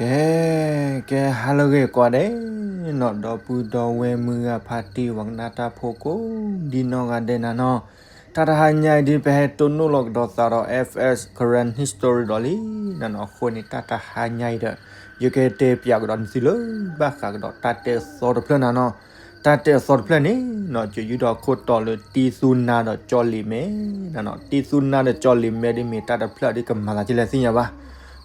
ကဲ ကဲ ဟါလၢအဂ့ၤကိးဂၤဒဲးနီၤ, ဒီပုၢ်ဒီဝဲၢ်မုၢ်ဂၤဖါတံၢ် ပှၤကနၣ်တၢ်ဖိကိးဒံနီၢ်ဂၤဒဲးနၤနီၤ, တၢ်တဟါညါအံၤဒ်ပဟဲတိၢ်နီၣ်လီၤကဒီးသးဒီး F S Karen History ဒီးလံနၤနီၤ, အဃိန့ၣ် တၢ်တဟါညါအံၤဒီး ယကတဲပၠးကဒီးနသုလၢဘၣ်ဃးကဒီးတၢ်တဲအသီတဖျၢၣ်နၤနီၤ, တၢ်တဲအသီတဖျၢၣ်န့ၣ်နီၤ ကယူၢ်ထီၣ်ခိၣ်တီလၢတံသူနါဒီးကၠီလ့ၤမဲနၤနီၤ, တံသူနါဒီးကၠီလ့ၤမဲဒ်မ့ၢ်တၢ်တဖျၢၣ်ဒ်ကမၤသးဒ်လဲၣ်သ့ၣ်ညါဘၣ်,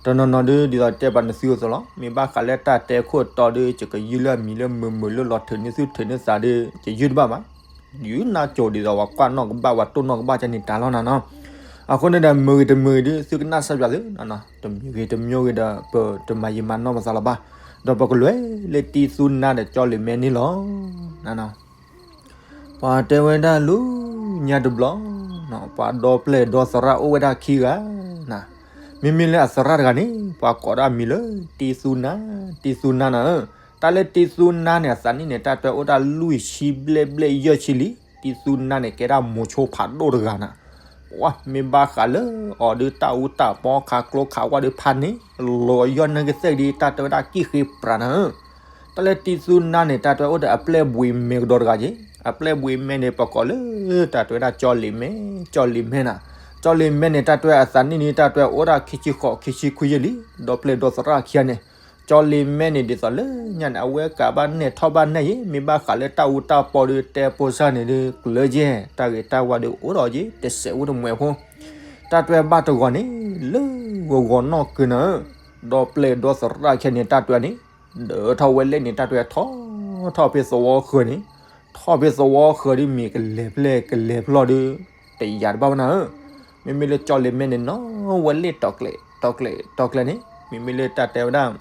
တနီၤနီၤဒ် ဒ်သိးတဲပာ်နသုအသိးလီၤ, မ့ၢ်ဘၣ်ဃးလၢတၢ်တဲခိၣ်တီဒီး ယကယူၢ်လၢအမံၤလၢမုာ်မုာ်လၢလီၤထုးန့ၢ်သုထုးန့ၢ်သးဒီး ယယူၢ်တဘၣ်ဘၣ်, ယူၢ်နၢ်ကၠိဒ်သိးပှၤကွၢ်နီၣ်ကဘၣ် ပှၤတိၢ်နီၣ်ကဘၣ်ကန့ၣ်တၢ်လီၤနၤနီၤ, အဃိန့ၣ်ဒီး မုာ်ဂ့ၤတမုာ်ဂ့ၤဒ် သုကနၣ်စၢ်ပၠးသုနၤနီၤ, တမုာ်ဂ့ၤတမုာ်ဂ့ၤဒီး ပတမၤယံာ်မၤနီၢ်ပသးလီၤဘၣ်, ဒီးပကလဲၤလၢတံသူနါဒီးကၠီလ့ၤမဲန့ၣ်လီၤ နၤနီၤ. ပှၤတဲဝဲဒၣ်လၢညါတဘျီ, ပှၤဒီပျဲၢ်ဒီသရၣ်အိၣ်ဝဲဒၣ်ခံဂၤနၤ, မ့မ့ၢ်လၢအသရၣ်တဂၤန့ၣ် ပှၤကိးဒၣ်အမံၤလၢ တံသူနါ, တံသူနါနၤဧၢ, တၢ်လၢတံသူနါန့ၣ် အသးနံၣ်န့ၣ် တၢ်တဲအိၣ်ဒၣ်လွံၢ်ဆံဘျဲၣ်ဘျဲၣ်ယဲၢ်ဆံလံ, တံသူနါန့ၣ် ကဲဒၣ်မိၤဆိဖးဒိၣ်တဂၤနၤ, ပှၤမ့ၢ်ဘၣ်ဃးလၢအီၤဒ်တၢ်အူတၢ်ပီခးကျိခးဝါဒ်ဖးန့ၣ် လီၤယီၢ်နၢ်ကသ့ၣ်ဒ် တၢ်တဲဝဲဒၣ်ကံၣ်ဃ့ပြးနၤဧၢ တၢ်လၢတံသူနါန့ၣ် တၢ်တဲအိၣ်ဒီးအပျဲၢ်ဘှံးမဲကဒီးတဂၤက့ၤ, အပျဲၢ်ဘှံးမဲန့ၣ် ပကိးလၢ တၢ်တဲဝဲဒၣ်ကၠီလ့ၤမဲ, ကၠီလ့ၤမဲနၤ, ကၠီလ့ၤမဲန့ၣ် တၢ်တဲအသးနံၣ်န့ၣ် တၢ်တဲအိၣ်ဒၣ်ခံဆံဃိး ခံဆံခွံယဲၢ်လံ, ဒီပျဲၢ်ဒီသရၣ်ခံဂၤန့ၣ်, ကၠီလ့ၤမဲန့ၣ် ဒ်သိးလၢညါန့ၣ် အဝဲကးဘၣ်နဲၣ်ထီၣ်ဘၣ်နဲၣ်ယဲၢ်, မ့ၢ်ဘၣ်ဃးလၢတၢ်အူတၢ်ပီဒီး တဲဖိစၢ်န့ၣ်ဒ် ကျၢၤယဲၢ်, တၢ်ဂ့ၤတၢ်ဝါဒီးအိၣ်ဒီးယဲၢ်, တစဲးအိၣ်တမှဲးဖိ တၢ်တဲဘၣ်တဂီၤန့ၣ် လၢဂီၤဂီၤနီၢ်ကၢနၤဧၢ, ဒီပျဲၢ်ဒီသရၣ်ခံဂၤန့ၣ် တၢ်တဲန့ၣ် ဒၢးထီၣ်ဝဲလဲၣ်န့ၣ် တၢ်တဲထီၣ်ထီၣ်ဖဲသဝီဃၢၤန့ၣ်, ထီၣ်ဖဲသဝီဃၢၤဒ်မ့ၢ်ကလဲၤဖျဲၣ်ကလဲၤဖျီၣ်ဒီး တယာ်တဘၣ်ဝဲနၤဧၢ, မ့မ့ၢ်လၢကၠီလ့ၤမဲန့ၣ် နီၣ်ဝဲလဲၣ်တီၤကျဲၤ တီၤကျဲၤ တီၤကျဲၤန့ၣ်, မ့မ့ၢ်လၢတၢ်တဲဝဲဒၣ်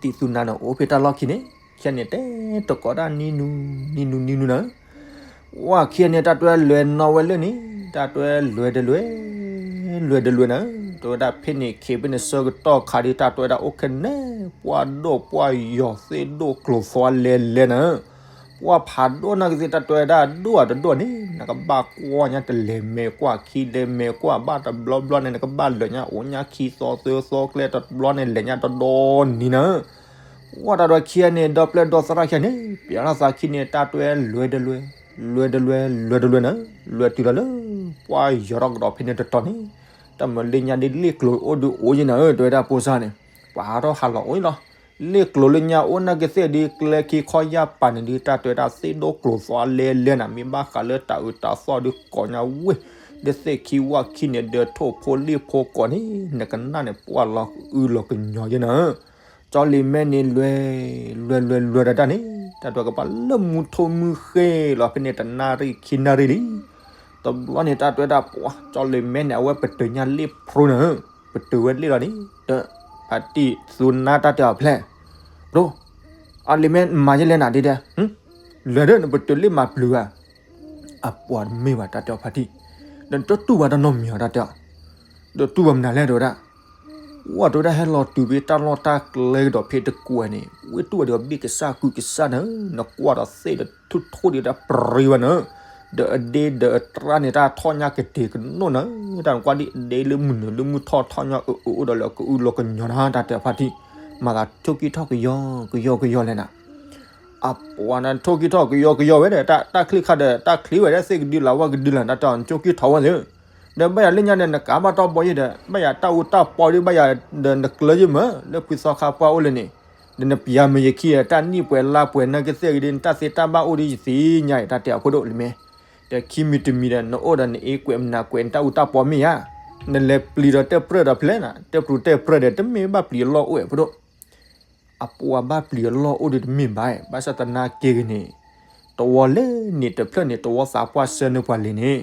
တံသူနါန့ၣ် အိၣ်ဖဲတၢ်လီၢ်ခံန့ၣ်, ခံဂၤန့ၣ် တဲတကိးဒၣ်နံၤနူ နံၤနူ နံၤနူနၤဧၢ ဝဲခံဂၤန့ၣ် တၢ်တဲလွဲၢ်နီၣ်ဝဲလၢန့ၣ်, တၢ်တဲလွဲၢ်တလွဲၢ် လွဲၢ်တလွဲၢ်နၤဧၢ, တဲဝဲဒၣ်ဖဲန့ၣ်ခံဖဲန့ၣ်ဆၢကတီၢ်ခါဒ် တၢ်တဲဝဲဒၣ်အိၣ်ခဲန့ၣ် ပှၢ်ဒိၣ်ပှၢ်ယီၤသ့ၣ်ဒိၣ်ကျိၤသွါလဲလဲနၤဧၢ, ပှၢ်ဖးဒိၣ်နၢ်ကသ့ၣ် တၢ်တဲဝဲဒၣ်ဒိၣ်အတဒိၣ်န့ၣ် နကဘၣ်ကွၢ်ညါတလဲၤမဲာ်ကွၢ်ခံလဲၤမဲာ်ကွၢ်ဘၣ်တဘျီဘျီန့ၣ် နကဘၣ်လၢာ်ညါအိၣ်ညါခံသီသၢသီကျဲတဘျီန့ၣ် လဲၤညါတဒီနံၤနၤဧၢ ပှၢ်တၢ်တဲခံဂၤန့ၣ် ဒီပျဲၢ်ဒီသရၣ်ခံဂၤန့ၣ် ပျဲထီၣ်သးခံန့ၣ် တၢ်တဲလွဲၢ်တလွဲၢ် လွဲၢ်တလွဲၢ် လွဲၢ်တလွဲၢ်နၤ, လွဲၢ်တုၤလီၤလၢ ပှၢ်ယီၤထီၣ်ကဒီးဖဲန့ၣ်တတီၤန့ၣ်, တၢ်မၤလၢညါဒ်လ့ၣ်ကျိၤအိၣ်ဒုးအိၣ်ယဲနၤဧၢ တဲဝဲဒၣ်ဖိစၢ်န့ၣ်, ပှၤဟးထီၣ်ဟးလီၤအိၣ်လီၤ, လ့ၣ်ကျိၤလၢညါအိၣ်နၢ်ကသ့ၣ်ဒ် ကျဲခံခီယၢ်ပာ်န့ၣ်ဒ် တၢ်တဲဝဲဒၣ်သ့ၣ်ဒိၣ်ကျိၤသွါလဲလဲနၤ, မ့ၢ်ဘၣ်ဃးလၢတၢ်အုးတၢ်သီၣ်ဒုးကိးညါဝဲ ဒီးသ့ၣ်ခံဝၣ်ခံန့ၣ် ဒီးထိၣ်ဖိလ့ၣ်ဖိကိးန့ၣ် နကနၣ်န့ၣ် ပှၢ်လီၤကအုလီၤကညီၤယဲနၤဧၢ, ကၠီလ့ၤမဲန့ၣ်လွဲၢ် လွဲၢ်လွဲၢ်လွဲၢ်တၢ်တၢ်န့ၣ် တၢ်တဲကဘၣ်လၢမူထိၣ်မူဃ့လီၤဖဲန့ၣ် တနၣ်ရံၣ်ခံနၣ်ရံၣ်လံ, တဘျီန့ၣ် တၢ်တဲဝဲဒၣ်ပှၤ ကၠီလ့ၤမဲန့ၣ် အဝဲပတုာ်ညါလ့ၣ်ဖျိနၤဧၢ, ပတုာ်ဝဲလ့ၣ်လီၤန့ၣ် ဒီး ဖါတံၢ်သူနါတၢ်တဲအီၤဖျဲၣ်, ဒိၣ် အလ့ၤမဲမၤယဲလဲၣ်နၤဒ်ဒဲး လွဲၢ်ဒီးနပတုာ်လ့ၣ်မၤပျုၤဧါ, အပှၤတမ့ၢ်ဘၣ်တၢ်တဲအီၤဖါတံၢ်, ဒီးနတတူၢ်ဘၣ်တၢ်နီတမံၤဧါတၢ်တဲအီၤ, ဒီးတူၢ်ဘၣ်မနုၤလဲၣ်တဲဝဲဒၣ် ဝဲတဲဝဲဒၣ်ဟဲလီၤတုၤဖဲတၢ်လီၢ်တၢ်ကျဲကဒီးဖဲတကွဲၤန့ၣ် ဝ့ၢ်တူၢ်ဝဲဒီးဘ့ၣ်ကစၢ်ကုကစၢ်နၤဧၢ, နကွၢ်ဒီးသ့ၣ်ဒီးထူၣ်ထိၣ်ဒီးတၢ်ပြံဝဲနၤဧၢ, ဒီးအဒ့ဒီးအတြၢ်န့ၣ် တၢ်ထီၣ်ညါကတ့ၤကနိၣ်နၤဧၢ, တၢ်နကွၢ်ဒ်အဒ့လၢမုၢ်နုာ်လၢမုၢ်ထီၣ်ထီၣ်ညါအၢအၢအိၣ်ဒီးလၢကအုလီၤကညီၤနၤ တၢ်တဲအီၤဖါတံၢ်, မၤသးထိၣ်ကံၢ်ထီၣ်ကယီကယီကယီလဲၣ်နၤ အပှၤနထိၣ်ကံၢ်ထီၣ်ကယီကယီဝဲဒီး တၢ်ချံၣ်ခါဒီး တၢ်ချံၣ်ဝဲဒီးသ့ၣ်ကဒုလၢ်ဝၣ်ကဒုလၢ် တၢ်တဲအီၤနထိၣ်ကံၢ်ထီၣ်ဝဲသ့ၣ်, ဒီးဘၣ်ယၤလၢညါန့ၣ် နကးဘၣ်တီဘီယဲဒီး ဘၣ်ယၤတၢ်အူတၢ်ပီဒီး ဘၣ်ယၤဒီးနကျၢၤယဲမ့ၢ် လၢဖှံသီခါပှၢ်အိၣ်လၢန့ၣ်, ဒီးနပျၢ်မုာ်ယခံ တၢ်နံၣ်ပှဲၤလါပှဲၤနၢ်ကသ့ၣ်ဂ့ၤဒီး နတၢ်သ့တၢ်ဘၣ်အိၣ်ဒီးယသ့ၣ်ညါအံၤ တၢ်တဲအီၤဖိဒိၣ်လံမ့ၢ်, ဒီးခံမံၤတမံၤဒီး နအိၣ်ဒီးနအ့ကွဲးမနၤကွဲး နတၢ်အူတၢ်ပီမ့ၢ်ဧါ, နလဲၤပျံၤဒီးတဲပြၢၢ်ဒီးဖဲလဲၣ်နၤ တဲပြူၤတဲပြၢၢ်ဒီး တမ့ၢ်ဘၣ်ပျံၤအလီၢ်အိၣ်ဝဲဖိဒိၣ် အပှၤဘၣ်ပျံၤအလီၢ်အိၣ်ဒီးတမ့ၢ်ဘၣ်, ဘၣ်ဆၣ်သနာ်က့ဂ့ၤန့ၣ်, တဝီလဲၣ်န့ၣ်တဖျၢၣ်န့ၣ် တဝီသးပှၢ်ဆှၢန့ၢ်ပှၤလံန့ၣ်,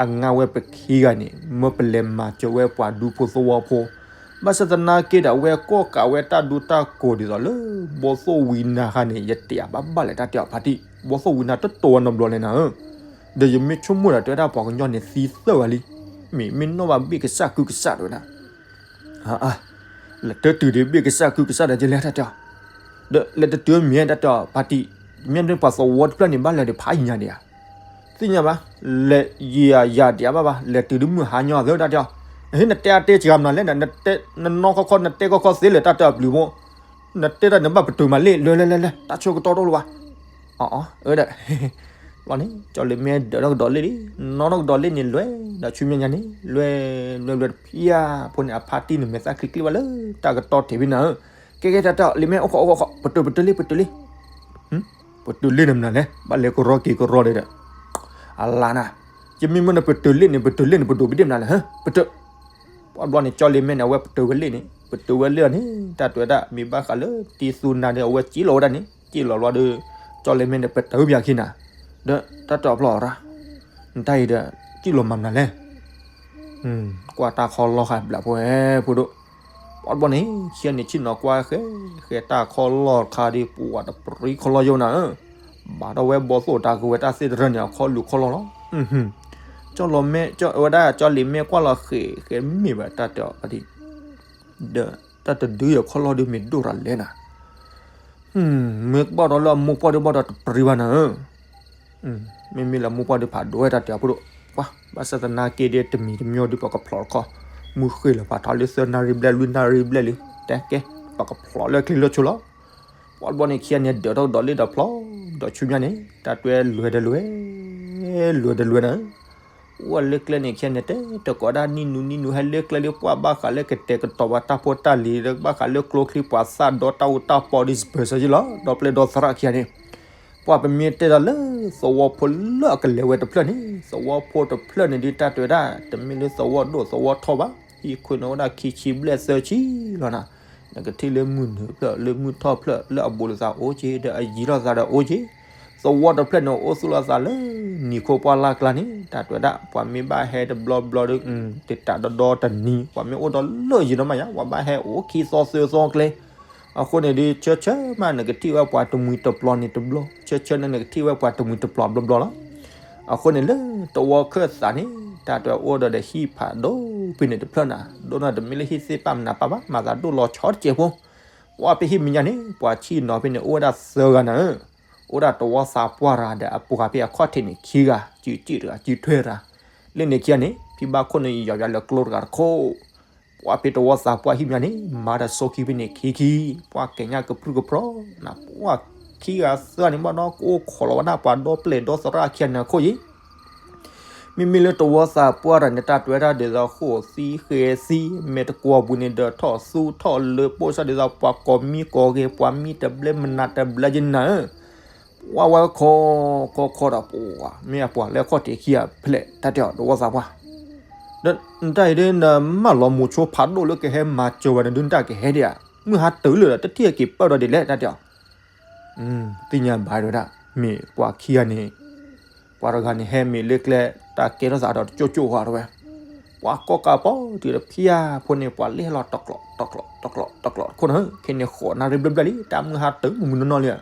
အငါဝဲပခံဂၤန့ၣ် မၢပလဲၤမၤစၢၤဝဲပှၤဒူဖိသဝီဖိ, ဘၣ်ဆၣ်သနာ်က့ဒီး အဝဲကိးကးဝဲတၢ်ဒူတၢ်ကိးဒ်သိးလၢ ဘီသိၣ်ဝံနါခါန့ၣ် ယတဲဘၣ်ဘၣ်လဲၣ်တၢ်တဲအီၤဖါတံၢ်, ဘီသိၣ်ဝံနါတတိၤဝဲနီတဘျီလဲၣ်နၤဧၢ, ဒီးယမ့ၢ်ဆိကမိၣ်ဒီးတဲဝဲဒၣ်ပှၤကညီန့ၣ်သံသၢဂၤလံ, မ့ၢ်မ့ၢ်နီၣ်ဘၣ်ဘ့ၣ်ကစၢ်ကုကစၢ်တဲဝဲဒၣ် အါ, လဲၤတတုၤဒံးဘ့ၣ်ကစၢ်ကုကစၢ်ဒီးယလဲၣ်တၢ်တဲအီၤ, ဒီးလဲၤတတုၤမ့ၢ်တၢ်တဲအီၤဖါတံၢ်, မ့ၢ်ဒ်ပှၤသဝီတဖျၢၣ်န့ၣ် ဘၣ်လဲၤဒံးဖးယံၤညါဒံးဧါ, သ့ၣ်ညါဘၣ်, လဲၤယံာ်ယၤဒံးဘၣ်ဘၣ် လဲၤတုၤဒ်မုၢ်ဟါညီသ့တၢ်တဲအီၤ, ဟ့ၣ်နတဲအါတဲစှၤမနုၤလဲၣ်, နနီၢ်ခီခီနတဲခီခီသ့လဲၣ်တၢ်တဲအီၤပျုၤဖိ, နတဲတၢ်န့ၣ်ဘၣ်ပတုာ်မးလံ, လဲၤလဲၤလဲၤလဲၤ တၢ်ဆၢကတီၢ်တအိၣ်လၢၤဘၣ်. အီအီ အၢဒီး ဘျီန့ၣ် ကၠီလ့ၤမဲဒၢးထီၣ်ကဒီးလ့ၣ်လံ, နီၣ်ထီၣ်ကဒီးလ့ၣ်န့ၣ် လဲၤဒီးဆူမဲာ်ညါန့ၣ် လဲၤ လဲၤ လဲၤတဖျၢၣ်ဖိန့ၣ် အဖါတံၢ်န့ၣ် မဲာ်သၣ်ချံချံဘၣ်လၢတၢ်ကတီၢ်ထံးဖဲနၤဧၢ, ကဲကဲတၢ်တၢ် လ့ၤမဲအိၣ်ခိးအိၣ်ခိးအိၣ်ခိး ပတုာ်ပတုာ်လ့ၣ် ပတုာ်လ့ၣ် ပတုာ်လ့ၣ်န့ၣ်မနုၤလဲၣ်, ဘၣ်လဲၤကရီက့ၤကရီဒီး အလါနၤ, ယမ့ၢ်မ့ၢ်နပတုာ်လ့ၣ်န့ၣ် ပတုာ်လ့ၣ်န့ၣ် ပဒိးပဒ့ၣ်မနုၤလဲၣ်, ဟၢ ပတုာ်. ပှၤဘျီန့ၣ် ကၠီလ့ၤမဲန့ၣ် အဝဲပတုာ်ဝဲလ့ၣ်န့ၣ် ပတုာ်ဝဲလ့ၣ်အီၤန့ၣ် တၢ်တဲဝဲဒၣ် မ့ၢ်ဘၣ်ဃးလၢတံၤသူနၤဒီး အဝဲစံၣ်လီၤဝဲဒၣ်န့ၣ် စံၣ်လီၤလီၤဒီး ကၠီလ့ၤမဲန့ၣ် ပတုာ်ပၠးခံနၤ, ဒီးတၢ်တဲအီၤဖျီအီၤရၣ်, နတၢ်အံၤဒီး စံၣ်လီၤမၤမနုၤလဲၣ် ကွၢ်တၢ်ခီလီၢ်ခါဘျးဖိဝဲဖိဒိၣ်, ပှၤဘျီန့ၣ် ဆံးန့ၣ်ဆ့ၣ်နီၤကွၢ်ဃဲ ဃဲတၢ်ခီလီၢ်ခါဒီး ပှၤတပရံခီလီၢ်ယိနၤဧၢ, ဘၣ်ဒီးဝဲဘီသိၣ်တၢ်ကဝဲတၢ်သ့ၣ်တဖၣ်န့ၣ် အခီလူၤခီလီၢ်လီၤ, ကၠီလ့ၤမဲ ကၠီဝဲဒၣ် ကၠီလ့ၤမဲကွၢ်လီၤဃဲ ဃဲမ့ၢ်ဘၣ်တၢ်တဲအီၤဖါတံၢ် ဒီး တၢ်တဒုအံၤအခီလီၢ်ဒုးမ့ၢ်ဒိၣ်ရၤလဲၣ်နၤ, မ့ၢ်ကဘၣ်ဒီးလၢအမိၢ်ပှၢ်ဒုးဘၣ်ဒီးတပရံဘၣ်နၤဧၢ, မ့မ့ၢ်လၢအမိၢ်ပှၢ်ဒုးဖးဒိၣ်ဝဲတၢ်တဲအီၤဖိဒိၣ်, ပှၤ ဘၣ်ဆၣ်သနာ်က့ဒီးတမံၤတမံၤဒုး ပှၤကဖျိးတခီ, မုၢ်ဃ့ၢ်လီၤဖးထီလံ သၢနၣ်ရံၣ်ဘျဲၣ် လွံၢ်နၣ်ရံၣ်ဘျဲၣ်လံ, တဲကဲ ပှၤကဖျိးလၢချံလၢဆိလီၤ, ပှၤဘျီန့ၣ် ခံဂၤန့ၣ် ဒၢးထီၣ်ကဒီးလ့ၣ်ဒီးဖျီဒီးဆူညါန့ၣ် တၢ်တွဲလွဲၢ်တလွဲၢ် လွဲၢ်တလွဲၢ်နၤ အိၣ်ဝဲလၢကျဲန့ၣ် ခံဂၤန့ၣ် တဲတကိးဒၣ်နံၣ်နူနံၣ်နူ ဟဲလၢကျဲလံ ပှၤဘၣ်ဃးလၢကတဲာ်ကတီၤပှၤတၢ်ဖိတၢ်လံၤ ဘၣ်ဃးလၢကျိချံပှၤသၣ်ဒီတၢ်အိၣ်တၢ်ပီဒီး စပၢၤစၢၤယ့လီၤ ဒီပျဲၢ်ဒီသရၣ်ခံဂၤန့ၣ်, ပှၤပမ့ၢ်တဲဒီးလၢသဝီဖိလၢအကလဲၤဝဲတဖျၢၣ်န့ၣ် သဝီဖိတဖျၢၣ်န့ၣ်ဒုး တၢ်တဲဝဲဒၣ် တမ့ၢ်လၢသဝီဒိၣ်သဝီထီဘၣ် ဟံၣ်ခွဲးန့ၣ်အိၣ်ဒၣ်ခံဆံဘျဲၣ်သၢဆံလီၤနၤ, နကထံၣ်လၢမုၢ်နုာ်ဖျၢၣ် လၢမုၢ်ထီၣ်ဖျၢၣ် လၢအဘူးလိာ်သးအိၣ်က့ၤ ဒီးအယံၤလိာ်သးဒီးအိၣ်က့ၤ သဝီတဖျၢၣ်န့ၣ် အိၣ်သူၣ်လီၤသးလၢနံၤခိၣ်ပှၢ်လၢ်ကျါန့ၣ် တၢ်တဲဝဲဒၣ် ပှၤမ့ၢ်ဘၣ်ဟဲတဘျီဘျီဒီး တတးဒီဒီတနံၤ ပှၤမ့ၢ်အိၣ်ဒီးလၢယံၤဒီးမးယါ ပှၤဘၣ်ဟဲအိၣ်ခံသီသၢသီကျဲ, အဃိန့ၣ်ဒုး ဆၢဆၢမး နကထံၣ်ဝဲပှၤတမှံၤတပျီၤန့ၣ်တဘျီ ဆၢဆၢန့ၣ် နကထံၣ်ဝဲပှၤတမှံၤတပျီၤဘျီဘျီလီၤ. အဃိန့ၣ်လၢသဝီခၢၣ်သးန့ၣ် တၢ်တဲအိၣ်ဒီးဒီးဟံၣ်ဖးဒိၣ်ဖဲန့ၣ်တဖျၢၣ်နၤ ဒိၣ်န့ၣ်တမ့ၢ်လၢဟံၣ်သ့ၣ်ပာ်မနုၤပာ်ဘၣ် မၤသးဒိၣ်လီၤဆီတစဲးဖိ ပှၤဖဲဟံၣ်မဲာ်ညါန့ၣ် ပှၤဆံၣ်နီၤဖဲန့ၣ် အိၣ်ဝဲဒၣ်သၢဂၤနၤဧၢ, အိၣ်ဒၣ်တဝီသးပှၢ်တဂၤဒီးအပှၤဖဲအခီၣ်ထံးန့ၣ်ခံဂၤ စုစုတဂၤ စုထွဲတဂၤ, လၢန့ၣ်ခံဂၤန့ၣ် ဖံဘၣ်ခိၣ်န့ၣ်ယီၤယၤလၢကျိတဂၤတခိၣ်, ပှၤဖဲတဝီသးပှၢ်ဟံၣ်မဲာ်ညါန့ၣ် မၤဒီးဆိခံဖဲန့ၣ်ခံခံ, ပှၤကညးကပြုၢ်ကပြီၤနၤ ပှၤခံဂၤသၢဂၤန့ၣ်ဘၣ်ဒီး ကအိၣ်ခိးလီၤဝဲဒၣ်ပှၤဒီပျဲၢ်ဒီသရၣ်ခံဂၤန့ၣ်အခိၣ်ယံၤ မ့မ့ၢ်လၢတဝီသးပှၢ်တဂၤန့ၣ် တၢ်တဲဝဲဒၣ်ဒ်သိးဃိၣ်သံဃဲသံ မဲာ်တကွီၤပူၤန့ၣ်ဒီးထီၣ်သူထီၣ်လၢပိၢ်စၢ်ဒ်သိးပှၤကိးမံကိးဂဲၤ ပှၤမံတဘျဲမနုၤတဘျဲယနၤဧၢ, ဝဲဝဲခီခီခီဒီးပှၤ မ့ၢ်အပှၤလၢအခီၣ်ထံးခံဂၤဖျဲး တၢ်တဲအီၤတဝီသးပှၢ်, ဒီးနတၢ်အံၤဒ်နမၢလီၤမိၤဆိဖးဒိၣ်လၢကဟဲမၤစၢၤဝဲန့ၣ်ဒုး နတၢ်ကဟဲဒ်ဧါ, မုၢ်ဟါတုၤလၢာ်ဒီး တထံၣ်က့ၤပၢၢ်ဒီးဒ်လဲၣ် တၢ်တဲအီၤ သ့ၣ်ညါဘၣ်တဲဝဲဒၣ် မ့ၢ်ပှၤခံဂၤန့ၣ် ပှၤတဂၤန့ၣ် ဟဲမ့ၢ်လၢကျဲ တၢ်ကဲထီၣ်သးဒီးတကၠိၢ်ကၠိၢ်ဃီတဲဝဲ, ပှၤကိးကးပီၤတုၤဒီးဖၠၣ်ဖိန့ၣ် ပှၤလ့ၢ်ဟဲလီၤတကျိး တကျိး တကျိး တကျိးတခိၣ်န့ၣ် ခဲန့ၣ်ဃိးနၣ်ရံၣ်ဘျဲၣ်ဘျဲၣ်လံ တၢ်မုၢ်ဟါတုၤမုၢ်မုၢ်နီၢ်နီၢ်လံ,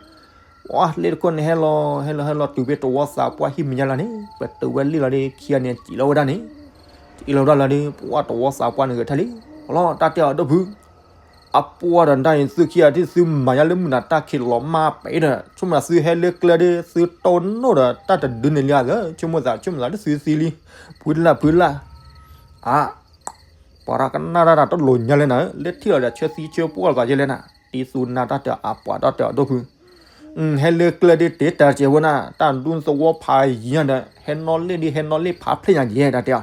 ပှၤလ့ၢ်တခိၣ်န့ၣ် ဟဲလီၤ ဟဲလီၤ ဟဲလီၤတုၤဖဲတဝီသးပှၢ်ဟံၣ်မဲာ်ညါလီၤန့ၣ် ပတုာ်ဝဲလံလီၤဒီး ခံဂၤန့ၣ် စံၣ်လီၤဝဲဒၣ်န့ၣ်, စံၣ်လီၤဝဲဒၣ်လီၤဒီး ပှၤတဝီသးပှၢ်န့ၣ်ဂဲၤထၢၣ်လံ, အလီၤ တၢ်တဲအီၤဒီပုၢ် အပှၤဒီးနတၢ်အံၤ သုခံဂၤဒ်သုမၤညါလၢမုၢ်နၤတၢ်ခံးလီၤမၢ်ပဲဒီး ဆိကမိၣ်သးသုဟဲလၢကျဲဒီး သုတိၢ်နီၣ်ဒီးတၢ်တဒုန့ၣ်လံဧါ, ဆိကမိၣ်သး ဆိကမိၣ်သးလၢသုသံလံ, ဖုလၢ် ဖုလၢ်, အါ, ပှၤရၣ်ကနၣ်တၢ်တၢ်တလိၤညါလဲၣ်နၤ, လၢထံၣ်လီၤဒီးဆၢသံဆၢပှၢ်လီၤသးယဲလဲၣ်နၤ, တံၤသူနၤတၢ်တဲအပှၤဒီးတဲအီၤဒိၣ်ဖု ဟဲလၢကျဲဒ်တ့တၢ်တစဲးဖိနၤ, တၢ်ဒူသဝီဖးယံၤညါဒီး ဟဲနီၣ်လ့ၣ်ဒ်ဟဲနီၣ်လ့ၣ်ဖးဖျဲၣ်ညါယဲ တၢ်တဲအီၤ,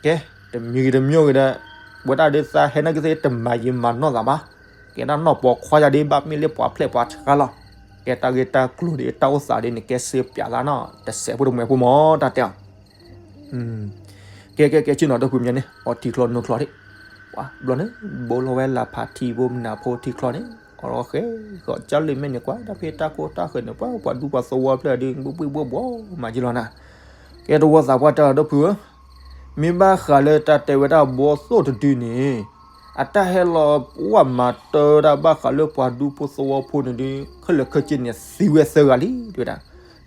ကဲ, တမံၤဂ့ၤတမံၤဂ့ၤဒီး ဝဲဒၣ်ဒ်သးဟဲနာ်က့သ့ၣ်တမၤယံၤမၤနီၢ်သးဘၣ်, ကဲဒၣ်နီၢ်ပိာ်ခွါယၤဒ်ဘၣ်မ့ၢ်လၢပှၤဖျဲၣ်ပှၤဆါလီၤ, ကဲတၢ်ဂ့ၢ်တၢ်ကျိၤဒ်တၢ်အိၣ်သးဒ်န့ၣ် ကဲစ့ပၠးသးနီၤ တစဲးဖိတမှဲၤဖိမၢ် တၢ်တဲအီၤ ကဲကဲကဲ ဆ့ၣ်နီၤဒီပုၢ်မၠါန့ၣ် အီထံချီနိချီဒံး, ပှၤဘျီန့ၣ် ဘိလီၤဝဲလၢဖးထံဖိမနုၤဖိထံချီန့ၣ် အီလီၤဃဲၤဃီၤ ကၠီလ့ၤမဲန့ၣ် ကွၢ်တၢ်ဖဲတၢ်ကိၢ်တၢ်ဃၢၤန့ၣ် ပှၤပှၤဒူပှၤသဝီဖျၢၣ်ဒုး ဘှ့ၣ်ဘှ့ၣ်ဘှီၣ်ဘှီၣ်မးက့လီၤနၤ, ကဲတဝီသးပှၢ်တၢ်ဒီပုၢ်ဧၢ, မ့ၢ်ဘၣ်ဃးလၢတၢ်တဲဝဲဒၣ်ဘီသိၣ်တဒုန့ၣ် အတၢ်ဟဲလီၤပှၤမၤတၢ်ဒၣ်ဘၣ်ဃးလၢပှၤဒူဖိသဝီဖိန့ၣ်ဒုး ခဲလၢာ်ခဲဆ့န့ၣ် သံဝဲသၢဂၤလံ တဲဝဲဒၣ်,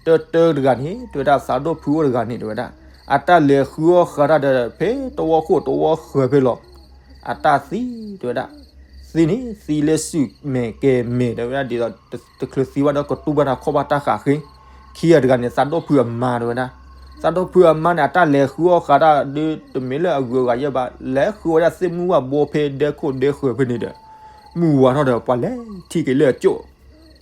တၢတၢတဂၤန့ၣ် တဲဝဲဒၣ် သးဒိၣ်ဖုအိၣ်တဂၤန့ၣ် တဲဝဲဒၣ်, အတၢ်လဲၤဃုအီၣ်ဃာ်တၢ်ဒီး ဖဲတဝီခိၣ်တဝီဃၢၤဖဲလီၤ, အတၢ်သံ တဲဝဲဒၣ်, သံန့ၣ် သံလၢစုၣ်မဲာ်ကဲမဲာ် တဲဝဲဒၣ် ဒ်သိးတချုးသံဘၣ်ဒီးကတူၢ်ဘၣ်တၢ်ခီၣ်ဘၣ်တၢ်ဃးဃ့, ခံဂၤတဂၤန့ၣ် သးဒိၣ်ဖုအမါ တဲဝဲဒၣ်, သးဒိၣ်ဖုအမါန့ၣ် အတၢ်လဲၤဃုအီၣ်ဃာ်တၢ်ဒုး တမ့ၢ်လၢအဂုၤအဂၤယဲၢ်ဘၣ်, လဲၤဃုဝဲဒၣ်သ့ၣ်မုၢ်ဝၣ်ဘိဖဲဒဲခိၣ်ဒဲဃၢၤဖဲန့ၣ်ဒီး မုၢ်ဝါထီၣ်ဒီးပှၤလဲၤထံၣ်က့ၤလၢအကၠိၣ်,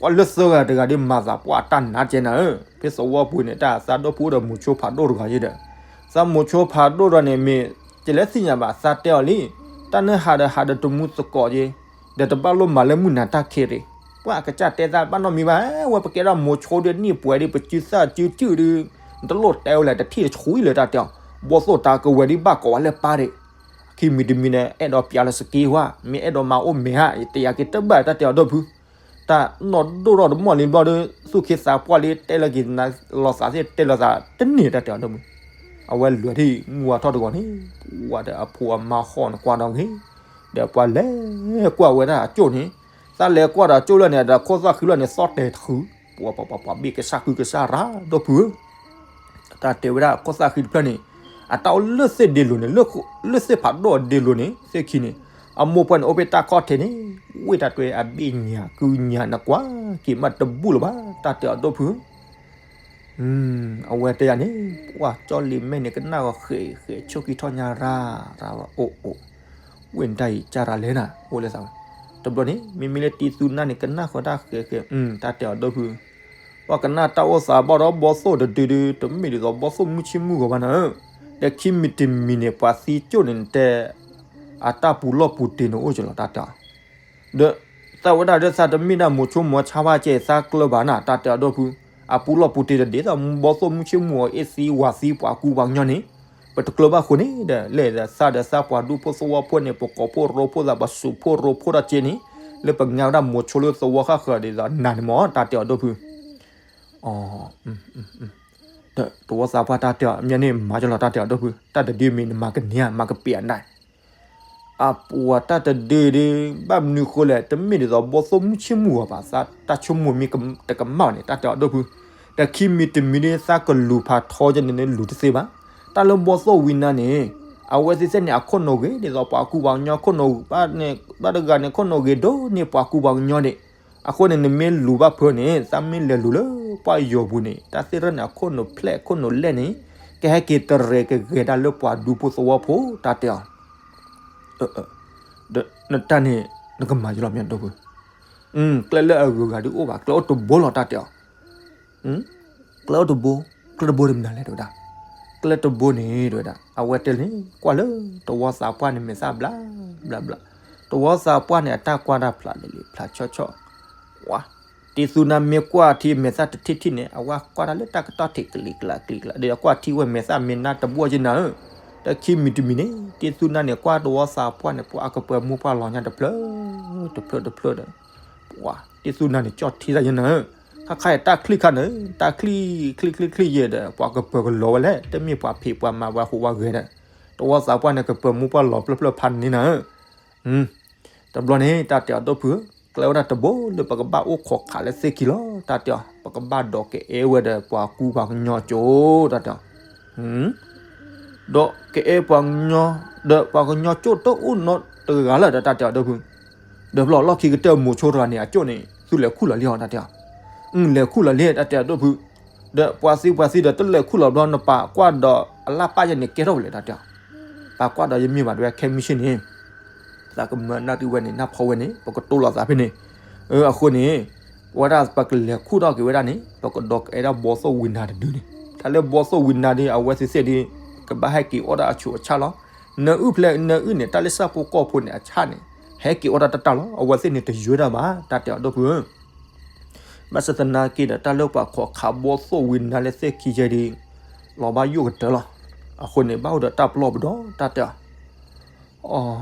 ပှၤလၢသၢဂၤတဂၤဒ်မၤသးပှၢ်တၢ်နါကဲနၤဧၢ, ဖဲသဝီပူၤန့ၣ် တၢ်သးဒိၣ်ဖုအိၣ်ဒီးမိၤဆိဖးဒိၣ်တဂၤယဲဒီး, သးမိၤဆိဖးဒိၣ်ဒီးန့ၣ်မ့ၢ် ကလဲၤသ့ၣ်ညါဘၣ်သးတဲအီၤလံ, တၢ်နဟးဒီးဟးဒီးတမူသကိးက့, ဒီးတဘၣ်လိၣ်မၤလၢမုၢ်နၤတၢ်ခံးရံၣ်, ပှၤအကစၢ်တဲသးဘၣ်နီတမံၤဘၣ်, ဝဲပကဲဒၣ်မိၤဆိဒီးနံၣ်ပှဲၤဒီး ပစုသၣ်စုစုဒီး, နတလိၣ်တဲဝဲလဲၣ် တထံၣ်တဆှံလၢတၢ်တဲအီၤ, ဘီသိၣ်တၢ်ကဝဲၤဒ်ဘၣ်ကိးဝဲလၢပၢ်ဒံး ခံမံၤတမံၤန့ၣ် အဲၣ်ဒိးပျးလၢစက့ဝါ, မ့ၢ်အဲၣ်ဒိးမၤအိၣ်မဲာ်ဧါ, ယတဲယၤက့ၤတဘၣ်တၢ်တဲအီၤဒီဖု, တၢ်နီၢ်ဒိၣ်ထီၣ်တမီၢ်လံဘျီဒီး သူၣ်ခ့သးပှၢ်လံ တဲလီၤက့ၤနၤလီၤသးသ့ၣ်တဲလီၤသးတန့ၢ်တၢ်တဲအီၤဒီဖု, အဝဲလဲၤထံၣ်မုၢ်ဝါထီၣ်တဂီၤန့ၣ်, ပှၤဒီးအဖိအမါဃီန့ၣ်ကွၢ်ဒီးဂ့ၤ, ဒီးပှၤလဲၤကွၢ်ဝဲဒၣ်အကၠိၣ်န့ၣ်, သးလဲၤကွၢ်ဒီးကၠိၣ်လၢန့ၣ် ဒီးခိၣ်သၣ်ဃံလၢန့ၣ် သီၣ်တဲာ်တဃု, ပှၤပှၤပှၤပှၤဘ့ၣ်ကစၢ်ဃုကစၢ်ရၤဒီဖုဧၢ တၢ်တဲဝဲဒၣ်ခိၣ်သၣ်ဃံတဖျၢၣ်န့ၣ်, အတၢ်အိၣ်လၢသ့ၣ်ဒ့လိၤန့ၣ်, လၢသ့ၣ်ဖးဒိၣ်ဒ့လိၤန့ၣ် သ့ၣ်ခံန့ၣ်, အမိၢ်ပှၢ်န့ၣ်အိၣ်ဖဲတၢ်ခီၣ်ထံးန့ၣ်, ဝ့ၢ်တၢ်တွဲအဘ့ၣ်ညါကုညါနကွၢ်က့ၤမးတဘူၣ်လၢၤဘၣ် တၢ်တဲအီၤဒီဖုဧၢ အဝဲတဲယၤန့ၣ်, ပှၤကၠီလံၤမဲာ်န့ၣ် ကနၣ်ဃဲးဃဲးဆိၣ်က့ၤထီၣ်ညါရၤရၤအိၣ်အိၣ်, ဝ့ၢ်နတၢ်အံၤကၢ်ရၤလဲၣ်နၤ အိၣ်လၢသးဝဲ, တဘျီန့ၣ် မ့မ့ၢ်လၢတံသူနၢ်န့ၣ် ကနၣ်ဃီတၢ်ဃဲးဃဲး, တၢ်တဲအီၤဒီဖု ပှၤကနၣ်တၢ်အိၣ်သးဘၣ်ဒီးဘီသိၣ်တဒုဒု တမ့ၢ်ဒ်သိးဘီသိၣ်မုၢ်ဆ့ၣ်မုၢ်ဂီၤဘၣ်နၤဧၢ, ဒီးခံမံၤတမံၤန့ၣ် ပှၤသံကၠိၣ်န့ၣ်တဲ အတၢ်ပူၤလီၢ်ပူၤတ့ၤန့ၣ်အိၣ်ကလီၤ တၢ်တဲအီၤ, ဒီးသးဝဲဒၣ်ဒီးသးတမ့ၢ်ဒၣ်မိၤဆိမိၤဆါဘၣ်ကဲသးကျၢၤဘၣ်နၤ တၢ်တဲအီၤဒီဖု, အပူၤလီၢ်ပူၤတ့ၤတဒ်သိးဘီသိၣ်မုၢ်ဆ့ၣ်မုၢ်ဂီၤအ့ၣ်သံဝၤသံပှၤကူပှၤကညီန့ၣ်, ပတကျၢၤဘၣ်ဃိန့ၣ်ဒီး လဲၤဒီးသးဒီးသးပှၤဒူဖိသဝီဖိန့ၣ် ပကိးဖိရိဖိသး ပစူးဖိရိဖိဒီးက့န့ၣ်, လၢပငါဝဲဒၣ်မိၤဆိလၢသဝီဃၣ်ဃၢၤဒ်သိးနၤန့ၣ်မ့ၢ် တၢ်တဲအီၤဒီဖု တဝီသးပှၢ်တၢ်တဲအီၤ မ့ၢ်န့ၣ်မၤကလီၤ တၢ်တဲအီၤဒီဖု တၢ်တဒုမ့ၢ်နမၤကန့ၢ်ဧါ မၤကပ့ၤအနၢ်, အပှၤတၢ်တဒုဒု ဘၣ်မနုၤဃိလဲၣ် တမ့ၢ်ဒ်သိးဘီသိၣ်မုၢ်ဆ့ၣ်မုၢ်ဂီၤဘၣ် သးတၢ်ဆိကမိၣ်မ့ၢ်တကမၣ်န့ၣ် တၢ်တဲအီၤဒီဖု, ဒီးခံမံၤတမံၤဒု သးကလူၤဖးထီကဲန့ၣ်န့ၣ် လူၤတသ့ဘၣ်, တၢ်လၢဘီသိၣ်ဝံနါန့ၣ်, အဝဲသ့ၣ်သ့ၣ်န့ၣ် အခိၣ်နူာ်ဂ့ၤဒ်သိးပှၤကူပှၤကညီခိၣ်နူာ်ဘၣ်န့ၣ် ဘၣ်တဂၤန့ၣ် ခိၣ်နူာ်ဂ့ၤဒိၣ်န့ၢ်ပှၤကူပှၤကညီန့ၣ်, အဃိန့ၣ် နမ့ၢ်လူၤဘၣ်ဖၢန့ၣ် သးမ့ၢ်လဲၤလူၤလၢပှၤယိၤပူၤန့ၣ် တၢ်သ့ၣ်ရၢၣ်န့ၣ် အခိၣ်နူာ်ဖျဲၣ်ခိၣ်နူာ်လဲၣ်န့ၣ်, ကဟဲက့ၤတရဲၣ်ကဂဲၤဒၣ်လၢပှၤဒူဖိသဝီဖိ တၢ်တဲအီၤ, ဒီးနတၢ်န့ၣ် နကမၤယလီၤမ့ၢ်ဒိဖု, ကျဲလၢအဂုၤအဂၤဒုအိၣ်ဘၣ် ကျဲအိၣ်တဘိလီၤ တၢ်တဲအီၤ ကျဲအိၣ်တဘိ, ကျဲတဘိတမနုၤလဲၣ် တဲဝဲဒၣ်, ကျဲတဘိန့ၣ် တဲဝဲဒၣ် အဝဲတဲလၢ ကွၢ်လၢ တဝီသးပှၢ်န့ၣ် မဲာ်သၣ်ဘျး ဘျး ဘျး, တဝီသးပှၢ်န့ၣ် အတၢ်ကွၢ်တၢ်ဖျးလံၤလံၤ ဖျးဆီၣ်ဆီၣ်, ဝါ, တံသူနါမ့ၢ်ကွၢ်ထံမဲာ်သၣ်တထံၣ်ထံၣ်န့ၣ် အဝဲကွၢ်တၢ်လၢတၢ်ကတီၢ်ထံးကလံၤကျးကလံၤကျး ဒီးကွၢ်ထံဝဲမဲာ်သၣ်မ့ၢ်နါတဘိက့နၤဧၢ, ဒီးခံမံၤတမံၤန့ၣ် တံသူနါန့ၣ် ကွၢ်တဝီသးပှၢ်န့ၣ် ပှၤအကပၢၤမူပှၢ်လီၤညါတဖျၢၣ် တဖျၢၣ်တဖျၢၣ်ဒီး ပှၤ တံသူနါန့ၣ် ကၠီၣ်ထံသးယဲနၤဧၢ, ခါခါအံၤတၢ်ချံၣ်ခါန့ၣ် တၢ်ချံၣ် ချံၣ်ချံၣ်ချံၣ်ယဲဒီး ပှၤကပၢၤကလီၤဝဲလဲၣ် တမ့ၢ်ပှၤဖံးပှၤမၤပှၤဟူးပှၤဂဲၤဒီး တဝီသးပှၢ်န့ၣ် ကပၢၤမူပှၢ်လီၤဖျၢၣ်ဖျၢၣ်ဖးန့ၣ်နၤဧၢ, တဘျီန့ၣ် တၢ်တဲအီၤဒီဖုဧၢ, ကျဲဝဲဒၣ်တဘိလၢပကဘၣ်အိၣ်ခိးခးလၢသ့ၣ်ခံလီၤ တၢ်တဲအီၤ ပကဘၣ်ဒီးကအဲၣ်ဝဲဒီးပှၤကူပှၤကညီကၠိ တၢ်တဲအီၤ ဒီးကအဲၣ်ပှၤကညီ, ဒီးပှၤကညီကၠိတအိၣ်နီတဂၤလၢၤဒီး တၢ်တဲအီၤဒီဖု, ဒီးဖျီၣ်လီၢ်ခံကတၢၢ်မိၤဆိတဂၤန့ၣ် အကၠိၣ်န့ၣ် သုလဲၤခူၣ်လီၤလံဧါ တၢ်တဲအီၤ, လဲၤခူၣ်လီၤလံ တၢ်တဲအီၤဒီဖု, ဒီးပှၤသံပှၤသံဒီးတလဲၤခူၣ်လီၤဘျီ နပာ်ကွၢ်ဒီးအလၢ်ပၢ်ယဲန့ၣ် ကဲထီၣ်ဝဲလဲၣ် တၢ်တဲအီၤ, ပာ်ကွၢ်ဒီးယမ့ၢ်ဘၣ်တဲဝဲ ခဲမုၢ်ဆ့ၣ်န့ၣ် သးကမၢနၢ်တုၤဝဲန့ၣ် နၢ်ဖီဝဲန့ၣ် ပကတိၤလိာ်သးဖဲန့ၣ်, အဃိန့ၣ် ဝဲဒၣ်ပကလဲၤခူၣ်ထီၣ်က့ၤဝဲဒၣ်န့ၣ် ပကဒီးကအဲၣ်ဒၣ်ဘီသိၣ်ဝံနါတဒုန့ၣ်, တၢ်လၢဘီသိၣ်ဝံနါဒု အဝဲသ့ၣ်သ့ၣ်ဒု ကဘၣ်ဟဲက့ၤအီၣ်ဒၣ်အဆူးအဆၣ်လီၤ, နအုၣ်ဖျဲးနအုၣ်န့ၣ် တၢ်လၢဆၣ်ဖိကီၢ်ဖိန့ၣ် အဆၣ်န့ၣ် ဟဲက့ၤအီၣ်ဒၣ်တၢ်တၢ်လီၤ အဝဲသ့ၣ်န့ၣ်တယၢတၢ်ဘၣ် တၢ်တဲအီၤဒီဖုဧၢ ဘၣ်ဆၣ်သနာ်က့ဒီး တၢ်လၢပှၤခိးခးဘီသိၣ်ဝံနါလၢသ့ၣ်ခံယဲဒု လီၤဘၣ်ယိၣ်ကတၢၢ်လီၤ, အဃိန့ၣ် ဘၣ်အိၣ်ဒီးတၢ်ပလီၢ်ပဒီ တၢ်တဲအီၤ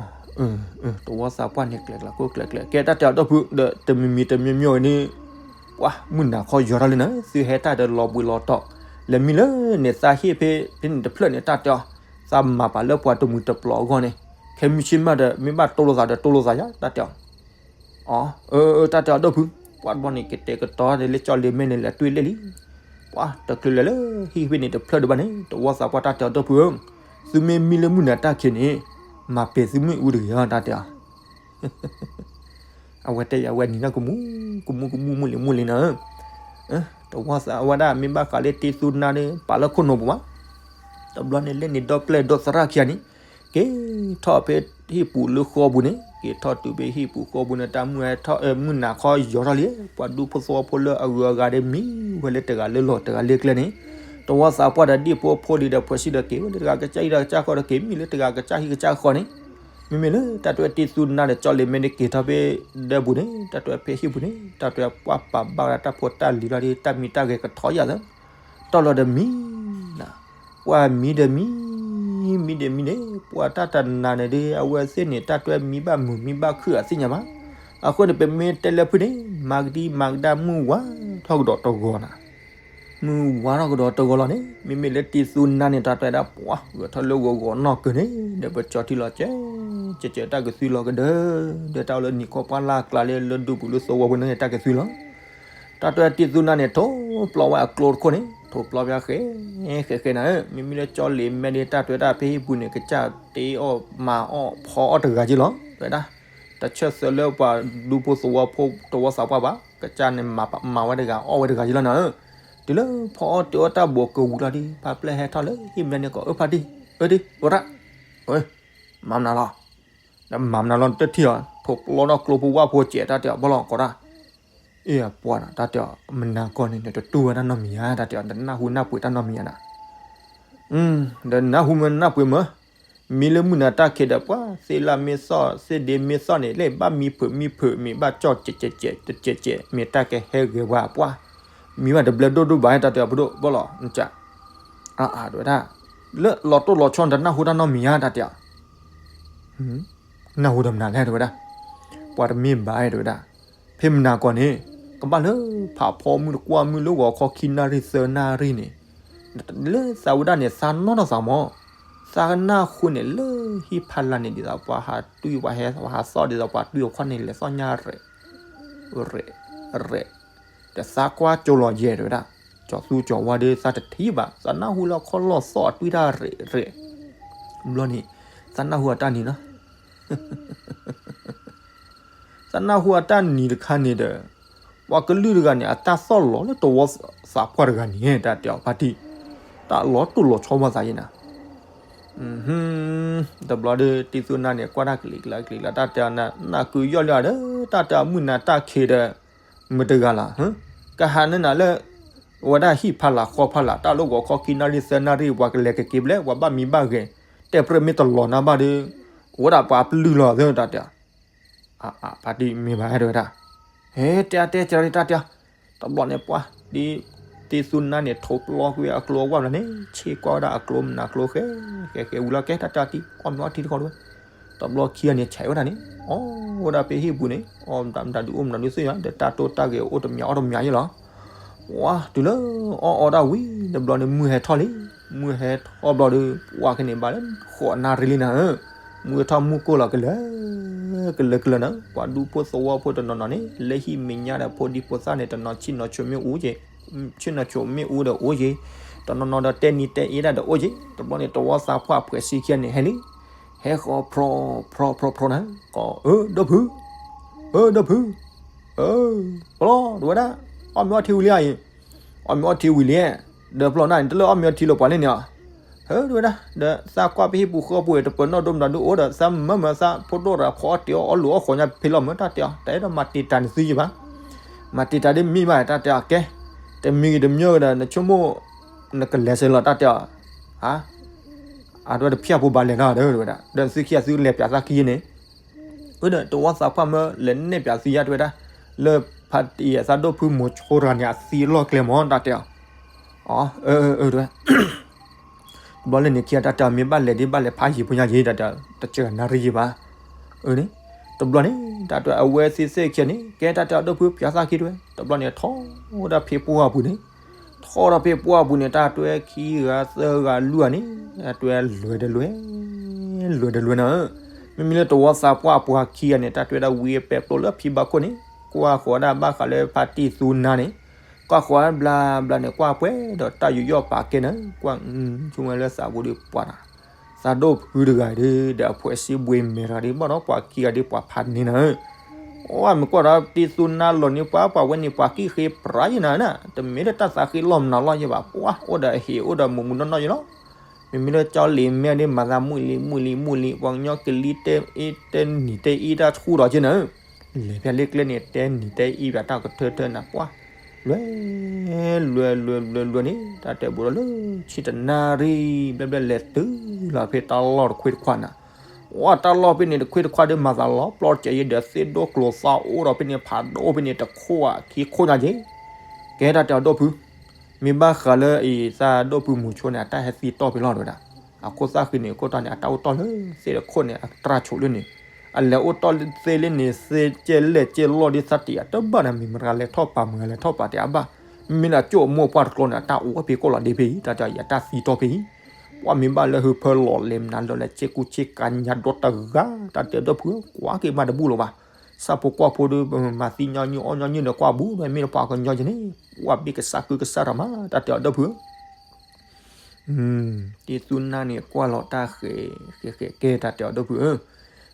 အ တဝီသးပှၢ်န့ၣ် ကျဲၤကျဲၤခိၣ်ကျဲၤကျဲၤ ကဲတၢ်တဲအီၤဒီဖု ဒီးတမံၤမံၤတမံၤမံၤန့ၣ် ပှၤမုၢ်နၤခီယီၤထီၣ်လံနၤ သုဟဲတၢ်ဒီးလီၤဘှံးလီၤတီၤ လဲၤမံလၢန့ၣ် သးဟ့ၣ်ဖဲဖဲန့ၣ်တဖျၢၣ်န့ၣ် တၢ်တဲအီၤ သးမၤပာ်လၢပှၤတမုာ်တပျီၤအဂီၢ်န့ၣ် ခဲမုၢ်ဆ့ၣ်မးဒီး မ့ၢ်ဘၣ်တိၢ်လိာ်သးဒီးတိၢ်လိာ်သးယါ တၢ်တဲအီၤ အ အ တၢ်တဲအီၤဒီဖု ပှၤတဘျီန့ၣ် ကတဲာ်ကတီၤန့ၣ်လၢကၠီလ့မဲာ်န့ၣ် လဲၤတွံၢ်လဲၣ်လံ ပှၤတချုးလဲၤလၢဟံၣ်ဖဲန့ၣ်တဖျၢၣ်ဒံးဘၣ်န့ၣ် တဝီသးပှၢ်တၢ်တဲအီၤဒီဖုဧၢ သုမ့ၢ်မံလၢမုၢ်နၤတၢ်ခံးန့ၣ် မၤပဲာ်သုမ့ၣ်အူတဂ့ၤဧါ တၢ်တဲအီၤ အဝဲတဲယၤဝဲနံၤနီၢ်ကမူ ကမူကမူမုၢ်လံၤမုၢ်လံၤနၤဧၢ တဝီသးဝဲဒၣ်မ့ၢ်ဘၣ်ဃးလၢတ့သူနါန့ၣ် ပာ်လၢခိၣ်နူာ်ပူၤဘၣ် တဘျီန့ၣ်လၢန့ၣ်ဒီပျဲၢ်ဒီသရၣ်ခံဂၤန့ၣ် က့ၤထီၣ်ဖဲ ဟံၣ်ပူၤလၢဃီပူၤန့ၣ် က့ၤထီၣ်တုၤဖဲဟံၣ်ပူၤဃီပူၤန့ၣ် တၢ်မုၢ်ဟဲထီၣ် မုၢ်နၤခီယီၤထီၣ်လံ, ပှၤဒူဖိသဝီဖိလၢအဂုၤအဂၤဒီးမံဝဲလၢတဂၤလၢလီၢ် တဂၤလၢကျဲန့ၣ်, တဝီသးပှၢ်ဒီးဒံၣ်ဖိဖိလံဒီး ဖှဲးစံဒီးက့ၤဝဲလၢတဂၤကစၢ်ဟံၣ်တဂၤကစၢ်ဃီဒီး က့ၤမံလၢတဂၤကစၢ်ဟံၣ်ကစၢ်ဃီန့ၣ်, မ့မ့ၢ်လၢတၢ်တဝဲတံၤသူနါဒီး ကၠီလ့ၤမဲဒီးက့ၤထီၣ်ဖဲဒၢပူၤန့ၣ် တၢ်တဝဲဖဲဟံၣ်ပူၤန့ၣ် တၢ်တဝဲပှၢ်ပာ်ဘၣ်ဝဲဒၣ်တၢ်ဖိတၢ်လံၤလီၤဒီး တၢ်မံတၢ်ဂဲၤကထီယၤသၢ တီၢ်လီၤဒီးမံနၤ, ပှၤမံဒီးမံ, မံဒီးမံန့ၣ် ပှၤတၢ်တနၤန့ၣ်ဒီး အဝဲသ့ၣ်န့ၣ် တၢ်တမံဘၣ်မုာ်မံဘၣ်ခုၣ်အသ့ၣ်ညါဘၣ်. အဃိန့ၣ် ပမ့ၢ်တဲလၢဖုန့ၣ် မၤကဒံမၤကဒါမုၢ်ဝါထီၣ်ကဒီးတဂီၤနၤ, မုၢ်ဝါထီၣ်ကဒီးတဂီၤလီၤန့ၣ် မ့မ့ၢ်လၢတံၤသူနါန့ၣ် တၢ်တဝဲဒၣ်ပှၤဂဲၤထီၣ်လၢဂီၤဂီၤနီၢ်ကၢၤန့ၣ် ဒီးပကၠီထံလီၤကဲ ကဲကဲတၢ်ကသုလီၤကဒၢ, ဒီးတၢ်အိၣ်လၢနံၤခီပှၢ်လၢအကျါလၢလၢဒူပူၤလၢသဝီပူၤန့ၣ် တၢ်ကသုလီၤ တၢ်တဝဲတံၤသူနါန့ၣ် ထိးပျီဝဲအကျိတခိၣ်န့ၣ် ထိးပျီဝဲဃဲ ဃဲဃဲနၤဧၢ, မ့မ့ၢ်လၢကၠီလ့ၤမဲဒီး တၢ်တဝဲဒၣ်ဖဲဟံၣ်ပူၤန့ၣ် ကစၢ်တ့အီၣ်မၤအီၣ်ဖီအီၣ်တဂၤက့လီၤ, တဝဲဒၣ် တဆၢသၢလၢပှၤဒူဖိသဝီဖိတဝီသးပှၢ်ဘၣ်, ကစၢ်န့ၣ်မၤဝဲတဂၤက့လီၤနၤဧၢ, တုၤလၢဖီအီၣ်တ့အီၣ်တၢ်ဘိးကဝံၤလီၤဒီး ဖါပျဲၢ်ဟဲထီၣ်လၢဟံၣ်မဲန့ၣ်ကီး အၢဖါတံၢ်, အၢတံၢ် ဝဲဒၣ်, မၤမနုၤလီၤ ဒီးမၤမနုၤလီၤ တထံၣ်အီၤ ထိးပျီထီၣ်ကျိဖိဝၣ်ဖိစဲး တၢ်တဲအီၤ ဘီလီၤကီးတၢ်, အ့ၣ်ပှၤနၤ တၢ်တဲအီၤ မနၤကီးန့ၣ် နတတူၢ်ဝဲတၢ်နီတမံၤဧါ တၢ်တဲအီၤ နတနၢ်ဟူနၢ်ပှ့ၤတၢ်နီတမံၤဧါနၤ, ဒီးနၢ်ဟူမ့ၢ်နၢ်ပှ့ၤမ့ၢ်, မံလၢမုၢ်နၤတၢ်ခံးဒီး ပှၤသ့လၢမ့ၢ်သီၣ် သ့ဒ့မ့ၢ်သီၣ်န့ၣ် လၢဘၣ်မံဖုးမံဖုး မ့ၢ်ဘၣ်ကၠီၣ်ကဲးကဲးကဲးကဲး မ့ၢ်တၢ်ကဟဲဂဲၤပှၤပှၢ်, မံဘၣ်တဘျၢဒိၣ်ဒိၣ်ဘၣ် တၢ်တဲအီၤ ပဒိၣ် ဘီလီၤ နက အါအါ တဝဲဒၣ်, လၢလီၤတိၢ်လီၤဆီ နတနၢ်ဟူတၢ်နီတမံၤဧါ တၢ်တဲအီၤ, နၢ်ဟူဒီးမနုၤလဲၣ် တဝဲဒၣ်, ပှၤတမ့ၢ်ဘၣ် တဝဲဒၣ်, ဖဲမနၤကီးန့ၣ် ကဘၣ်လၢဖးဖီမုၢ်တကွၢ်မုၢ်လၢဂီၤခီခံနၣ်ရံၣ်သၢနၣ်ရံၣ်န့ၣ်, လၢသးဝဲဒၣ်န့ၣ် သးနီၢ်ထီၣ်သးမး, သးကနၢ်ဟူန့ၣ် လၢဟံၣ်ဖးလၢ်န့ၣ် ဒ်သိးပှၤဟးတွံၢ်ပှၤဟဲပှၤဟးသီၣ် ဒ်သိးပှၤတွံၢ်အီၤခီန့ၣ် လဲၤသီၣ်ညါရဲၣ် ရဲၣ် ရဲၣ်, ဒီးသးကွၢ်ကၠိလီၤယဲၢ် တဝဲဒၣ်, ကၠီသူကၠီဝါဒီး သးတထံၣ်ဘၣ် သးနၢ်ဟူလၢခီၣ်လီၢ်သီၣ်အတွံၢ်တၢ်ရဲၣ်ရဲၣ်, ဘျီန့ၣ် သးနၢ်ဟူအတၢ်နံၤနီၤ သးနၢ်ဟူအတၢ်နံၤတခါန့ၣ်ဒီး, ပှၤကလုာ်တဂၤန့ၣ် အတၢ်သီၣ်လီၤလၢတဝီသးပှၢ်တဂၤန့ၣ် တၢ်တဲအီၤဖါတံၢ်, တၢ်လီၤတိၢ်လီၤဆီဘၣ်သးယဲၢ်နၤ, တဘျီဒီး တံၤသူနါန့ၣ် ကွၢ်တၢ်ကလံၤကျါကလံၤကျါ တၢ်တဲအီၤ နကုယီၢ်လၢအဒီး တၢ်တဲအီၤမုၢ်နၤတၢ်ခံးဒီး မတၤတဂၤလီၤ, ကဟးန့ၢ်နၤလၢ ဝဲဒၣ်ဟံၣ်ဖးလၢ်ဃီဖးလၢ် တၢ်လၢဂီၤခီခံနၣ်ရံၣ်သၢနၣ်ရံၣ် ပှၤကလဲၤကက့ၤဘျဲၣ် ပှၤဘၣ်မံဘၣ်ဂဲၤ, တဲပြဲၢ်မ့ၢ်တလီၤနၤဘၣ်ဒီး အိၣ်ဝဲဒၣ်ပှၤပလုၢ်လီၤသၢ တၢ်တဲအီၤ, ဖါတံၢ်မ့ၢ်ဘၣ် တဝဲဒၣ်, ဟဲ တဲတဲတဲတၢ်တဲအီၤ, တဘျီန့ၣ်ပှၤ ဒ် တံၤသူနါန့ၣ် ထိးပျီကွံာ်အကျိအဝၣ်ဘျီန့ၣ် ဆ့ကွၢ်ဝဲဒၣ်အကျိမနၤကျိဃဲ ဃဲဃဲဝံၤလီၤကဲ တၢ်တဲအီၤတံၤ အီၣ်မ့ၤအီထံတခီတဝဲ, တဘျီခံဂၤန့ၣ် ဆဲးဝဲဒၣ်န့ၣ် အီၣ်ဝဲဒၣ်ဖဲဟံၣ်ပူၤန့ၣ် အီၣ်မတၤဒုးအိၣ်မတၤဒုးသ့ၣ်ညါ ဒီးတၢ်တိၢ်တၢ်ဂဲၤအိၣ်တမံၤအီၣ်တမံၤယဲလီၤ, ဝါ တုၤလၢအီၣ်အီဒၣ်ဝံၤ တဘျီန့ၣ် မုၢ်ဟဲထီၣ်လံ, မုၢ်ဟဲထီၣ်ဘျီဒီး ပှၤကန့ၣ်ဘၣ်လၢ ဃိးနၣ်ရံၣ်လံနၤဧၢ, မုၢ်ဟဲထီၣ်မုၢ်ကိၢ်လီၤကလၢာ် ကလၢာ်ကလၢာ်နၤ ပှၤဒူဖိသဝီဖိတနီၤနီၤန့ၣ် လၢဟံၣ်မဲာ်ညါဒီးဖိဒံဖိသၣ်န့ၣ် တနီၤဆ့ၣ်နီၤဆိးမ့ၣ်အူက့ၤ, ဆ့ၣ်နီၤဆိးမ့ၣ်အူဒီးအိၣ်က့ၤ, တနီၤနီၤဒီးတဲနံၤတဲအ့ဒၣ်ဒီးအိၣ်က့ၤ, တဘျီန့ၣ် တဝီသးပှၢ်ဖှဲးဆံခံဂၤန့ၣ် ဟဲလံ, ဟဲဃီၤဖျီဖျီဖျီဖျီနၤ, ကီး အၢ ဒီဖု, အၢ ဒီဖု, အၢ ပျီ တဝဲဒၣ်, အီၣ်မ့ၤအီထံဝံၤလံဧါအံၤ, အီၣ်မ့ၤအီထံဝံၤလံ, ဒီးပျီနၤန့ၣ် တလၢအီၣ်မ့ၤအီထံလၢပှၤလၢန့ၣ်ဧါ ဟၢ တဝဲဒၣ် ဒီးသးကွၢ်ပဟံၣ်ပူၤဃီပူၤ တပၢၤနီၣ်ဒိမတၤဒုအိၣ်ဒီး သးမၢမၢသးဖိဒိၣ်ရၤဖီအီၣ်တ့ၤအီၣ်အီလူၤအီၣ်ဃီညါဖဲလီၤမၢတၢ်တဲအီၤ တအဲၣ်ဒိးမၤတံာ်တာ်န့ၢ်သုယံၤဘၣ်, မၤတံာ်တာ်ဒ်မ့ၢ်ဘၣ်တၢ်တဲအီၤကဲ, တမံၤဂ့ၤတမံၤဂ့ၤဒီး နဆိကမိၣ် နကလဲၤဆဲးလီၤတၢ်တဲအီၤ, ဟါ အဒိတဖျၢၣ်ဖိဘၣ်လဲၤနီၤဒီးဝဲဒၣ် ဒီးသုခံဂၤသုလဲၤပၠးသးခံန့ၣ် အၢ ဒီးတဝီသးပှၢ်မၢလဲၤနဲၣ်ပၠးသုယါတဝဲဒၣ်, လၢဖါတံၢ်အသးဒိၣ်ဖုမိၤဆိရၤန့ၣ် အသံအလီၢ်ကျဲမၢတၢ်တဲအီၤ, အၢ အၢ အၢ တဝဲ တဘျီလၢန့ၣ်ခံဂၤတၢ်တဲအီၤ မ့ၢ်ဘၣ်လဲၤဒ်ဘၣ်လဲၤဖးယံာ်ဖိညါယံာ်တၢ်တဲအီၤ တစှၤနၣ်ရံၣ်ယံာ်ဘၣ်, အၢန့ၣ်, တဘျီန့ၣ် တၢ်တဲအီၤအဝဲသ့ၣ်သ့ၣ်ခံဂၤန့ၣ် ကဲတၢ်တဲအီၤဒိၣ်ဖုပၠးသးခံတဝဲ တဘျီန့ၣ်ထီၣ်ဝဲဒၣ်ဖဲပှၢ်ပူၤန့ၣ် ထီၣ်ဒီးဖဲပှၢ်ပူၤန့ၣ် တၢ်တဲခံဂၤသၢဂၤလွံၢ်ဂၤန့ၣ် အတဲလွဲၤတလွဲၤ, လွဲၤတလွဲၤနၤဧၢ, မ့မ့ၢ်လၢတဝီသးပှၢ်အပှၤခံဂၤန့ၣ် တၢ်တဲဝဲဒၣ်ဝံအပဲာ်ပျိလၢဖံဘၣ်ခိၣ်န့ၣ် ကွၢ်ဃီၤဒၣ်ဘၣ်ဃးလၢဖါတံၢ်သူနါန့ၣ်, ကွၢ်ဃီၤဘျါဘျါန့ၣ် ကွၢ်ပှဲၤဒီးတၢ်ယူးယီၣ်ပာ်ကဲနၤဧၢ, ကွၢ်ဆိကမိၣ်လၢသးပူၤဒီးပှၤနၤ သးဒိၣ်ဖုတဂၤဒီး ဒီးအဖှဲးစံဘှ့မဲာ်တဂၤဒီး ဘၣ်ဒီးပှၤခံဂၤဒီးပှၤဖးန့ၢ်နၤဧၢ, အဝဲမ့ၢ်ကွၢ်ဒီးတံၤသူနါလီၤန့ၢ်ပှၤ ပှၤဝဲန့ၣ်ပှၤကံၣ်ဃ့ပြးယဲနၤဧၢ, တမ့ၢ်လၢတၢ်သးဃ့လီၤမနုၤလီၤယဲဘၣ်, ပှၤအိၣ်ဒီးအဟံၣ်အိၣ်ဒီးမူးမူးနီၢ်နီၢ်ယဲလီၤ, ပ မ့မ့ၢ်လၢကၠီလ့ၤမဲဒ်မၤသးမုၢ်လံမုၢ်လံမုၢ်လံ ပှၤကညီကလံၤတဲအ့တဲနံၤတဲအ့တၢ်ဆူၣ်ဒီးက့နၤဧၢ, လဲၤဖဲလၢကျဲန့ၣ် တဲနံၤတဲအ့ဖဲတၢ်ကထၢထၢနၤပှၢ်, လွဲ လွဲ လွဲ လွဲ လွဲန့ၣ် တၢ်တဲဘူးဒီးလၢ ဆံတနၣ်ရံၣ် ဘျဲၣ်ဘျဲၣ်လဲၤတုၤလီၤဖဲတၢ်လီၢ်တခွ့တခွါနၤ, ဝဲတၢ်လီၢ်ဖဲန့ၣ်တခွ့တခွါဒီးမၤသးလီၤပျီတစဲးယဲဒီးသ့ၣ်ဒိၣ်ကျိၤသးအိၣ်ဒီးဖဲန့ၣ်ဖးဒိၣ်ဖဲန့ၣ်တခိၣ်ဧါခံခိၣ်ညါက့, ကဲတၢ်တဲအီၤဒိၣ်ဖု မ့ၢ်ဘၣ်ဃးလၢအံၤသးဒိၣ်ဖုမူၤဆိန့ၣ် အတၢ်ဟဲသံတီၢ်ဖဲလီၤတဝဲဒၣ်, အခိၣ်သၣ်ဃံန့ၣ် အခိၣ်တီန့ၣ် အတၢ်အိၣ်တီၢ်လၢသ့ၣ်တခိၣ်န့ၣ် အတြၢ်ဆိးလၢန့ၣ်, အလဲၤအိၣ်တီၢ်သ့လၢန့ၣ် သ့ၣ်ကဲလဲၣ်ကဲလီၢ်ဒ်သးတံာ်အတဘၣ်န့ၣ် မ့ၢ်မတၤလဲၤထီၣ်ပာ်မတၤလဲၤထီၣ်ပာ်တ့ၢ်အဘၣ်, မ့မ့ၢ်ဒၣ်ကၠိအမိၢ်ပှၢ်တကျိၤန့ၣ် အတၢ်အိၣ်ဝဲဖဲကိၣ်လီၤဒ့ဖဲအံၤ တၢ်တဲအီၤ ယတၢ်သံတီၢ်ဖဲအံၤ, ပှၤမ့ၢ်ဘၣ်လၢဟုဖၢလီၤလဲၤမနုၤလၢလဲၤဆ့ကူဆ့ကၤညါဒီတဂၤ တၢ်တဲအီၤဒိၣ်ဖု ကွၢ်က့ၤမးတဘူၣ်လၢၤဘၣ်, ဆၣ်ဖိကီၢ်ဖိဒီး မၤသံညီနုၢ်အီၣ်ညီနုၢ်ဒီးကွၢ်ဘူးဒီးမ့ၢ်တပှၤကညီက့န့ၣ် ပှၤဘ့ၣ်ကစၢ်ကုကစၢ်တၢ်မး တၢ်တဲအီၤဒိၣ်ဖုဧၢ တ့သူနါန့ၣ်ကွၢ်လီၤတၢ်ဃဲၤဃဲၤဃဲၤကဲတၢ်တဲအီၤဒိၣ်ဖုဧၢ,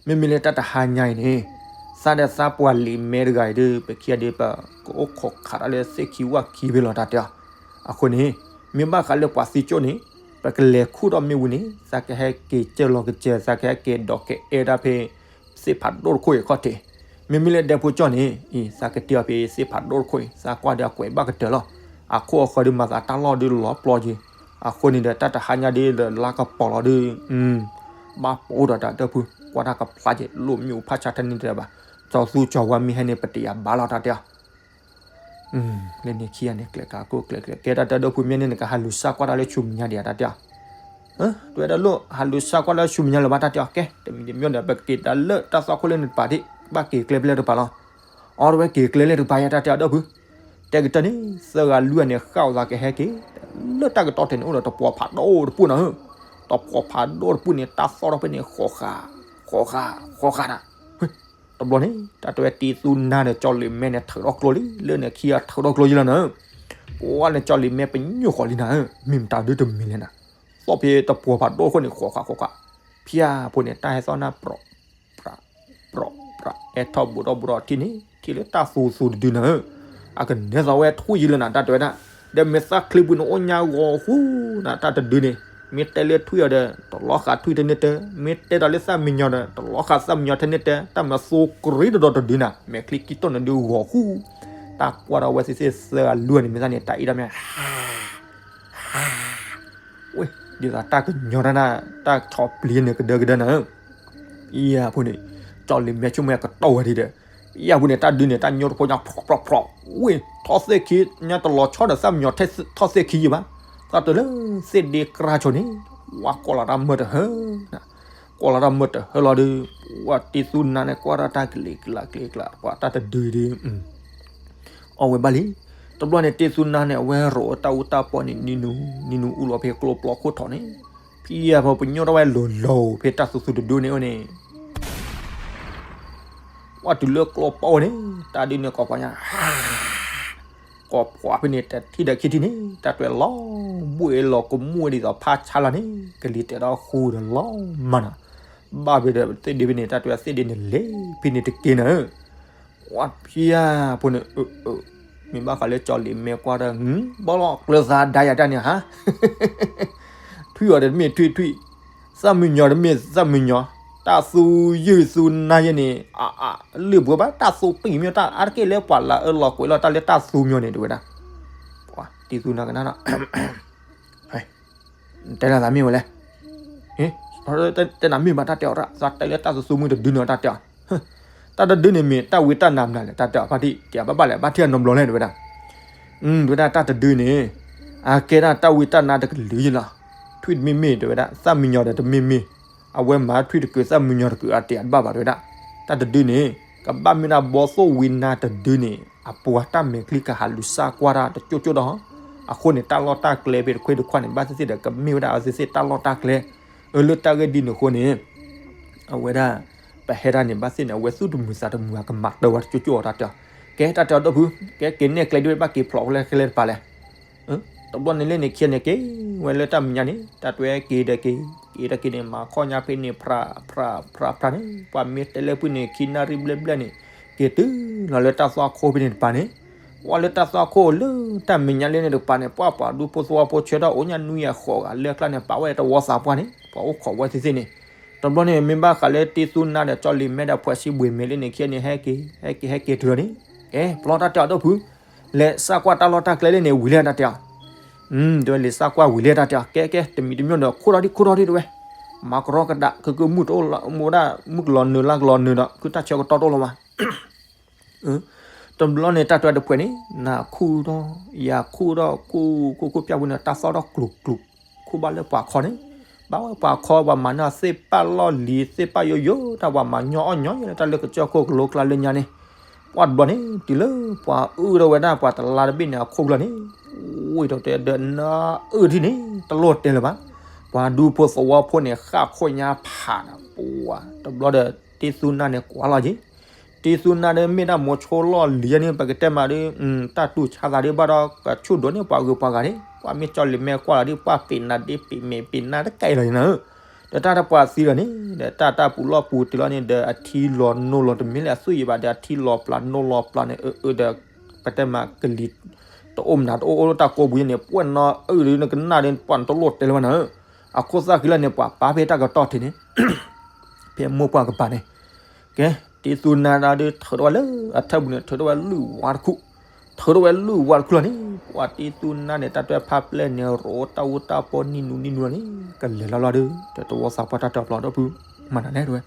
မ့မ့ၢ်လၢတၢ်တဟါညါအံၤန့ၣ် သးဒီးသးပှၢ်လံာ်မဲတဂၤအံၤဒီး ပခံဂၤဒီးပ ကအိၣ်ခိးခးတၢ်လၢသ့ၣ်ခံဝၣ်ခံဖဲလီၤတၢ်တဲအီၤ, အဃိန့ၣ် မ့ၢ်ဘၣ်ဃးလၢပှၤသံကၠိန့ၣ် ပကလဲၤခူၣ်ဒီးမ့ၢ်ဝံၤန့ၣ် သးကဟဲက့ၤကၢၢ်လီၤကစၢၢ် သးကဟဲက့ၤဒိးကအဲၣ်ဒၣ်ဖဲ သ့ၣ်ဖးဒိၣ်တခိၣ်အံၤခီၣ်ထံး, မ့မ့ၢ်လၢဒဲဖိကၠီန့ၣ် အံၤ သးကတ့အီၤဖဲသ့ၣ်ဖးဒိၣ်တခိၣ်အံၤ သးကွၢ်ဒီးအကွဲးဘၣ်ကတၢၢ်လီၤ, အခိၣ်အဃၢၤဒီးမၤသးတၢ်လီၢ်ဒီးလီၤပျီက့ၤ, အဃိန့ၣ်ဒီးတၢ်တဟါညါဒီးလၢလါကပီၤလီၤဒီး ဘၣ်ပိာ်ဒီးတၢ်ဒိၣ်ဖု ကွၢ်တၢ်ကဖျါက့ၤ လိၣ်မ့ၣ်အူဖးဆါထဲန့ၣ်တဘၣ်, ကၠီသူကၠီဝါမ့ၢ်ဟဲန့ၣ် ပတယာ်ဘၣ်လီၤတၢ်တဲအီၤ လၢန့ၣ်ခံဂၤန့ၣ် ကျဲးကၤကိၣ်ကျဲးကျဲး ကဲတၢ်တဲဒိၣ်ဖုမ့ၢ်န့ၣ် နကဟးလူၤစၢ်ကွၢ်တၢ်လၢဆူမဲာ်ညါဒံးဧါတၢ်တဲအီၤ, တဝဲဒၣ်လိၣ် ဟးလူၤစၢ်ကွၢ်တၢ်လၢဆူမဲာ်ညါလၢၤဘၣ်တၢ်တဲအီၤ ကဲ တမံၤတမံၤဒီး ပကက့ၤတၢ်လၢတၢ်သွၣ်ခိၣ်လၢန့ၣ်တပၤဒံး ဘၣ်က့ၤကျဲဖဲလဲၣ်တပၤလီၤ, အီၤတဝဲက့ၤကျဲလဲၣ်တပၤယါတၢ်တဲအီၤဒိၣ်ဖု, တဲကတၢၢ်န့ၣ် သၢဂၤလွံၢ်ဂၤန့ၣ် ဃၣ်အသးကဟဲက့ၤ, လၢတၢ်ကတီၢ်ထဲန့ၣ်အိၣ်ဒီးတပှီၤဖးဒိၣ်တပူၤနၤဧၢ, တပှီၤဖးဒိၣ်တပူၤန့ၣ် တၢ်သီၣ်ထီၣ်ဖဲန့ၣ် ဃီၤဃာ် ဃီၤဃာ် ဃီၤဃာ်နၤ တဘျီန့ၣ် တၢ်တဝဲတ့သူနါဒီးကၠီလ့ၤမဲန့ၣ် ထုးထီၣ်ကျိလံ လၢန့ၣ်ခံဂၤထုးထီၣ်ကျိယံလီၤနၤဧၢ, ပှၤန့ၣ်ကၠီလ့ၤမဲပညိၣ်ဃီၤလံနၤဧၢ, မ့ၢ်မတၤဒုတမံၤလဲၣ်နၤ, သီၣ်ဖဲတပှီၤဖးဒိၣ်ခိၣ်န့ၣ် ဃီၤဃာ်ဃီၤဃာ်, ဖၠါဖိန့ၣ် တၢ်ဟဲသီၣ်နၢ် ပြး အဲၣ်ထီၣ်ဘူးထီၣ်ဘူးထီၣ်ထံၣ်န့ၣ် ထံၣ်လၢတၢ်သူသူတဒုနၤဧၢ, အကနဲသီဝဲထွံၣ်ယံလၢနၤ တၢ်တဝဲဒၣ်, ဒီးမ့ၢ်သၣ်ချံပူၤန့ၣ်အိၣ်ညါဂီၤဃူနၤ တၢ်တဒုန့ၣ်, မ့ၢ်တဲလၢထွံၣ်အီၤဒီး တလီၤဃာ်ထွံၣ်ထဲန့ၣ်တၢ, မ့ၢ်တဲဒီးလၢသၣ်မံညီၤဒီး တလီၤဃာ်သၣ်မံညီၤထဲန့ၣ်တၢ, တၢ်မၤသူကရံတဒီးတဒုနၤ, မဲာ်ချံကံၢ်တီၢ်န့ၣ်ဒုဂီၤဃူ, တၢ်ကွၢ်ဒီးဝဲသ့ၣ်သ့ၣ်သၢဂၤလွံၢ်ဂၤန့ၣ် မ့ၢ်သၣ်န့ၣ် တၢ်အ့ၣ်ဒၣ်မ့ၢ် ဝဲ, ဒ်သိးတၢ်ကညီၤတၢ်နၤ, တၢ်ဆီၣ်ပျံၤန့ၣ်ကဒၢကဒၢနၤဧၢ, ယၤဖိန့ၣ်, ကၠီလ့ၤမဲဆိကမိၣ်ကတီၢ်ဝဲဒၣ်ဒီး, ယၤဖိန့ၣ် တၢ်ဒုန့ၣ် တၢ်ညိတဖိညါ ဖြီဖြီဖြီ, ဝဲ, ထီၣ်သ့ၣ်ခံ, ညါတလီၤဆီဒီးသၣ်မံညီၤထီၣ်သ့ၣ်ခံယံဘၣ်, သးတလၢသ့ၣ်ဒ့ကြၢ်ဆိန့ၣ်, ဝဲကွၢ်လီၤတၢ်မၢတဟၢနၤ, ကွၢ်လီၤတၢ်မၢတဟၢလီၤဒီး, ဝဲတ့သူနါန့ၣ် ကွၢ်တၢ်တၢ်ကလံၤကျါကျံၤကျါ ပှၤတၢ်တဒုဒီး အီၣ်ဝဲဘၣ်လံ, တဘျီန့ၣ် တ့သူနါန့ၣ် အဝဲရိးအတၢ်အူတၢ်ပီန့ၣ် နံၤနူၤ နံၤနူၤအူလီၤဖဲကျိပျီခိၣ်ထီၣ်န့ၣ်, ဖံယၤဖိပညိၣ်ထီၣ်ဝဲလိၤလိၤ ဖဲတၢ်သူသူတဒုန့ၣ်အိၣ်န့ၣ်, ဝဲတုၤလၢကျိပီန့ၣ် တၢ်ဒုန့ၣ်ကိးပှၤညါ ကိးပှၤဖဲန့ၣ် တထံၣ်ဒီးခံထံၣ်န့ၣ် တၢ်တွဲလီၤကမူၣ်ဝဲဒ်သိးဖးဆါလီၤန့ၣ် ကလံၤတဲာ်ဒီးဃူဒီးလီၤမးနီၤ, ဘၣ်ဖဲဒီးသ့ၣ်ဒ့ဖဲန့ၣ် တၢ်တွဲသ့ၣ်ဒ့န့ၣ်လဲၤဖဲန့ၣ်တက့ၢ်နၤဧၢ ဝဲဖံယၤဖိန့ၣ်, မ့ၢ်ဘၣ်ဃးလၢကၠီလ့ၤမဲကွၢ်ဒီး ဘီလီၤကျၢၤသးဒါယၤတၢ်န့ၣ်ဟါ, ထွံၣ်အီၤဒီးတမ့ၢ်ထွံၣ်ထွံၣ်, သၣ်မံညီၤတမ့ၢ်သၣ်မံညီၤ, တၢ်သူယုၢ်သူနါယဲန့ၣ်, အလၢပှဲၤဘၣ် တၢ်သူပံာ်မ့ၢ်တၢ်အါတက့ၢ်လၢပှၤလၢအလီၤကွဲးလီၤတၢ်လၢတၢ်သူမညီၤန့ၣ် တဝဲဒၣ်, ပှၤတံၤသူနၤကနၣ်နီၤ တဲလၢသးမ့ၢ်ဝဲလဲၣ်, တဲနၤမ့ၢ်ဘၣ်တၢ်တဲအီၤရၣ် သးတဲလၢတၢ်သူသူမုၢ်တဒုန့ၣ်တၢ်တဲအီၤ, တၢ်တဒုန့ၣ်မ့ၢ်တၢ်ဝံတၢ်နါမနုၤလဲၣ် တၢ်တဲအီၤဖါတံၢ် ကဘၣ်ဘၣ်လဲၣ် ဘၣ်ထံၣ်အနီတဘျီလဲၣ် တဝဲဒၣ်, တဝဲဒၣ်တၢ်တဒုန့ၣ်, အကဲဒၣ်တၢ်ဝံတၢ်နါတကလုာ်ယလီၤ, ထွံၣ်တမ့ၢ်မ့ၢ် တဝဲဒၣ် သၣ်မံညီၤဒီးတမ့ၢ်မ့ၢ်, အဝဲမၤထွံၣ်တကုာ်သၣ်မံညီၤတကုာ်အတဲအတဘၣ်ဘၣ် တဝဲဒၣ်, တၢ်တဒုန့ၣ်, ကဘၣ်မ့ၢ်ဒၣ်ဘီသိၣ်ဝံနါတဒုန့ၣ် အပှၤတၢ်မဲာ်ချံကဟးလူၤစၢ်ကွၢ်တၢ်တကၠိၣ်ကၠိၣ်ဒီး, အဃိန့ၣ် တၢ်လီၢ်တၢ်ကျဲဖဲတခွ့တခွါန့ၣ် ဘၣ်သ့ၣ်သ့ၣ်ဒီး ကမ့ၢ်ဝဲဒၣ်အဝဲသ့ၣ်သ့ၣ်တၢ်လီၢ်တၢ်ကျဲ, အၢ လၢတၢ်ဂ့ၢ်ဒ်န့ၣ်အဃိန့ၣ် အဝဲဒၣ် ပဟဲဒၣ်န့ၣ် ဘၣ်သ့ၣ်န့ၣ် အဝဲသူၣ်တမုာ်သးတမုာ် အကမၤတၢ်ဝဲတကၠိၣ်ကၠိၣ်အီၤတၢ်တဲအီၤ, ကဲတၢ်တဲအီၤဒီပုၢ်, ကဲက့ၤနဲၣ်ကျဲဒ်ဝဲ ဘၣ်က့ၤဖျိးဝဲလၢကျဲတပၤလဲၣ်, တဘျီန့ၣ်လၢန့ၣ်ခံဂၤန့ၣ်က့ၤဝဲလၢတၢ်မဲာ်ညါန့ၣ် တၢ်တွဲက့ၤဒီးက့ၤ, က့ၤဒီးက့ၤန့ၣ် မၤခီၣ်ညါဖဲန့ၣ် ဖြးဖြးဖြးန့ၣ် ပှၤမ့ၢ်တဲလၢပုၢ်န့ၣ် ခံနၣ်ရံၣ်ဘျဲၣ်ဘျဲၣ်န့ၣ် က့ၤတုၤလီၤလၢတၢ်သွၣ်ခိၣ်ဖဲန့ၣ်တပၤန့ၣ်, ပှၤလၢတၢ်သွၣ်ခိၣ်လၢတၢ်မဲာ်ညါလၢန့ၣ်တကပၤန့ၣ် ပှၤပှၤဒူဖိသဝီဖိဆၢထၢၣ်အိၣ်ညါနွံဂၤဃိးဂၤလၢကျါန့ၣ် ပာ်ဝဲတဝီသးပှၢ်န့ၣ် ပှၤအိၣ်ခိးဝဲသ့ၣ်သ့ၣ်န့ၣ်, တဘျီန့ၣ် မ့ၢ်ဘၣ်ဃးလၢတံသူနါဒီးကၠီလံၤမဲဒီးဖှၣ်စံဘှ့ၣ်မဲလၢန့ၣ်ခံန့ၣ် ဟဲက့ၤ ဟဲက့ၤ ဟဲက့ၤတုၤလီၤန့ၣ်, ကဲ ပျီတၢ်တဲအီၤဒိၣ်ဖု လဲၤစးကွၢ်တၢ်လီၢ်တၢ်ကျဲလၢန့ၣ်ဝံၤလဲၣ်တၢ်တဲအီၤ, တဲဝဲလဲၤစးကွၢ်ဝံၤလဲၣ်တၢ်တဲအီၤ ကဲကဲ တမံၤတမံၤဒီး ခိၣ်ထီၣ်ဒံးခိၣ်ထီၣ်ဒံးတဲဝဲ, မၤကရီကဒး ကကမုၢ်တအိၣ်လၢ မူဒၣ် မုၢ်ကလီၤနုာ်လါကလီၤနုာ်ဒီး ခုတၢ်ဆၢကတီၢ်တအိၣ်လီၤဘၣ် တဘျီန့ၣ် တၢ်တဲတဖုန့ၣ် နၤခူၣ်ထီၣ် ယၤခူၣ်ထီၣ် ခူၣ်ခူၣ်ခူၣ်ပျၢ်ပူၤန့ၣ် တၢ်သီၣ်ထီၣ်ကျူၤကျူၤ ခူၣ်ဘၣ်လၢပှၤခီန့ၣ်, ဘၣ်ဝဲပှၤခီ ပှၤမၤန့ၢ်သ့ၣ်ပာ်လီၢ်လံၤ သ့ၣ်ပာ်ယိယိ တၢ်ပှၤမၤညီအီၣ်ညီယိလၢတၢ်လၢကစၢၢ်ခိၣ်ကလိကျါလၢညါန့ၣ်, ပှၤတဘျီန့ၣ် တုၤလၢပှၤအုၣ်ထီၣ်ဝဲဒၣ်ပှၤတလါတဘ့ၣ်န့ၣ် အခိၣ်ကျၢၢ်န့ၣ်, ဝံၤဒီးတဲဒီးနအုၣ်ထံၣ်န့ၣ် တလိၣ်တဲလၢၤဘၣ်, ပှၤဒူဖိသဝီဖိန့ၣ် ဃၣ်ခိၣ်ညါဖးဒီး ပှၤတဘျီဒီး တံသူနါန့ၣ်ကွၢ်လီၤက့ၤ တံသူနါဒီးမ့ၢ်ဒၣ်မိၤဆိလီၢ်လံၤန့ၣ် ပကတဲမးဒီး တၢ်တူၢ်ဆါသးဒ်ဘၣ်ဒီး ကဆူၣ်ဒိၣ်န့ၢ်ပှၤဂုၤပှၤဂၤန့ၣ် ပှၤမ့ၢ်ကၠီလံၤမဲကွၢ်လီၤဒ် ပှၤပ့ၤနၤဒ့ပ့ၤမဲာ်ပ့ၤနါတကဲအံၤလီၤနၤဧၢ, ဒီးတၢ်တပှၤသံလီၤန့ၣ် ဒီးတၢ်တၢ်ပူၤလီၢ်ပူၤတုၤလီၤန့ၣ် ဒီးအထံလီၤနိလီၤတမ့ၢ်လၢအသွံၣ်ယံၤဘၣ် ဒီးအထံလီၤပျၢၤနိလီၤပျၢၤန့ၣ် အၢအၢဒီး ပတဲမးကလံၤ တအိၣ်မနုၤတအိၣ်အိၣ်လၢတၢ်ကိးပူၤန့ၣ် ပှဲၢ်နီၢ်အုၣ်ဒီးနကနၣ်ဒီး ပှၤနတလိၣ်တဲလၢၤဘၣ်နၤဧၢ, အခိၣ်သၣ်ဃံလၢ်န့ၣ် ပှၤပာ်ဖဲတၢ်ကတီၢ်ထံးန့ၣ် ဖဲမိၢ်ပှၢ်ကပၤန့ၣ်, ကဲ တံသူနါဒၣ်ဒီးထုးထီၣ်ဝဲလၢအထၢၣ်ပူၤန့ၣ် ထုးထီၣ်ဝဲလုၢ်ဝါတခူၣ်, ထုးထီၣ်ဝဲလုၢ်ဝါတခူၣ်လီၤန့ၣ် ပှၤတံသူနါန့ၣ် တၢ်တွဲဖးပျဲၢ်န့ၣ် ရိးတၢ်အူတၢ်ပီနံၣ်နူနံၣ်နူလီၤန့ၣ် ကလဲၤလီၤလီၤဒီး တဝီသးပှၢ်တၢ်တဲအီၤပျီဒီးဖု မၤနၤလဲၣ်တဲဝဲ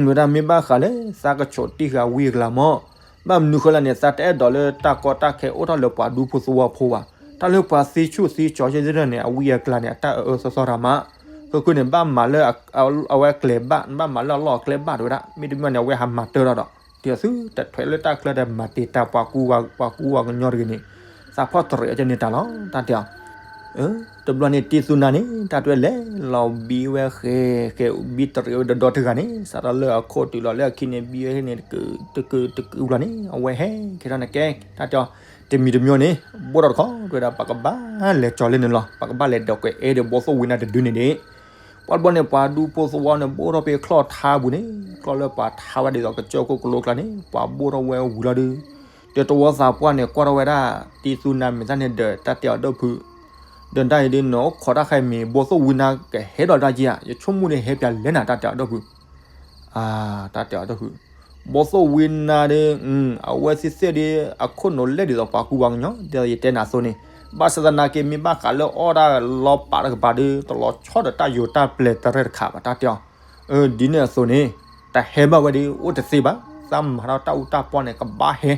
ဝဲဒၣ်မ့ၢ်ဘၣ်ဃးလၢ သးကဆိးတံၢ်ဃာ်ဝံအကျါမး, ဘၣ်မနုၤဃိလဲၣ်န့ၣ် သးတအဲၣ်ဒိးလၢတၢ်ကီတၢ်ခဲအိၣ်ထီၣ်လၢပှၤဒူဖိသဝီဖိဘၣ်, တၢ်လၢပှၤသံဆူၣ်သံကၠီသ့ၣ်တဖၣ်န့ၣ် အဝံအကျါန့ၣ် အတၢ်အၢအၢသီသီတၢ်မး, ဃုဃုန့ၣ် ဘၣ်မၤလၢ အဝဲအကျဲဘၣ် ဘၣ်မၤလၢအလီၢ်အကျဲဘၣ်တဲဝဲဒၣ် မ့တမ့ၢ်န့ၣ် အဝဲဟးမၤတၢထီၣ်ဒီး တုၤအသုတထွဲလၢတၢ်ချၢဒီးမၤတ့ၢ်တၢ်ပှၤကူပှၤကညီတဂ့ၤန့ၣ်, သးဖီၣ်တရံးအီၤကန့ၢ်တၢ်လီၤ တၢ်တဲအီၤ တဘျီန့ၣ် တံသူနါန့ၣ် တၢ်တွဲလဲၤလီၤဘံဝဲဃဲ ဃဲဘံတရံးဝဲဒီဒီတဂၤန့ၣ် စးထီၣ်လၢအခိၣ်တုၤလီၤလၢအခံန့ၣ် ဘံဝဲန့ၣ် တကုာ်တကုာ်တကုာ်ဘျီန့ၣ် အဝဲဟဲကဲထီၣ်န့ၣ်ကဲ တၢ်တဲအီၤ တမံၤတမံၤန့ၣ် ဘိၣ်ထီၣ်တခီ တဲဝဲဒၣ် ပကဘၣ်လဲၤကၠီၤလၢန့ၣ်လီၤ ပကဘၣ်လဲၤဒိးကွဲးအဲၣ်ဒီးဘီသိၣ်ဝံနါတဒုန့ၣ်ဒၣ် ပှၤတဘျီန့ၣ် ပှၤဒူဖိသဝီန့ၣ် ဘိၣ်ထီၣ်ဖဲချီၣ်ထါပူၤန့ၣ် ချီၣ်လၢပှၤထါဝဲဒ်သိးကစၢၢ်ခိၣ်ကလိကျါန့ၣ် ပှၤဘိၣ်ထီၣ်ဝဲဝံၤလီၤဒီး ဒီးတဝီသးပှၢ်န့ၣ် ကွၢ်ထီၣ်ဝဲဒၣ် တံသူနါမဲာ်သၣ်န့ၣ်ဒီး တၢ်တဲအီၤဒိၣ်ဖု ဒီးတၢ်အံၤဒ်နီၢ်ခိးတၢ်ခါအံၤမ့ၢ် ဘီသိၣ်ဝံနါကဟဲဒီးတၢ်က့ဧါ ယဆိကမိၣ်န့ၣ် ဟဲပၠးလဲၣ်နၤ တၢ်တဲအီၤဒိၣ်ဖု တၢ်တဲအီၤဒိၣ်ဖု ဘီသိၣ်ဝံနါဒီး အဝဲသ့ၣ်သ့ၣ်ဒီး အခိၣ်နူာ်လဲၢ်ဒ်သိးပှၤကူပှၤကညီ ဒ်သိးယတဲနၤအသိးန့ၣ် ဘၣ်ဆၣ်သနာ်က့ မ့ၢ်ဘၣ်ဃးလၢအီၣ်တၢ်လီၤပာ်တကပၤဒီး တလီၤဆီဒီးတၢ်ယိၤတၢ်ပျဲၤတရဲၣ်တခါဘၣ် တၢ်တဲအီၤ ဒ်န့ၣ်အသိးန့ၣ် တဟဲဘၣ်ဝဲဒီး အိၣ်တသ့ဘၣ် သးမၤထီၣ်တၢ်အူတၢ်ပီၢ်န့ၣ် ကဘၣ်ဟဲ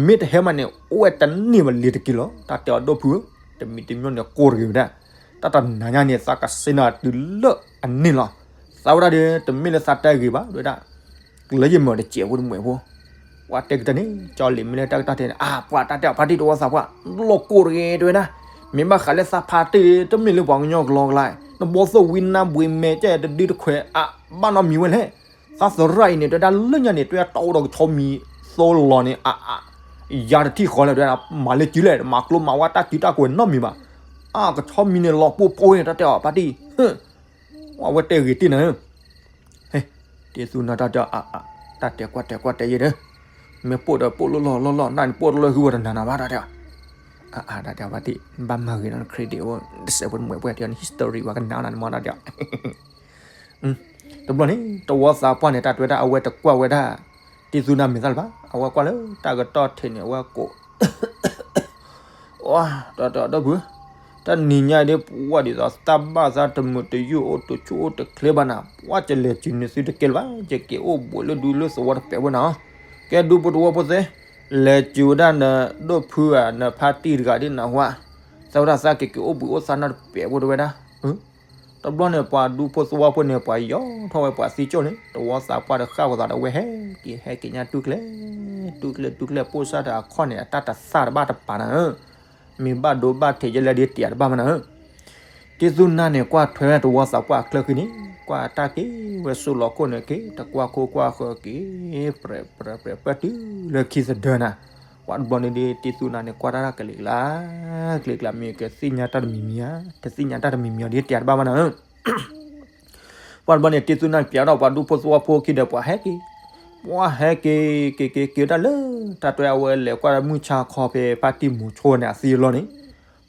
မ့ၢ်တဟဲမးန့ၣ် အိၣ်ဝဲတန့ၢ်ဘၣ်လံၤတက့ၢ်လီၤ တၢ်တဲအီၤဒိၣ်ဖုဧၢ တမံၤတမံၤန့ၣ် ကိးတဂ့ၤဝဲဒၣ် တၢ်တနၤညါန့ၣ် သးကစံးနၤတုၤလၢအန့ၣ်လီၤ သးဝဲဒၣ်ဒီး တမ့ၢ်လၢသးတဲဂ့ၤဘၣ် တဲဝဲဒၣ် ကျဲယမၤတစဲးဖိတမှဲးဖိ ပှၤတဲကတၢၢ်န့ၣ် ကၠီလံၤမ့ၢ်လၢတၢ်ကတီၢ်ထဲန့ၣ် အါ ပှၤတၢ်တဲအီၤဖါတံၢ်တဝီသးပှၢ် လီၤကိးတဂ့ၤ တဲဝဲဒၣ် မ့ၢ်ဘၣ်ဃးလၢသးဖါတံၢ် တမ့ၢ်လၢပှၤကညီကလီကလါ နဘီသိၣ်ဝံနါဘှ့ၣ်မဲာ်ကဲတဒုတခွဲး အါ ဘၣ်နီတမံၤဝဲလဲၣ် သးသရၣ်အံၤန့ၣ် တဲဝဲဒၣ်လၢညါန့ၣ် တဲဝဲဒၣ်တအိၣ်ဒီးကဆီမံၤသိလီၤန့ၣ် အါ အါ ယၤတထံၣ်ဃီလဲၣ် တဲဝဲဒၣ် မၤလၢစုလဲၣ် မၤကျိမၤဝါတၢ်စုတၢ်ကဝဲၤနီတမံၤဘၣ် အါ ကဆီမံၤန့ၣ် လီၤပှီၢ်ပှီၢ်ဝဲန့ၣ် တၢ်တဲအီၤဖါတံၢ် အဝဲတဲဂ့ၤတ့ၢ်နၤ ဟဲ တံသူနါတၢ်တဲအီၤ အါ အါ တၢ်တဲကွၢ်တဲကွၢ်တဲယဲၢ်ဒီး မ့ၢ်ပိၢ်ဒီးပိၢ်လီၢ်လီၢ်လီၢ်လီၢ် နၢ်န့ၣ်ပိၢ်တလၢဃုဝဲတနၤနၤဘၣ် တၢ်တဲအီၤ အါ အါ တၢ်တဲအီၤဖါတံၢ် ဘၣ်မၤဂ့ၤနီၤ credit အိၣ် တစဲးဖိတမှဲးဖိ တဲအီၤ history ပှၤကနၣ်နၤန့ၣ်မ့ၢ်တၢ်တဲအီၤ တဘျီန့ၣ် တဝီသးပှၢ်န့ၣ် တၢ်တဲဝဲဒၣ် အဝဲတကွၢ်ဝဲဒၣ် တံသူနါမဲာ်သၣ်လၢၤဘၣ် အဝဲကွၢ်လၢတၢ်ကတီၢ်ထဲန့ၣ် အဝဲကိး အ တၢ်တဲအီၤဒိၣ်ဖု တနံၤညါအံၤဒ်ပှၤဒ်သိးသးဘၣ်သးတမုာ်တယုၢ်အိၣ်တဆူၣ်အိၣ်တချ့ဘၣ်နၤ ပှၤကလဲၤစုၤန့ၢ်သုတကဲလၢၤဘၣ် ယက့ၤအိၣ်ဘှံးလၢဒူလၢသဝီတပဲာ်ဖိနၤ ကဲဒူဖိတဝီဖိသ့ လဲၤစုၤဝဲဒၣ်နဒိၣ်ဖုဧါ နဖါတံၢ်တဂၤဒ်နဟါ သးဝဲဒၣ်သးက့ၤက့ၤအိၣ်ဘှံးအိၣ်သါနီတပဲာ်ဖိတဲဝဲဒၣ် တဘျီန့ၣ် ပှၤဒူဖိသဝီဖိန့ၣ် ပှၤယီၤထီၣ်ဝဲပှၤသံကၠိၣ်န့ၣ် တဝီသးပှၢ်ဒီးဃၣ်ဝဲသးဒီးဝဲဟဲက့ၤဟဲက့ၤညါတူၢ်ကျဲ တူၢ်ကျဲတူၢ်ကျဲ ပိၢ်စၢ်ဒီးအခီၣ်န့ၣ် အတၢ်တသၣ်တဘၣ်တပၤနၤဧၢ မ့ၢ်ဘၣ်ဒိဘၣ်ထံးယဲလဲၣ်ဒ်တံၤတဘၣ်မးနၤဧၢ တံသူနါန့ၣ် ကွၢ်ထွဲဝဲတဝီသးပှၢ်အချၢဃံန့ၣ် ကွၢ်တၢ်က့ၤဝဲဆူလီၤခိၣ်န့ၣ်က့ၤ တကွၢ်ခိၣ်ကွၢ်ဃၢၤက့ၤ ပြဲးပြဲးပြဲးပၢၢ်တုၤလၢခံသဒၢနၤ ပှၤတဘျီန့ၣ်ဒီး တံသူနါန့ၣ် ကွၢ်တၢ်ကလံၤကျါ ကလံၤကျါမ့ၢ်ကသ့ၣ်ညါတၢ်တမံၤမံၤဧါ တသ့ၣ်ညါတၢ်တမံၤမံၤဧါ ဒ်တံၤတဘၣ်မးနၤဧၢ ပှၤတဘျီန့ၣ် တံသူနါပျးထီၣ်ပှၤဒူဖိသဝီဖိခံဒီးပှၤဟဲက့ၤ, ပှၤဟဲက့ၤက့ၤက့ၤက့ၤတၢ်လၢ တၢ်တဲအဝဲလဲၤကွၢ်မုၢ်ဆါခီဖဲဖါတံၢ်မူၤဆိန့ၣ် အသံအလီၢ်န့ၣ်,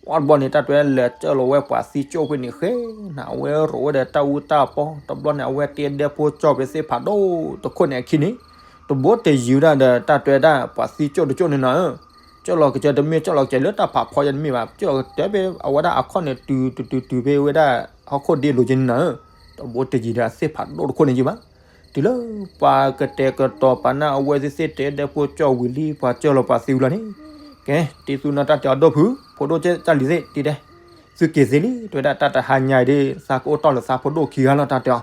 ပှၤတဘျီန့ၣ် တၢ်တဲလဲၤစၢၢ်လီၤဝဲပှၤသံကၠိၣ်ဖဲန့ၣ် ဃဲနၤ အဝဲရိးဝဲဒီးတၢ်အူတၢ်ပီ တဘျီန့ၣ် အဝဲတ့ဒဲဖိကၠိၣ်ဖဲသ့ၣ်ဖးဒိၣ်တခိၣ်န့ၣ်အခံန့ၣ်, တဘိတယံၤဒၣ်ဒီး တၢ်တဲဒၣ်ပှၤသံကၠိၣ်တကၠိၣ်န့ၣ်နၤဧၢ, ကၠိၣ်လီၤကစၢၢ်တမ့ၢ်ကၠိၣ်လီၤကစၢၢ်လၢတၢ်ဖးဖီယဲန့ၣ်မ့ၢ်ဘၣ်, ကၠိၣ်လီၤကတၢၢ်ဖဲအဝဲဒၣ်အခီၣ်န့ၣ် တုၤတုၤတုၤတုၤဖဲဝဲဒၣ် ဟီၣ်ခိၣ်ဒ့လိၤကဲန့ၣ်နၤဧၢ, တဘိတယံၤဒီးသ့ၣ်ဖးဒိၣ်တခိၣ်န့ၣ်ယံၤဘၣ်. တုၤလၢပှၤကတဲာ်ကတီၤပာ်နၢ်အဝဲသ့ၣ်သ့ၣ်တဲဒဲဖိကၠိၣ်ဝံၤလံ ပှၤစၢၢ်လီၤပှၤသံဝံၤလီၤန့ၣ်, ကဲ တံၤသူနၤတၢ်တဲအီၤ ဒိၣ်ဖု ဖိဒိၣ်ကၢ်လံၤသ့ၣ်တံၤဒဲ, သုက့ၤသ့လံ တဲဝဲဒၣ် တၢ်တဟါညါအံၤဒီး သးကအိၣ်တီၢ်လၢသးဖိဒိၣ်ခံဂၤလီၤ တၢ်တဲအီၤ,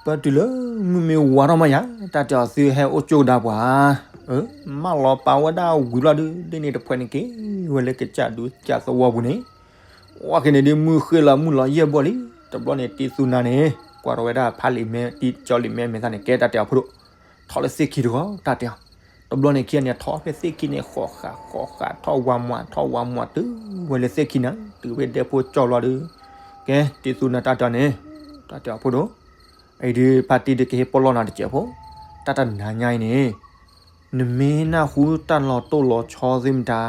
ပတုၤလၢမုၢ်မ့ၢ်ဝါထီၣ်မးယၤ တၢ်တဲအီၤ သုဟဲအိၣ်ကၠိကဒါပှၤ မၢလီၤပာ်ဝဲဒၣ်ဝံၤလီၤဒုး ဒ်န့ၣ်တဖှဲးန့ၣ်က့ၤဝဲလၢကစၢ်ဒူကစၢ်သဝီပူၤန့ၣ်, ဝဲက့ၤန့ၣ်ဒ်မုၢ်ဃ့ၢ်လီၤမုၢ်လီၤယဲၢ်ဘီလံ, တဘျီန့ၣ် တံၤသူနၤန့ၣ် ကွၢ်ထီၣ်ဝဲဒၣ်ဖးလံာ်မဲ တံၤကၠီလံာ်မဲမဲာ်သၣ်န့ၣ် ကဲတၢ်တဲအီၤဖိဒိၣ်, ထီၣ်လၢသ့ၣ်ခံတဂီၤ တၢ်တဲအီၤ, တဘျီန့ၣ်ခံဂၤန့ၣ် ထီၣ်ဖဲသ့ၣ်ခံန့ၣ် ဃီးဃးဃီးဃး ထီၣ်ဝါမွၤ ထီၣ်ဝါမွၤတုၤဝဲလၢသ့ၣ်ခံန့ၣ် တုၤဖဲဒဲဖိကၠိၣ်လီၤဒုး, ကဲ တံၤသူနၤတၢ်တဲအီၤန့ၣ်, တၢ်တဲအီၤဖိဒိၣ် အံၤဒုးဖါတံၢ်ဒုးကဟ့ၣ်ပီၣ်လီၢ်နၤတစဲးဖိ, တၢ်တနၤညါအံၤန့ၣ်, နမ့ၢ်နၢ်ဟူတၢ်လီၤတိၢ်လီၤဆီသ့ၣ်မတၤ,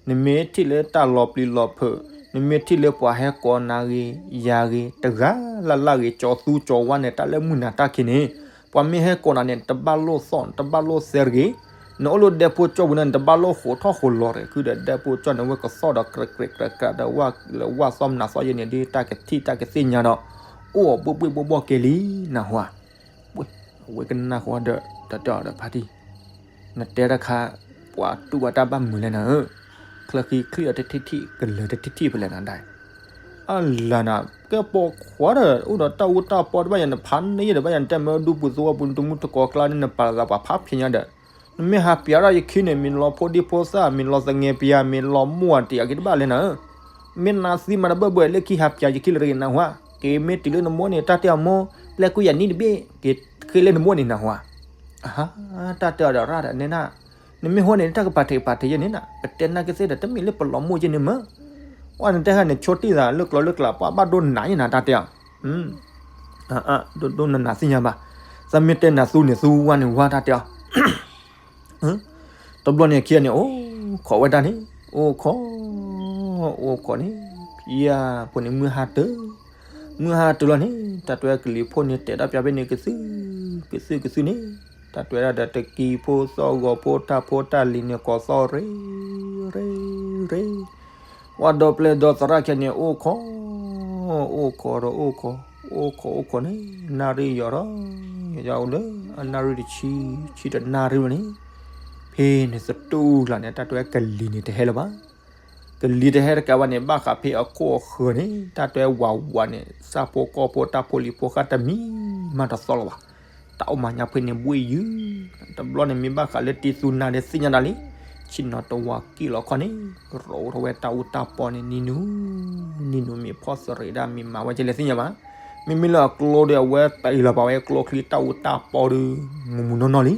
နမ့ၢ်ထံၣ်လၢတၢ်လီၤပျံၤလီၤဖုး, နမ့ၢ်ထံၣ်လၢပှၤဟဲကိးနၤဂ့ၤယၤဂ့ၤ တဂၤလၢ်လၢ်ဂ့ၤ ကၠီသူကၠီဝါန့ၣ် တၢ်လၢမုၢ်နၤတၢ်ခံးန့ၣ်, ပှၤမ့ၢ်ဟဲကိးနၤန့ၣ် တဘၣ်လိၣ်သီၣ် တဘၣ်လိၣ်သဲတဂ့ၤ, နအိၣ်လၢဒဲဖိကၠိၣ်ပူၤန့ၣ် နတဘၣ်လိၣ်ဃိးထီၣ်ဃိးလီၤတဂ့ၤ ခုဒီးဒဲဖိကၠိၣ်န့ၣ် အဝဲကသီၣ်ဒီးကြးကြးကြးကြးဒီး ဝၣ်လၢဝၣ်သီၣ်မနၤသီၣ်ယဲန့ၣ်ဒုး တၢ်ကထံၣ်တၢ်ကသ့ၣ်ညါဒီး အိၣ်အဘှ့ၣ်ဘှ့ၣ်ဘှီၣ်ဘှီၣ်ကဲလံနၢ်ဟူဧါ, အဝဲကနၢ်ဟူဒီး တၢ်တဲအီၤဒီးဖါတံၢ်, နတဲတၢ်ခါ ပှၤတူၢ်ဘၣ်တၢ်ဘၣ်မုာ်လဲၣ်နၤဧၢ, ချၢဃံချံအီၤတထံၣ်ထံၣ် ကလၢၤတထံၣ်ထံၣ်ဖဲလဲၣ်နၤဒၣ် အလၢနၤ, ကဲပိာ်ခွါဒီး အိၣ်ဒီးတၢ်အူတၢ်ပီတဘၣ်ယၤ နဖးန့ၢ်ယဲဒီးဘၣ်ယၤ နတဲမ့ၢ်ဒူပူၤသဝီပူၤ နတမူတကိးကျါန့ၣ် နပာ်လီၤသးပှၤဖးဖျဲးညါဒီး, နမ့ၢ်ဟးပျးထီၣ်ယခံန့ၣ် မ့ၢ်လီၤဖိဒံဖိသၣ် မ့ၢ်လီၤသငဲးပျး မ့ၢ်လီၤမိၢ်အတံၢ်အက့ၤတဘၣ်လဲၣ်နၤဧၢ, မ့ၢ်နၤသံမးတဘၢၣ်ဘၢၣ် လၢခံဟးပျးယခံလၢတဂ့ၤနၢ်ဟူဧါ, က့ၤမ့ၢ်တုၤလၢနမိၢ်န့ၣ် တၢ်တဲအီၤမိၢ် ပျဲကွံာ်ယၤနံၣ်တဘ့ၣ် က့ၤဃ့လၢနမိၢ်န့ၣ်နၢ်ဟူဧါ, အဟါ, တၢ်တဲအီၤဒီးရၣ်ဒီးနဲဒၣ်, နမ့ၢ်ဟိန့ၣ် တၢ်ကပာ်ထံးကပာ်ထံးယဲန့ၣ်နၤ, ပတဲနၢ်က့ၤသ့ၣ်ဒီး တမ့ၢ်လၢပလီၤမိၢ်ယဲန့ၣ်မၢ်, အီနတဲဟဲန့ၣ် ဆိတံၢ်သးလၢကျိၤလၢကျး ပှၤဘၣ်ဒိနးယဲနၤ တၢ်တဲအီၤ ဒိၣ်ဒိၣ်နးနးသ့ၣ်ညါဘၣ်, သးမ့ၢ်တဲနၤသူန့ၣ် သူဝါန့ၣ်ဝါ တၢ်တဲအီၤ တဘျီန့ၣ်ခံဂၤန့ၣ် အိၣ်ခိးဝဲဒၣ်န့ၣ် အိၣ်ခိး အိၣ်ခိးန့ၣ် ဖံယၤဖိန့ၣ် မုၢ်ဟါတၢၢ် မုၢ်ဟါတၢၢ်လီၤန့ၣ် တၢ်တဲဝဲကလံၤဖိန့ၣ် တဲဒၣ်ပျးဖဲန့ၣ် ကသုၣ် ကသုၣ် ကသုၣ်န့ၣ် တၢ်တဲဝဲဒၣ်ဒီး တကံဖိသီၣ်ဂီၤဖိတၢ်ဖိတၢ်လံၤန့ၣ် ကိးသီၣ်ရ့ ရ့ ရ့ ပှၤဒီပျဲၢ်ဒီသရၣ်ခံဂၤန့ၣ် အိၣ်ခိး အိၣ်ခိးဒီးအိၣ်ခိး အိၣ်ခိးအိၣ်ခိးန့ၣ် နၣ်ရံၣ်ယီၤဒီး ယီၤလၢအနၣ်ရံၣ်တဆံ ဆံတနၣ်ရံၣ်ဝဲန့ၣ် ဖဲန့ၣ်သတူၢ်လီၤန့ၣ် တၢ်တဲဝဲကလံၤန့ၣ်တဟဲလၢၤဘၣ်. ကလံၤတဟဲတကးဘၣ်န့ၣ် ဘၣ်ဃးဖဲအခိၣ်အဃၢၤန့ၣ် တၢ်တဲဝဲဝးဝးန့ၣ် ဆၣ်ဖိကီၢ်ဖိတၢ်ဖိလံၤဖိဃၣ်တမံၤမးတသီၣ်လၢၤဘၣ်. တၢ်အိၣ်မၤညါဖဲန့ၣ်ဘှ့ၣ်ယုၢ် တဘျီန့ၣ်မ့ၢ်ဘၣ်ဃးလၢတံၤသူနၤဒီးသ့ၣ်ညါဒၣ်လံ. ဆ့ၣ်နီၤတဝၤက့ၣ်လီၤခီန့ၣ် ရိးထီၣ်ဝဲတၢ်အူတၢ်ပီန့ၣ် နံၤနူၤ နံၤနူၤမ့ၢ်ဖီၣ်သရံးဒၣ် မ့ၢ်မၤဝဲကလဲၣ်သ့ၣ်ညါဘၣ်. မ့မ့ၢ်လၢအကျိဒီးအဝဲတ့ၢ်လီၤပာ်ဝဲကျိချံတၢ်အူတၢ်ပီဒီး မူၤမူၤနီၢ်နီၢ်လံ.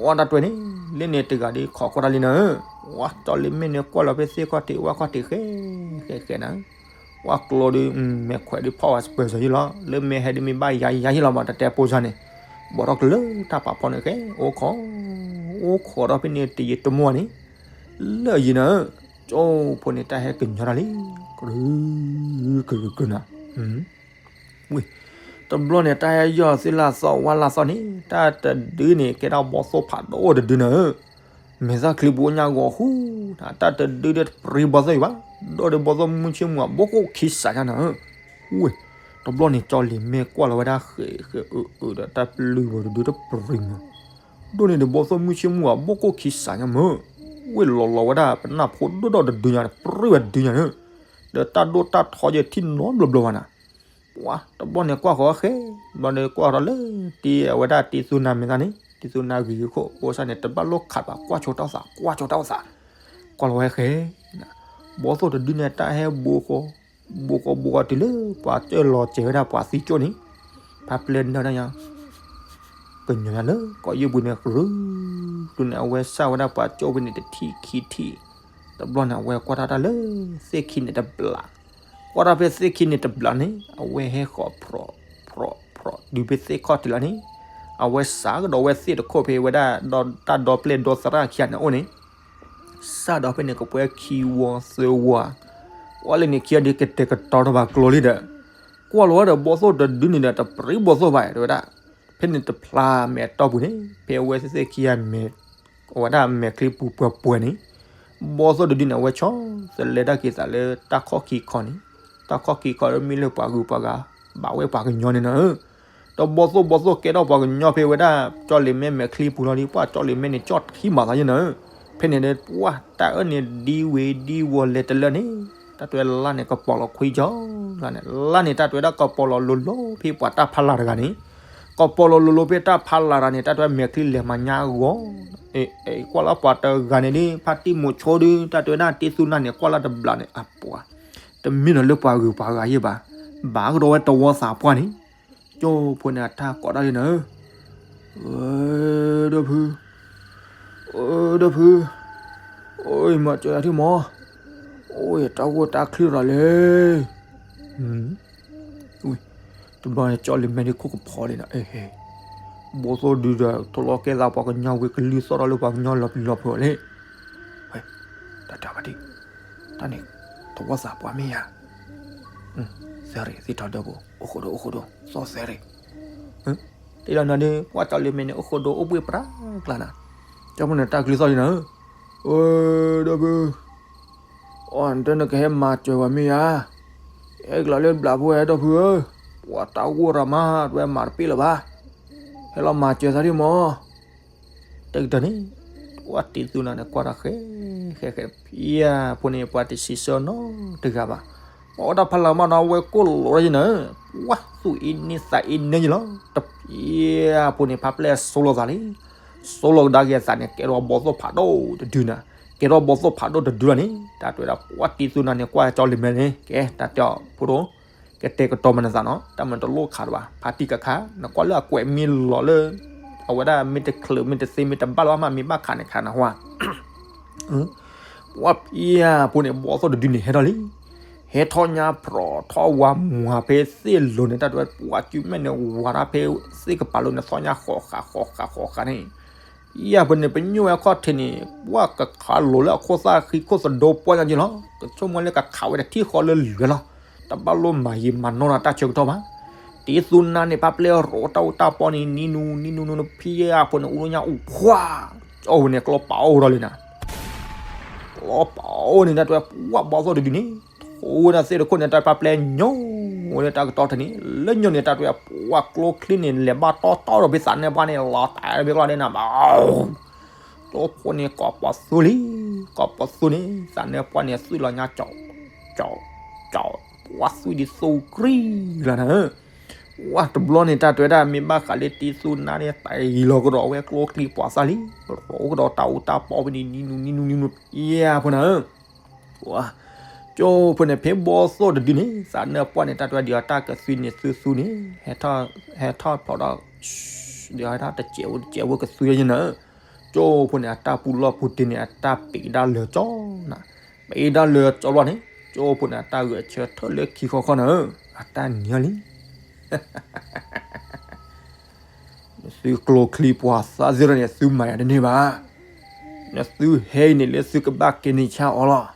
ဝဲတၢ်တဲန့ၣ် လၢန့ၣ်တဂၤဒီးခိးကွၢ်တၢ်လံနၤဧၢ. ဝဲတီလံမ့ၢ်န့ၣ်ကွၢ်လီၤဖဲသ့ၣ်ခီၣ်ထံး ဝၣ်ခီၣ်ထံးဃဲ ဃဲဃဲနၤဧၢ. ဝဲကျိဒီး မဲာ်ခွဲးဒီးဖီၣ်ဝဲပၢၤစၢၤယံလီၤ. လၢမဲာ်ဟဲဒီးမ့ၢ်ဘၣ်ယါယါယံလီၤမး တတဲပိစၢ်န့ၣ် ဘီးထီၣ်ကလၢတၢ်ပာ်ဖီန့ၣ်ဃဲ အိၣ်ခိး အိၣ်ခိးဒီးဖဲန့ၣ်တယံာ်တမီၢ်န့ၣ် လၢယံၤနၤဧၢ ကၠိဖိန့ၣ်တၢ်ဟဲကညီၤတၢ်လံ ကရူၢ် ကရူၢ်ကရူၢ်နၤ ဝ့ၢ် တဘျီန့ၣ် တၢ်ဟဲယီၢ်သ့ၣ်လၢသီၣ်ဝါလၢသီၣ်န့ၣ် တၢ်တဒုန့ၣ် ကဲဒၣ်ဘီသိၣ်ဖးဒိၣ်တဒုနၤဧၢ. မဲာ်သၣ်ချံပူၤညါဂီၤဟူ တၢ်တဒုဒီးတပရံဘီသိၣ်အံၤဘၣ် ဒီးဒီးဘီသိၣ်မုၢ်ဆ့ၣ်မုၢ်အဘိခိၣ်ခံစးညါနၤဧၢ. ဝ့ၢ် တဘျီန့ၣ် ကၠီလံၤမ့ၢ်ကွၢ်လီၤဝဲဒၣ်ဃဲးဃဲးအုးအုးဒီးတၢ်ပျုၢ်ဘီတဒုတပရံမး ဒိၣ်န့ၢ်ဒီးဘီသိၣ်မုၢ်ဆ့ၣ်မုၢ်အဘိခိၣ်ခံစးညါမး ဝ့ၢ်လီၤလီၤဝဲဒၣ်ပနၢ်ဖိဒိၣ်ဒီးတဒုညါ တပရံဝဲတဒုညါန့ၣ် ဒီးတၢ်ဒိၣ်တၢ်ထီယဲထံၣ်နီတဘျီဘျီဘၣ်နၤ. ပှၤတဘျီန့ၣ်ကွၢ်ဃီဃဲ ဘျီန့ၣ်ကွၢ်ထီၣ်လၢ တံၤအဝဲဒၣ်တံၤသူနၤမဲာ်သၣ်န့ၣ် တံၤသူနၤဂ့ၤဂ့ၤခိၣ် ပိစၢ်န့ၣ် တဘၣ်လိၣ်ခးဘၣ် ကွၢ်ဆိတၢ်အိၣ်သး ကွၢ်ဆိတၢ်အိၣ်သး ကွၢ်လီၤဝဲဃဲ ဘီသိၣ်တဒုန့ၣ် တၢ်ဟဲဘိဃီ ဘိဃီဘိဃီတုၤလၢ ပှၤစၢၢ်လီၤစဲၤဝဲဒၣ်ပှၤသံကၠိၣ်န့ၣ် ဖါပျဲၢ်နၢ်တၢ်ညါ ကညီၤညါလၢကီၢ်ယုၢ်ပူၤန့ၣ် ကရူၢ် တုၤန့ၣ် အဝဲစၢ်ဝဲဒၣ်ပှၤကၠိၣ်ဖဲန့ၣ်တထံၣ်ခံထံၣ် တဘျီန့ၣ် အဝဲကွၢ်တၢ်တၢ်လၢ သ့ၣ်ခံန့ၣ်တဘျး ကွၢ်တၢ်ဖဲသ့ၣ်ခံန့ၣ်တဘျးန့ၣ် အဝဲဟဲဃီၤဖြီး ဖြီး ဖြီး တုၤဖဲသ့ၣ်ခီၣ်ထံးလီၤန့ၣ် အဝဲစးကဒီးဝဲသ့ၣ်တခိၣ်ဖဲဝဲဒၣ် တၢ်ဒီပျဲၢ်ဒီသရၣ်ခံဂၤန့ၣ်အိၣ်န့ၣ် စးဒီးဖဲန့ၣ် ကပှဲၤခံဝီသၢဝီဧါ, ဝဲလၢန့ၣ်ခံဂၤဒ်ကတဲာ်ကတီၤထီၣ်ဘၣ်ကျိၤလံဒီး ကွၢ်လီၤဝဲဒီးဘီသိၣ်တဒုန့ၣ်ဒီး တပြံဘီသိၣ်ဘၣ် တဲဝဲဒၣ်, ဖဲန့ၣ်တဖျါမဲာ်တီၢ်ပူၤန့ၣ် ဖဲအဝဲသ့ၣ်ခံဂၤမဲာ် အဝဲဒၣ်မဲာ်ချံပူၤပှဲၤပှဲၤန့ၣ် ဘီသိၣ်တဒုန့ၣ် အဝဲဆီ သလဲၤတၢ်က့ၤသးလၢတၢ်ခီၣ်ခံခီန့ၣ်, တၢ်ခီၣ်ခံခီလၢမ့ၢ်လၢပှၤဂုၤပှၤဂၤ ဘၣ်ဝဲပှၤကညီန့ၣ်နီၤဧၢ, ဒီးဘီသိၣ်ဘီသိၣ်ကဲထီၣ်ပှၤကညီဖဲဝဲဒၣ် ကၠီလ့ၤမဲမဲာ်ချံပူၤလီၤဒီး ပှၤကၠီလ့ၤမဲန့ၣ် ကၠီထံမးသးယဲနီၤဧၢ, ဖဲန့ၣ်ဒီး ပှၤတၢ်အၢန့ၣ်ဒံဝ့ၤဒံဝီၤလဲၤတလၢန့ၣ် တၢ်တဲဝဲလါန့ၣ်ကပီၤလီၤခွံကၠီလါန့ၣ် လါန့ၣ် တၢ်တဲဝဲဒၣ်ကပီၤလီၤလိၤလိၤဖဲပှၤတၢ်ဖးလၢ်တဂၤန့ၣ် ကပီၤလီၤလိၤလိၤဖဲတၢ်ဖးလၢ်တဂၤန့ၣ် တၢ်တဲဝဲမဲာ်ချံလဲၤမၤညါအဂီၢ်, ကွၢ်လၢပှၤတဂၤန့ၣ်ဒ် ဖါတံၢ်မိၤဆိဒု တၢ်တဲဝဲဒၣ်တ့သူနၤန့ၣ် ကွၢ်လၢတဘျီန့ၣ် အပှၤ တမ့ၢ်ဒီးလၢပှၤဂုၤပှၤဂၤယဲဘၣ်, ဘၣ်ကဒီးဝဲတဝီသးပှၢ်န့ၣ်, ကၠိဖိန့ၣ်အတၢ်ကိးဒၣ်လံနီၤဧၢ, ဒီပုၢ် ဒီပုၢ်, အိၣ်ယမၤစၢၤယၤထံၣ်မး, အိၣ်ယတၢ်ဂိၢ်တၢ်ချံရၤလံ, တဘျီန့ၣ် ကၠီလ့ၤမဲန့ၣ်ခိၣ်ကဖီလံနီၤ, ဘီသိၣ်ဒုဒီး ထိၣ်လီၤကဲသးပှၤကညီဝံၤ ကလုၢ်သီၣ်ထီၣ်လၢပှၤကညီလီၤပျံၤလီၤဖုးအီၤလံ, တၢ်တၢ်ဘၣ်ဒံး, တၢ်န့ၣ် တဝီသးပှၢ်မ့ၢ်ယၤ, သဲရ့ၣ်သ့ၣ်ထီၣ်ဒီးပူၤ အိၣ်ဃိဒိၣ်အိၣ်ဃိဒိၣ် သီၣ်သဲရ့ၣ် တ့လီၤနီၤဒုး ပှၤကၠီလ့ၤမဲန့ၣ် အိၣ်ဃိဒိၣ်အိၣ်ဘှ့ၣ်ပြးကျါနီၤ, ကၠီဖိန့ၣ်တၢ်ကလုၢ်သီၣ်လံနီၤဧၢ, ဒီပုၢ်, အီၣ်နတၢ်နကဟဲမၤစၢၤဝဲမ့ၢ်ယၤ, ဟဲကလီၤလၢဘျးဖိဝဲဒီပုၢ်ဧၢ, ပှၤတၢ်ဂိၢ်ရၤမး တဝဲမၤတပ့ၢ်လၢၤဘၣ်, ဟဲလီၤမၤစၢၤသးဒံးမး တကတၢၢ်န့ၣ် ပှၤတံၤသူနၤန့ၣ်ကွၢ်တၢ်ဃဲဃဲဃဲ ဖံယၤဖိန့ၣ် ပှၤတစံးဆၢနီတဂၤဘၣ်, ပှၤအိၣ်တၢ်ဖးလၢ်မးနီၤ အဝဲကိၢ်လီၤယဲနီၤ, ပှၤသူၣ်အ့န့သးအ့နဲယလီၤ, တဖံယၤဖိန့ၣ် ဖါပျဲၢ်ဆိလီၤသးလံ, ဆိလီၤကဒါက့ၤအသးန့ၣ် ကဲထီၣ်ဘီသိၣ်ဖးဒိၣ်တဒုနီၤ, ကဲထီၣ်ဘီသိၣ်ဖးဒိၣ်တဒုလီၤန့ၣ် တၢ်တဲဝဲဒၣ် ပှၤတံၤသူနၤန့ၣ် ကွၢ်ကၠီလ့ၤမဲန့ၣ် ကဲ တၢ်တဲအီၤဖိဒိၣ် ကတဲာ်ကတီၤမၤနသးနီၤ, တၢ်မၤတလိၣ်ခးတဘၣ်, ဖါတံၢ်ကခး, နကွၢ်လၢအကွဲးမ့ၢ်လီၤလၢ အဝဲဒၣ်မ့ၢ်တချုးမ့ၢ်တသ့မ့ၢ်တဘၣ်လၢၤဘၣ်မး မ့ၢ်ဘၣ်ခးန့ၣ်ခးနဟါ, ပှၤဖံယၤဖိန့ၣ် ဘီသိၣ်တဒုန့ၣ်ဟဲထီၣ်လံ, ဟဲထီၣ်ညါဖြီၣ်ထီၣ်ဝါမွၤဖဲသ့ၣ်လိၤန့ၣ် တၢ်တဲဝဲ ပှၤစုမဲာ်န့ၣ် ဝၤဒၣ်ဖဲသ့ၣ်ကပၤလိၤန့ၣ် သီၣ်ညါဃီၤဃာ်ဃီၤဃာ်ဃီၤဃာ်န့ၣ် ယၤဖိန့ၣ် ပညိၣ်ဝဲအခီၣ်ထံးန့ၣ် ပှၤကခးလိာ်လၢအခိၣ်သၣ်ဃံခိၣ်သဒိပှၢ်ညါက့လီၤ, ကဆိကမိၣ်လၢကခးဝဲတထံၣ်ဃီလၢလွဲၤလီၤ, တဘၣ်လိၣ်မၤယံာ်မၤနီၢ်ဒီးတၢ်ဆၢကတီၢ်ဘၣ်, တံၤသူနၤန့ၣ် ဖါပျဲၢ်ရိးတၢ်အူတၢ်ပီန့ၣ် နံၤနူနံၤနူနူနူ ဖံယၤဖိန့ၣ် အိၣ်လၢညါအူခွါ, ကၠီဖိန့ၣ် ကျီပာ်အိၣ်ဒီးလံနီၤ, ကျီပာ်အိၣ်န့ၣ် တၢ်တဲဝဲ ပှၤဘီသိၣ်တဒုန့ၣ် ထိဝဲဒၣ်သ့ၣ်တခိၣ်န့ၣ် တၢ်ဖါပျဲၢ်ညိဝဲလၢတၢ်ကတီၢ်ထံးန့ၣ် လၢညိန့ၣ် တၢ်တဲဝဲ ပှၤကျိချံန့ၣ် လဲၤဘၣ်တီတီဒီးဖဲသးနၢပှၢ်န့ၣ် လီၤတၢ်ဖဲကျီန့ၣ်နၤဘၣ် ကျိဖိန့ၣ် ကိးပသူလံ, ကိးပသူန့ၣ် သးနၢပှၢ်န့ၣ် သွံၣ်လီၤညါကၠီ, ကၠီ, ကၠီ, ပှၤသွံၣ်ဒ်သိးကြံလီၤနၤဧၢ, ပှၤတဘျီန့ၣ် တၢ်တဲဝဲဒၣ် မ့ၢ်ဘၣ်ဃးလၢတံၤသူနၤန့ၣ် တၢ်အံၤလီၤကဒီးဝဲကျိချံပှၤသၣ်လံ, ရိးကဒီးတၢ်အူတၢ်ပီဖဲန့ၣ် နံၤနူနံၤနူနံၤနူ ယၤဖိနၤဧၢ ပှၤ, ကၠိဖိန့ၣ် ဖဲဘီသိၣ်တဒုန့ၣ် သးနၢပှၢ်န့ၣ် တၢ်တဲဝဲဒ်အီၤတၢ်ကသွံန့ၣ် သူသူန့ၣ်, ဟဲထီၣ်ဖျိးဒီး, ဒ်အီၤတၢ်တစဲးဖိတစဲးဖိကသွံယဲနၤ, ကၠိဖိန့ၣ် အတၢ်ပူၤလီၢ်ပူၤတ့ၢ်န့ၣ် အတၢ်ပံးဒၣ်လၢာ်ကၠီနၤ, ပံးဒၣ်လၢာ်ကၠီဘျီန့ၣ် ကၠိဖိန့ၣ် အတၢ်ဂဲၤဆၢထၢၣ်လၢခံခီခီနၤဧၢ, အတၢ်နံၤလံ နသုကျိချံပှၤသၣ်သ့ၣ်တဖၣ်န့ၣ် သုမၤယၤတန့ၢ်ဘၣ်. နသုဟဲအံၤန့ၣ်လၢသုကဘၣ်ကဲန့ၢ်ဆၣ်အီၤလီၤ.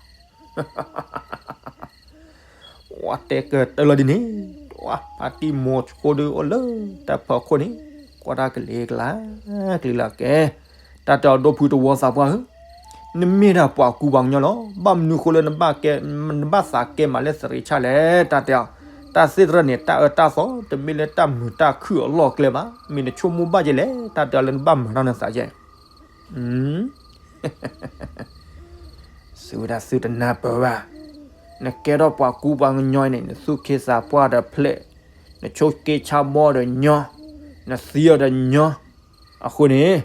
ပှၤတဲကတၢၢ်လီၤဒ်န့ၣ်, ပှၤဖါတံၢ်မိၤဆိဒုအိၣ်လၢတၢ်ဖီခိၣ်န့ၣ်, ကွၢ်တၢ်ကလံၤကလါ, ကလံၤလၢကဲ, တၢ်တဲအီၤ ဒီပုၢ်တဝီသးပှၢ်ဧၢ, နမ့ၢ်ဒၣ်ပှၤကူပှၤကညီလီၤ. ဘၣ်မနုၤဃိလၢနဘၣ်ကဲ, နဘၣ်သးကဲမးလၢသရ့ဆၣ်လဲၣ်. တၢ်တဲအီၤ, တၢ်သ့ၣ်တဖၣ်န့ၣ် တၢ်အၢတၢ်သီ တမ့ၢ်လၢတၢ်မုာ်တၢ်ခုၣ်အလီၢ်အကျဲဘၣ်. မ့ၢ်နဆိကမိၣ်ဘၣ်က့ၤလဲၣ်, တၢ်တဲအီၤလၢနဘၣ်မၤတၢ်နသးကဲ သုဝဲဒၣ်သုတနၢ်ပၢၢ်ဘၣ်. နကဲထီၣ်ပှၤကူပှၤကညီန့ၣ် နသူၣ်က့သးပှၢ်ဒီးဖျဲး, နဆိးက့ဆါဘီဒီးညီ, နသံအီၤဒီးညီ. အဃိန့ၣ်,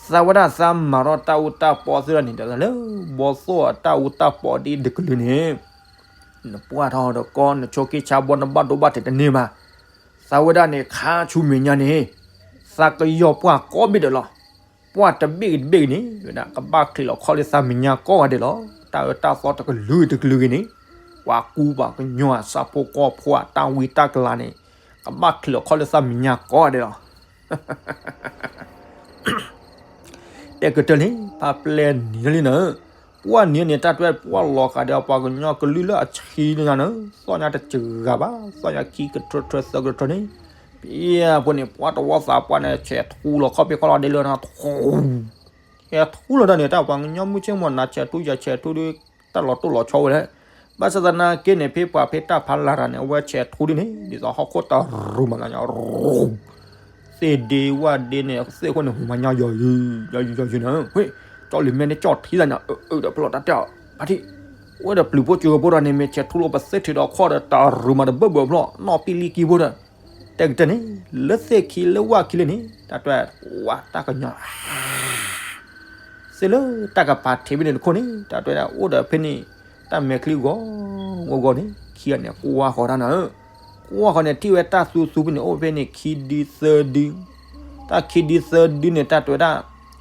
သးဝဲဒၣ်သးမၤထီၣ်တၢ်အူတၢ်ပီသ့ၣ်တဖၣ်န့ၣ်ဒီး လၢဘီသိၣ်အတၢ်အူတၢ်ပီဒ်တကလုာ်န့ၣ်, နပှၢ်ထီၣ်ဒီးကီၢ် နဆိးက့ဆါဘီ နဘၣ်ဒိဘၣ်ထံးတန့ၢ်ဘၣ်. သးဝဲဒၣ်န့ၣ် ခါဆူမဲာ်ညါန့ၣ်, သးကယီၤပှၢ်ကိးဘ့ၣ်ဒီးလီၤ. ပှၢ်တဘ့ၣ်ဂ့ၤတဘ့ၣ်ဂ့ၤန့ၣ် ဝဲဒၣ်ကဘၣ်ချံးလီၤခီၣ်လၢသးမဲာ်ညါကိးဂၤဒဲးလီၤ. တၢ်အၢတၢ်သီတကလုာ်တကလုာ်ဂ့ၤန့ၣ်, ပှၤကူပှၤကညီအဆၣ်ဖိကီၢ်ဖိအတၢ်ဝံတၢ်ကလၤန့ၣ်, ကဘၣ်ချံးလီၤခီၣ်လၢသးမဲာ်ညါကိးဂၤဒဲးလီၤ. တဲကတၢၢ်လံ ဖးပျဲၢ်နံၤလံနၤ, ပှၢ်နံၤန့ၣ် တၢ်တွဲပှၢ်လီၤဃာ်ဒီးပှၤကညီကလုာ်လၢအဆံညါန့ၣ်, သီၣ်ညါတစှၤဘၣ်, သီၣ်ညါခံကထၢထၢသၢကထၢန့ၣ်, ပယဲၢ်ဖိန့ၣ် ပှၢ်တဝီသးပှၢ်န့ၣ် ဆဲးထူလီၤခီၣ်ဖံးခီၣ်လီၤဒ့လၢနထူ, ဆဲးထူလီၤတၢ်န့ၣ် တၢ်ပှၤကညီမုၢ်ဆ့ၣ်မီၤနၤဆဲးထူယၤဆဲးထူဒီး တၢ်လီၤတိၢ်လီၤဆီဝဲလဲၣ်, ဘၣ်ဆၣ်သနာ်က့န့ၣ် ဖဲပှၤဖဲတၢ်ဖးလၢ်တၢ်န့ၣ် အဝဲဆဲးထူဒ်န့ၣ် ဒ်သိးဟီၣ်ခိၣ်တရူးမၤသးညီ သ့ၣ်ဒ့ဝၣ်ဒ့န့ၣ် သ့ၣ်ဃိန့ၣ် ဟူးမၤညီယီၤယံၤ, ယီၤယံၤယီၤယံၤန့ၣ်, ကၠီလံၤမဲန့ၣ်ကၠီၣ်ထံသးညီ အၢ အၢ ဒီးဖျီၣ်တၢ်တဲအီၤ, ဖါတံၢ်, အိၣ်ဒီးပျုၤဖိစၢၤဖိဒီးန့ၣ် မ့ၢ်ဆဲးထူလီၤပသ့ထံးဒီးခီၣ်ဒီး တရူးမၤတဘၢဘၢဖျီၣ် နီၣ်ပံၣ်လံကံဖိဒီး, တဲကတၢၢ်န့ၣ် လၢသ့ၣ်ခံလၢဝၣ်ခံလၢန့ၣ် တၢ်တွဲဝၣ်တၢ်ကညီ စ့လၢတၢ်ကပၤထံးဖဲန့ၣ်တခိၣ်န့ၣ် တၢ်တွဲဒၣ်အိၣ်ဒီးဖဲန့ၣ် တၢ်မဲာ်ချံဂီၤဂီၤဂီၤန့ၣ် ခံဂၤန့ၣ် ကွၢ်ဃီၤတၢ်နၤဧၢ, ကွၢ်ဃီၤန့ၣ် ထံၣ်ဝဲတၢ်သူသူဖဲန့ၣ် အိၣ်ဖဲန့ၣ် ခံဒုသၢဒု, တၢ်ခံဒုသၢဒုန့ၣ် တၢ်တွဲဒၣ်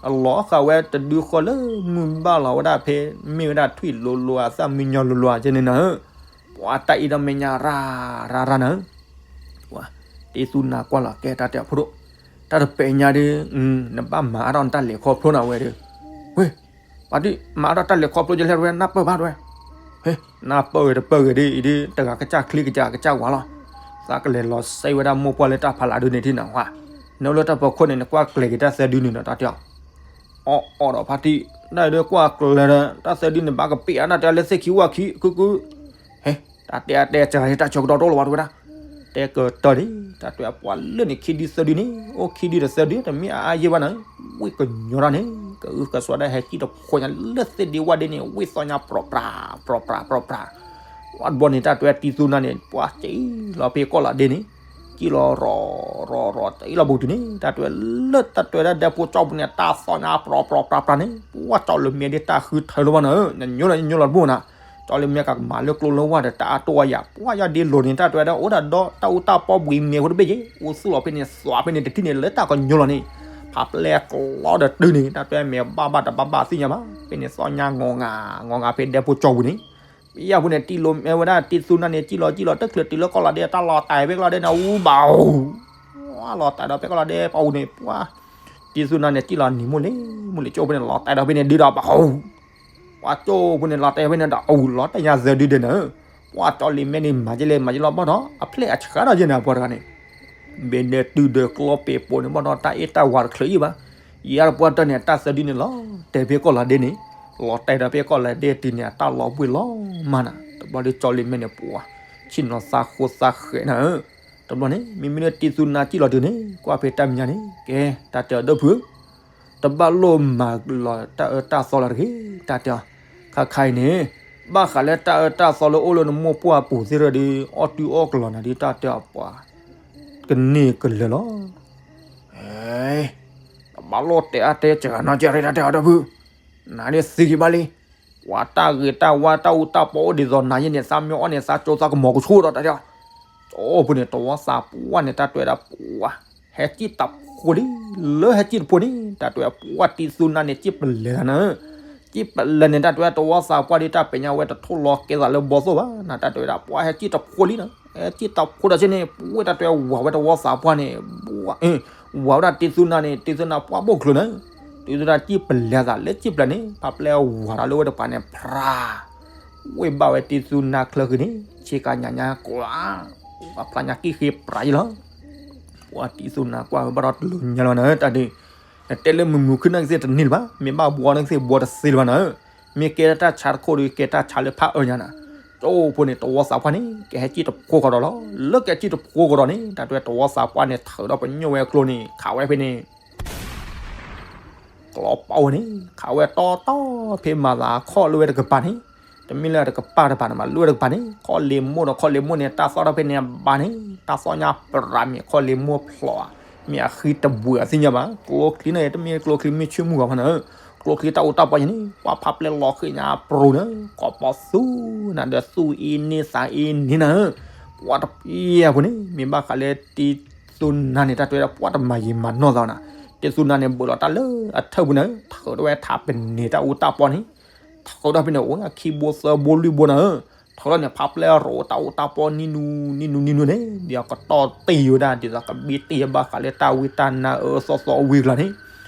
အလီၤဃာ်ဝဲတဒုဃီလၢမုၢ်ဘၣ်လီၤဝဲဒၣ်ဖဲ မ့ၢ်ဝဲဒၣ်ထွံၣ်လိၤလိၤ အသၣ်မံညီၤလိၤလိၤ ကဲန့ၣ်နၤဧၢ, ပှၤတၢ်အံၤဒီးမဲာ်ညါရၤရၤရၤနၤဧၢ တံၤသူနၤကွၢ်လီၤကဲတၢ်တဲအဖိဒိၣ်, တၢ်တပဲာ်ညါဒီး နဘၣ်မၤအါထီၣ်နတၢ်လဲၤခီဖျိနၤဝဲဒီး, ဝ့ၢ်, ပှၤဒုးမၤအါထီၣ်တၢ်လဲၤခီဖျိယလဲၣ်တဝဲ နၢ်ပၢၢ်ဘၣ်တဝဲ, ဟ့, နၢ်ပၢၢ်ဂ့ၤတပၢၢ်ဂ့ၤဒ်အံၤဒ် တဂၤကစၢ်ချံကစၢ်ကစၢ်ဝါလီၤ, သးကလဲၤလီၤစဲဝဲဒၣ်မိၢ်ပှၢ်လၢတၢ်ဖးလၢ်ဒုးန့ၣ်ထံၣ်နၤဝဲ, နအိၣ်လၢတၢ်ဖီခိၣ်န့ၣ် နကွၢ်ကျဲၤက့ၤတၢ်သၢဒုန့ၣ်ဒီးတၢ်တဲအီၤ, အီၣ်အီၣ်ဒီးဖါတံၢ်, တၢ်ဒုးကွၢ်ကျဲၤဒီး တၢ်သၢဒုန့ၣ် ဘၣ်ကပ့ၤအါနၢ်တဲလၢသ့ၣ်ခံဝၣ်ခံ ကုကု ဟဲ, တၢ်တဲအတဲစှၤန့ၣ် တၢ်ဆၢကတီၢ်တအိၣ်လၢၤဘၣ်တဝဲဒၣ်, တဲကတၢၢ်န့ၣ် တၢ်တွဲအပှၤလၢန့ၣ် ခံဒုသၢဒုန့ၣ် အိၣ်ခံဒုဒီးသၢဒု တမ့ၢ်အအါယဲၢ်ဘၣ်နၤ, ဝ့ၢ်ကညီတၢ်န့ၣ် ကအုကစွါဒၣ်ဟဲကံၣ်တဖိညါလၢသ့ၣ်ဒ့ဝၣ်ဒ့န့ၣ် ဝ့ၢ်သီညါပြီပြး ပြီပြး ပြီပြး, ဝဲတဘျီန့ၣ် တၢ်တွဲတံၤသူနၤန့ၣ် ပှၤစံၣ်လီၤဖဲကီၢ်လီၤဒ့န့ၣ် ကံၣ်လီၤရီၤရီၤရီၤ တအံၤလီၤဘူးတုၤန့ၣ် တၢ်တွဲလၢတၢ်တွဲဒၣ်ဒဲဖိကၠီပူၤန့ၣ် တၢ်သီညါပြီပြးပြီပြးန့ၣ် ပှၤကၠီလၢမဲာ်ဒ်တၢ်ဃုထၢလီၤဘၣ်နၤဧၢ, နညိလီၤညိလီၤတဘိနၤ, ကၠီလၢမဲာ်ကကမၤလၢကျိလၢဝၢ်ဒီး တၢ်အါတိၢ်အါယၤ ပှၤယီၢ်ဒ့လိၤန့ၣ် တၢ်တွဲဒၣ်အိၣ်ဒၣ်ဒီး တၢ်အူတၢ်ပီဘှံးမဲာ်ဖိတဘ့ၣ်က့ၤ အိၣ်သူၣ်လီၤဖဲန့ၣ် သွးဖဲန့ၣ်တထံၣ်န့ၣ် လၢတၢ်ကညိလီၤန့ၣ်, ဖးပျဲၢ်ကျီဒီးတုၤန့ၣ် တၢ်တွဲမဲာ်ဘၣ်ဘၣ်တဘၣ်ဘၣ်သ့ၣ်ညါဘၣ်, ဖဲန့ၣ်သီညါငီၤငၤ ငီၤငၤဖဲဒဲဖိကၠီပူၤန့ၣ် ပယီၤဖိန့ၣ် တံၤလိၤမဲာ်ဝဲဒၣ်တံၤသူနၤန့ၣ် ကံၣ်လီၤကံၣ်လီၤ တချုးတုၤလၢကီၢ်လီၤဒ့ တၢ်လီၤတဲာ်ဖဲကီၢ်လီၤဒ့န့ၣ် အူဘၣ်အူ, လီၤတဲာ်ဒီးဖဲကီၢ်လီၤဒ့ ပှၤအူန့ၣ် ပှၤ တံၤသူနၤန့ၣ် ကံၣ်လီၤနံၤမူလ့ၤ မူလ့ၤကၠိဖိန့ၣ် လီၤတဲာ်ဒီးဖဲန့ၣ်ဒုဒီးဘၣ်အူ, ပှၤကၠိဖိန့ၣ် လီၤတဲာ်ဖဲန့ၣ်ဒီးအူ လီၤတဲာ်ညါသၢဒုဒဲးနၤဧၢ, ပှၤကၠီလံၤမဲာ်န့ၣ် မၤကလဲၣ်မၤကလီၤဘၣ်ဒီး အဖျဲၣ်အဆှးဒီးယဲၢ်န့ၣ် အပှၤတဂၤန့ၣ် ဘ့ၣ်ဒဲတုၤဒီးကျီပ့ၤပိာ်န့ၣ်ဘၣ်ဒီး တၢ်အ့ၣ်တၢ်ဝၤတချုးအံၤဘၣ်, ယၤတပှၢ်တၢၢ်န့ၣ် တၢ်သၢဒုန့ၣ်လီၤတဲာ်ဖဲကီၢ်လီၤဒ့န့ၣ်, လီၤတဲာ်ဒီးဖဲကီၢ်လီၤဒ့တုၤန့ၣ် အတၢ်လီၤဘှံးလီၤမၢ်နၤ, တဘျီဒီးကၠီလံၤမဲာ်န့ၣ် ပှၤ ဆ့ၣ်နီၤသးဃိသးဃဲးနၤဧၢ, တဘျီန့ၣ် မ့မ့ၢ်လၢတံၤသူနၤကံၣ်လီၤတုၤန့ၣ် ကွၢ်ဖဲတၢ်မဲာ်ညါန့ၣ် ကဲ တၢ်တဲအီၤဒီပုၢ်ဧၢ တဘၣ်လိၣ်မၤလီၤတၢ်အၢတၢ်သီလၢၤတဂ့ၤ, တၢ်တဲအီၤ, ခါခါအံၤန့ၣ် ဘၣ်ဃးလၢတၢ်အၢတၢ်သီလၢအိၣ်လၢနမိၢ်ပှၢ်ပူၤသ့ၣ်ရၢဒီး အီၣ်တုၤအီၣ်ကလီၤနၤဒီး တၢ်တဲအီၤပှၤ ကန့ၢ်ကလၢာ်လီၤ. တဘၣ်လိၣ်တဲအါတဲစှၤနီတဂ့ၤ တၢ်တဲအီၤဒီပုၢ်, နၤဒ်သံက့ၤဘၣ်လံ, ပှၤတၢ်ဂ့ၤတၢ်ဝါတၢ်အူတၢ်ပီအိၣ်ဒ်သိးနၤယဲၢ်န့ၣ် သးမ့ၢ်အီၣ်န့ၣ် သးကၠိသးကမီၤကဆူၣ်ဒီး တၢ်တဲအီၤ ကၠီဖိန့ၣ် တဝီသးပှၢ်န့ၣ် တၢ်တွဲဒၣ်ပှၤ ဟဲကံၣ်တဖိလံ, လၢဟဲကံၣ်တဖိန့ၣ် တၢ်တွဲပှၤတံၤသူနၤန့ၣ် ကံၣ်ပလဲၤသးနၤ, ကံၣ်ပလဲၤန့ၣ် တၢ်တွဲတဝီသးပှၢ်ဒီး တၢ်ပဲာ်ညါဝဲတထိၣ်လီၤကဲသးလၢဘီသိၣ်ဘၣ်နၤ, တၢ်တွဲဒၣ်ပှၤဟဲကံၣ်တဖိလံနၤ, ဟဲကံၣ်တဖိဒီးဆ့န့ၣ် ပှၤတၢ်တွဲဝၤဝဲတဝီသးပှၢ်န့ၣ် ဝၤဝဲဒၣ်တံၤသူနၤန့ၣ် တံၤသူနၤပှၢ်ဘိၣ်ချုးနၤ, တံၤသူနၤကံၣ်ပလဲၤသးလၢကံၣ်ပလဲၤန့ၣ် ဖးပျဲၢ်ဝၤဒီးလၢဝဲတပၤန့ၣ် ဖြး ဝ့ၢ်ဘၣ်ဝဲတံၤသူနၤချၢဃံန့ၣ် ဆ့ကၤညါညါကွၢ်, ပှၤဖျါညါကံၣ်ဃ့ပြးယံၤလီၤ. ပှၤတံၤသူနၤကွၢ်ဝဲဘၣ်ဒီးတလိၤညါလီၤနၤဧၢ, တၢ်ဒုး နတဲလၢမုာ်မုာ်ခုၣ်နၢ်ကသ့ၣ်တန့ၢ်လၢၤဘၣ်, မ့ၢ်ဘၣ်ဘှီနၢ်ကသ့ၣ်ဘှီတသ့လၢၤဘၣ်နၤဧၢ, မ့ၢ်ကဲတၢ်ဆါတခိၣ်ဒီး ကဲတၢ်ဆါလၢဖးအၢညါနၤ, ကၠီဖိန့ၣ် တဝီသးပှၢ်န့ၣ် ကဟဲကံၣ်တဖိကဒီးလီၤ. လၢကဟဲကံၣ်တဖိကဒီးန့ၣ် တၢ်တွဲတဝီသးပှၢ်န့ၣ် ထုးဒီးပညိၣ်ဝဲကျိန့ၣ် ခးဝဲဖဲန့ၣ် ကျီပာ်ဝဲန့ၣ် ခးဝဲတီတီဖဲမၤသးခီၣ်လၢဝဲတကပၤန့ၣ်, တမ့ၢ်လၢတကပၤတပၤန့ၣ်မး လၢဝဲတကပၤန့ၣ် ခီၣ်လ့ၤမိၢ်ဒီးခီၣ်လ့ၤမိၢ်န့ၣ် တၢ်သီၣ်ထီၣ်ဖဲန့ၣ်အဘါန့ၣ် တၢ်သီၣ်ညါပြးမ့ၢ်ခီၣ်လ့ၤမိၢ်ဖျိးဧါ, မ့ၢ်အဃံတဘှံးအသ့ၣ်ညါဘၣ်, ကျိချံန့ၣ် တမ့ၢ်ကျိချံမ့ၢ်ဆ့ၣ်မုၢ်ဂီၤဖးနၤဧၢ, ကျိချံတၢ်အိၣ်တၢ်ပီၢ်ယဲၢ်န့ၣ် ပှၤဖးပျဲၢ်လီၤဃ့ၢ်ညါပြူၤနၤ, ကိးပီသူနၤဒီးသူအ့န့သးအ့န့နၤဧၢ, ပှၤတပျဲၢ်ဖိန့ၣ် မ့ၢ်ဘၣ်ဃးလၢတံၤသူနၤန့ၣ် တၢ်တွဲဒၣ်ပှၤတမၤယံာ်မၤနီၢ်သးနၤ, တံၤသူနၤန့ၣ် ဘၢးလီၤတၢ်လၢအထၢၣ်ပူၤနၤဧၢ, ထုးထီၣ်ဝဲထးပန့ၤတၢ်အူတၢ်ပီၢ်န့ၣ် ထုးထီၣ်ဖဲန့ၣ် အိၣ်ခံဘိသၢဘိလွံၢ်ဘိနၤဧၢ, ထၢလီၤန့ၣ် ဖးပျဲၢ်ရိးတၢ်အူတၢ်ပီနံၤနူနံၤနူနံၤနူန့ၣ် ဒ်အကတီၢ်တ့ၢ်ဝဲဒၣ် ဒ်သိးကဘ့ၣ်တ့ၢ်ဘၣ်ဃးလၢတၢ်ဝံတၢ်နါအၢအၢသီသီအဝံအကျါန့ၣ်,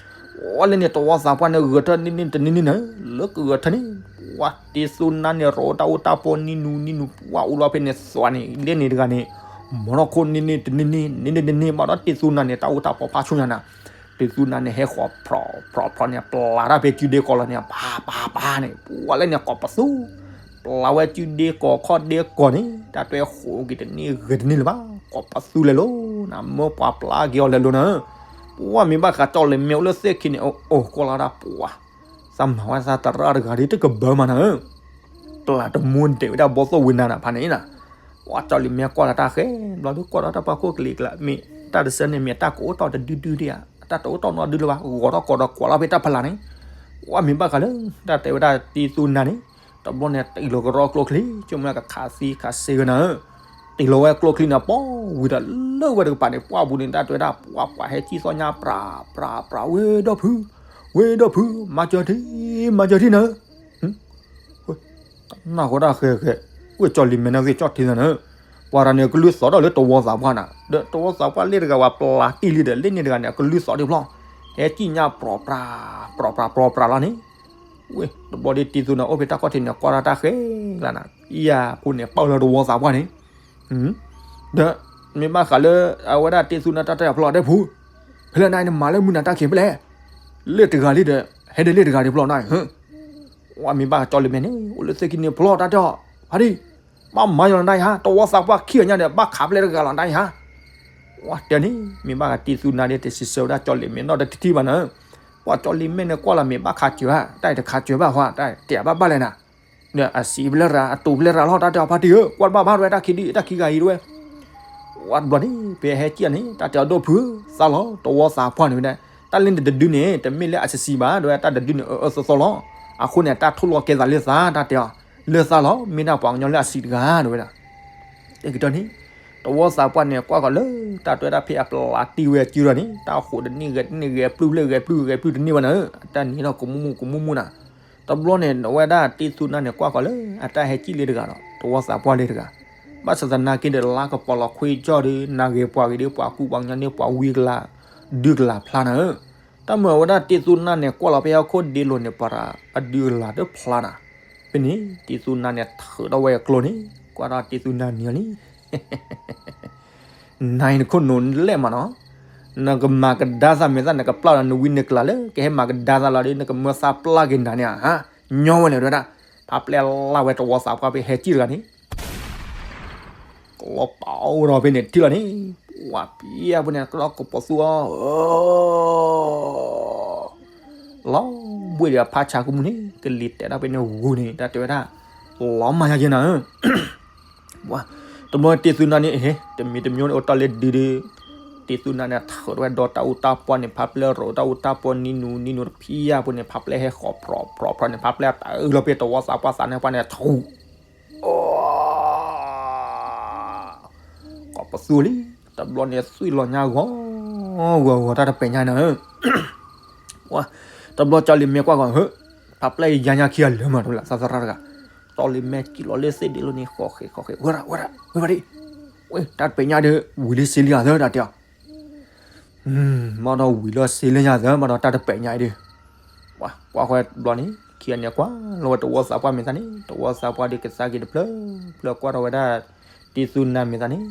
ပှၤလၢန့ၣ်တဝီသးပှၢ်န့ၣ် ဂဲၤထၢၣ်န့ၢ်န့ၢ်တန့ၢ်န့ၢ်န့ၣ် လၢကဂဲၤထၢၣ်န့ၣ် ပှၤတ့သူနါန့ၣ် ရိးတၢ်အူတၢ်ပီနံၤနူနံၤနူ ပှၤအိၣ်လီၤဖဲန့ၣ်သွးန့ၣ် လၢန့ၣ်တဂၤန့ၣ် မီၤထီၣ်ခိၣ်န့ၢ်န့ၢ်တန့ၢ်န့ၢ် န့ၢ်န့ၢ်တန့ၢ် ဘၣ်ဒီးတ့သူနါန့ၣ် တၢ်အူတၢ်ပီဖးဆူညါနၤ တ့သူနါန့ၣ် ဟဲဃီၤဖြီဖြီဖြီန့ၣ် ပျၢ်တၢ်ဖဲစုဒ့ကီၢ်လီၤန့ၣ် ပၢ်ပၢ်ပၢ်န့ၣ် ပှၤလၢန့ၣ်ကိးပသူ ပျၢ်ဝဲစုဒ့ကီၢ်ခီၣ်ဒ့ကီၢ်န့ၣ် တၢ်တွဲဃိးက့ၤတန့ၢ်ဂဲၤတန့ၢ်လၢၤဘၣ် ကိးပသူလဲၤလိၤ နမ့ၢ်ပှၤပျၢ်က့ၤအီၤလဲၤလိၤနၤ ပှၤမ့ၢ်ဘၣ်ဃးကၠီလ့ၤမဲအိၣ်လၢသ့ၣ်ခံန့ၣ် အိၣ်ကိးလီၤဒၣ်ပှၤ သးမၤဝဲသးတရၣ်တဂၤဒ်တကဘၢမးနၤဧၢ ပျၢ်တမူဒဲးဝဲဒၣ်ဘီသိၣ်ဝံနၤနၤဖးန့ၣ်နၤ ပှၤကၠီလ့ၤမဲကွၢ်လီၤတၢ်ဃဲ ဘျီဒုးကွၢ်ဒီးတၢ်ပှၤခိၣ်ကလံၤကျါ မ့ၢ်တၢ်တဆၢန့ၣ် မ့ၢ်တၢ်ကအိၣ်တီၢ်တဒုဒုဒံးဧါ တၢ်တအိၣ်တီၢ်နီတဒုလၢၤဘၣ် ဂီၤထီၣ်ကီးဒီးကွၢ်လီၤဖဲတၢ်ဖီလာ်န့ၣ် ပှၤမ့ၢ်ဘၣ်ဃးလၢ တၢ်တဲဝဲဒၣ်တ့သူနါန့ၣ် တဘျီန့ၣ် တ့ၢ်လီၤကရီကျိချံ ဆိကမိၣ်ကခးသံခးစ့ဂ့ၤနၤဧၢ တ့ၢ်လီၤဝဲကျိချံန့ၣ် ပီၢ်ဝံၤဒီးလၢဝဲတကပၤန့ၣ် ပှၢ်ပူၤန့ၣ် တၢ်တဲဝဲဒၣ် ပှၤပှၤဟဲစံၣ်သီၣ်ညါ ပြးပြးပြး ဝ့ၢ်ဒီဖု ဝ့ၢ်ဒီဖု မၤစၢၤထံ မၤစၢၤထံနၤဧၢ တနၢ်ဃီဒၣ်ဃဲဃဲ ဝ့ၢ်ကၠီလံၤမဲာ်နၢ်ဂ့ၢ်ကၠီၣ်ထံသးနၤဧၢ ပှၤတဂၤန့ၣ် ကလုၢ်သီၣ်ထီၣ်လၢတဝီသးပှၢ်နၤ ဒီးတဝီသးပှၢ်လ့ၣ်တဂၤဝဲပျၢ်တံၢ်လံဒီး လ့ၣ်န့ၣ်တဂၤန့ၣ် အကလုၢ်သီၣ်ထံဖျီၣ် ဟဲစံၣ်ညါ ပြးပြး ပြးပြးပြးပြးလီၤန့ၣ် ဝ့ၢ် တဘျီဒီးတ့သူနါအိၣ်ဖဲတၢ်ခီၣ်ထံးန့ၣ် ကွၢ်ထီၣ်တၢ်ဃဲလၢနၤ ယၤဖိန့ၣ် ပာ်လၢတဝီသးပှၢ်န့ၣ် ဒီး မ့ၢ်ဘၣ်ဃးလၢ အဝဲဒၣ်တ့သူနါတၢ်တဲအဖျီၣ်ဒဲးဖု ဖဲလဲၣ်နၤနမၤလၢမုၢ်နၤတၢ်ခံးဖဲလဲၣ် လ့ၣ်တဂၤလံဒီး ဟဲဒီးလ့ၣ်တဂၤဒံးဖျီၣ်နၤ ဝဲမ့ၢ်ဘၣ်ကၠီလံၤမဲာ်န့ၣ် အိၣ်လၢသ့ၣ်ခံန့ၣ်ဖျီၣ်တၢ်တဲအီၤ ဖါတံၢ် ဘၣ်မၤယီၤနၤတၢ်ယဟါ တဝီသးပှၢ်ခံဂၤညါဒီး ဘၣ်ခးဖဲလဲၣ်တဂၤလီၤနၤတၢ်ယဟါ ဝဲတဲန့ၣ် မ့ၢ်ဘၣ်တ့သူနါဒ်တစံးဆၢဝဲဒၣ်ကၠီလံၤမဲာ်နီတထံၣ်ဘၣ်နၤ ပှၤကၠီလံၤမဲာ်န့ၣ်ကွၢ်လီၤမ့ၢ်ဘၣ်ခးစၢၤဧါ တၢ်အံၤတခးစၢၤဘၣ်ဃီ တၢ်တဲဘၣ်ဘၣ်လဲၣ်နၤ ဒီးအစံးဖဲလဲၣ်ရၤ အတူၢ်ဖဲလဲၣ်ရၤလီၤ တၢ်တဲအီၤဖါတံၢ်ဧၢ ကွၢ်တဘၣ်ဘၣ်တဝဲတၢ်ခံဒု တၢ်ခံဂၤအံၤတဝဲ ဝဲတဘျီန့ၣ် ပဟဲကံၣ်အီၤန့ၣ် တၢ်တဲအီၤဒိၣ်ဖု သးလီၤ တဝီသးပှၢ်န့ၣ်ဝဲဒၣ် တၢ်လၢနတဒုန့ၣ် တမ့ၢ်လၢအစံးစံးဘၣ် တဝဲတၢ်တဒုန့ၣ် အအၢသီသီလီၤ အဃိန့ၣ် တၢ်ထိၣ်လီၤကဲသးလၢသး တၢ်တဲအီၤ လၢသးလီၤ မ့ၢ်ဒၣ်ပှၤကညီလၢအစံးတဂၤ တဝဲဒၣ် တကတီၢ်န့ၣ် တဝီသးပှၢ်န့ၣ် ကွၢ်ကီၤလၢ တၢ်တွဲဒၣ်ဖဲအပျၢ်တံၢ်ဝဲအစုဒီးန့ၣ် တၢ်ဃိးတန့ၢ်ဂဲၤတန့ၢ်ဂဲၤပျုၢ်ဖျဲၣ်ဂဲၤပျုၢ်ဂဲၤပျုၢ်တန့ၢ်ဘၣ်နၤဧၢ အတၢ်နံၤထီၣ်ကမူၣ်မူၣ်ကမူၣ်မူၣ်နၤ တဘျီန့ၣ် အဝဲဒၣ်တ့သူနါန့ၣ် ကွၢ်ကီၤလၢ အတၢ်ဟဲကံၣ်လ့တဂၤဒီး တဝီသးပှၢ်လ့တဂၤ ဘၣ်ဆၣ်သနာ်က့ဒီး လါကပီၤလီၤခွံကၠီၣ်ဒီး နၢ်ဂ့ၤပှၤဂ့ၤဒီး ပှၤကူပှၤကညီန့ၣ် ပှၤဝံကလၤ ဒုကလၤဖျါနၤဧၢ တၢ်မ့ၢ်အဝဲဒၣ်တ့သူနါန့ၣ် ကွၢ်လီၤဖဲဟီၣ်ခိၣ်ဒ့လိၤန့ၣ် ပှၤအဒုကလၤတဖျါနၤ ဖဲန့ၣ် တ့သူနါန့ၣ် ထုးထီၣ်ဝဲအကျိန့ၣ် ကွၢ်ထီၣ်တ့သူနါနံၤလံ နၤအံၤနခိၣ်နူာ်လဲၣ်မးနီၤ, နကမၤကဒါသးမဲာ်သၣ် နကပျၢ်ဒီးနဝံနကျါလၢ ကဟဲမၤကဒါသးလီၤဒီး နကမၢသးပျၢ်က့ၤနၤန့ၣ်ဧါ, ညီဝဲလဲၣ်ဒဝဲဒၣ်, ဖးပျဲၢ်လၢ်ဝဲတဝီသးပှၢ်ဖဲဟဲကံၣ်တဂၤန့ၣ်, ကလီၤပာ်အိၣ်ဒီးဖဲန့ၣ်ထံၣ်လီၤန့ၣ်, ပှၤဖံးအပူၤန့ၣ် ကလီၤကပီၤသူအီၤ လီၤဘှ့ၣ်ဒီးအဖးဆါကမူၣ်န့ၣ် ကလံၤတဲာ်ထီၣ်ဖဲန့ၣ်ဂူၤန့ၣ် တၢ်တဲဝဲဒၣ်, လီၤမၢ်ယၤက့ၤနၤဧၢ, ပှၤ, တဘျီတ့သူနၤန့ၣ် ဟ့ၣ်, တမံၤတမံၤန့ၣ် အိၣ်တ့ၢ်လၢဒုဒီး, တ့သူနၤန့ၣ် ထုးထီၣ်ဝဲဒီးတၢ်အူတၢ်ပီန့ၣ် ဖးပျဲၢ်ရိးတၢ်အူတၢ်ပီနံၤနူၤနံၤနူၤတဖံးအပူၤန့ၣ် ဖးပျဲၢ်ဟဲဃီၤဖြီဖြီဖြီန့ၣ် ဖးပျဲၢ်တအုၣ်လီၤဖဲတဝီသးပှၢ်သးန့ၣ်ပှၢ်န့ၣ် ထူး ကိးပသူလံ, တဘျီန့ၣ်သွံၣ်လီၤညါဂီၤ, ဂီၤဂီၤတၢ်တပဲာ်ညါန့ၣ်, ပှၤ, တဘျီကၠီလံၤမဲာ်ကွၢ်ဂီၤဧၢ, ဖးပျဲၢ်ယါညါခံဂၤလၢာ်မးတဝဲလၢ် သးသရၣ်တဂၤ, ကၠီလံၤမဲာ်ကံၣ်လီၤလၢသ့ၣ်ဒ့လိၤန့ၣ် ဃီၤဃဲၤဃီၤဃဲၤ ဝဲဒၣ် ဝဲဒၣ် ဝဲဒၣ်, ဝဲ တၢ်တပဲာ်ညါဒီး ဝံၤလံစ့လံအသၢတၢ်တဲအီၤ မ့ၢ်ဒီးဝံၤလီၤစ့လံညါသၢ မ့ၢ်ဒီးတၢ်တပဲာ်ညါအံၤဒီး, ပှၤကွၢ်ဃီတဘျီန့ၣ် ခံဂၤန့ၣ်ကွၢ်လီၤဝဲတဝီသးပှၢ်မ့ၢ်သးန့ၣ် တဝီသးပှၢ်ဒီးကသါက့ၤတဖျၢၣ်ဖျၢၣ်ကွၢ်ထီၣ်ဝဲဒၣ်, တ့သူနၤမ့ၢ်သးန့ၣ်,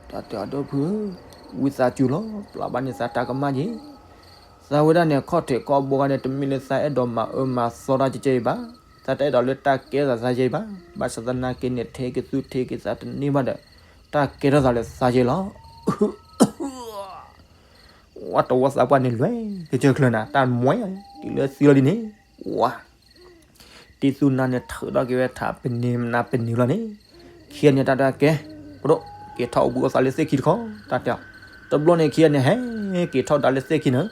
တၢ်တဲအီၤဒီပုၢ်ဧၢ, ဝံသးစူၤလီၤ ပျၢ်ဘၣ်န့ၢ်သးတၢ်ကမၣ်က့ၤ, သးဝဲဒၣ်န့ၣ် ခီၣ်ထံးခီၣ်ဘိဂၤန့ၣ် တမ့ၢ်လၢသးအဲၣ်ဒိးမၤအၢမၤသီတၢ်ကဲကဲအံၤဘၣ်, သးတအဲၣ်ဒိးလၢတၢ်ကဲထီၣ်သးကဲအံၤဘၣ်, ဘၣ်ဆၣ်သနာ်က့န့ၣ် ထဲက့ၤသူထဲက့ၤသးတန့ၢ်ဘၣ်ဒီး, တၢ်ကဲထီၣ်သးလၢသးကဲလီၤ ဝဲတဝီသးပှၢ်န့ၣ်လွဲၢ်ကစၢၢ်ချၢနၤ တၢ်မွဲ တုၤလၢသံလီၤဒ်န့ၣ်, ဝဲ, တ့သူနၤန့ၣ်ထုးထီၣ်က့ၤဝဲထး ပနံၤနၤပနံၤလီၤန့ၣ်, ခံဂၤန့ၣ်တၢ်တဲကဲ, ပဒိၣ်, က့ၤထီၣ်အိၣ်ဘှံးအိၣ်သါလၢသ့ၣ်ခံတခီ, တၢ်တဲအီၤ, တဘျီန့ၣ်ခံဂၤန့ၣ် ဟဲက့ၤထီၣ်ဒါလၢသ့ၣ်ခံန့ၣ်,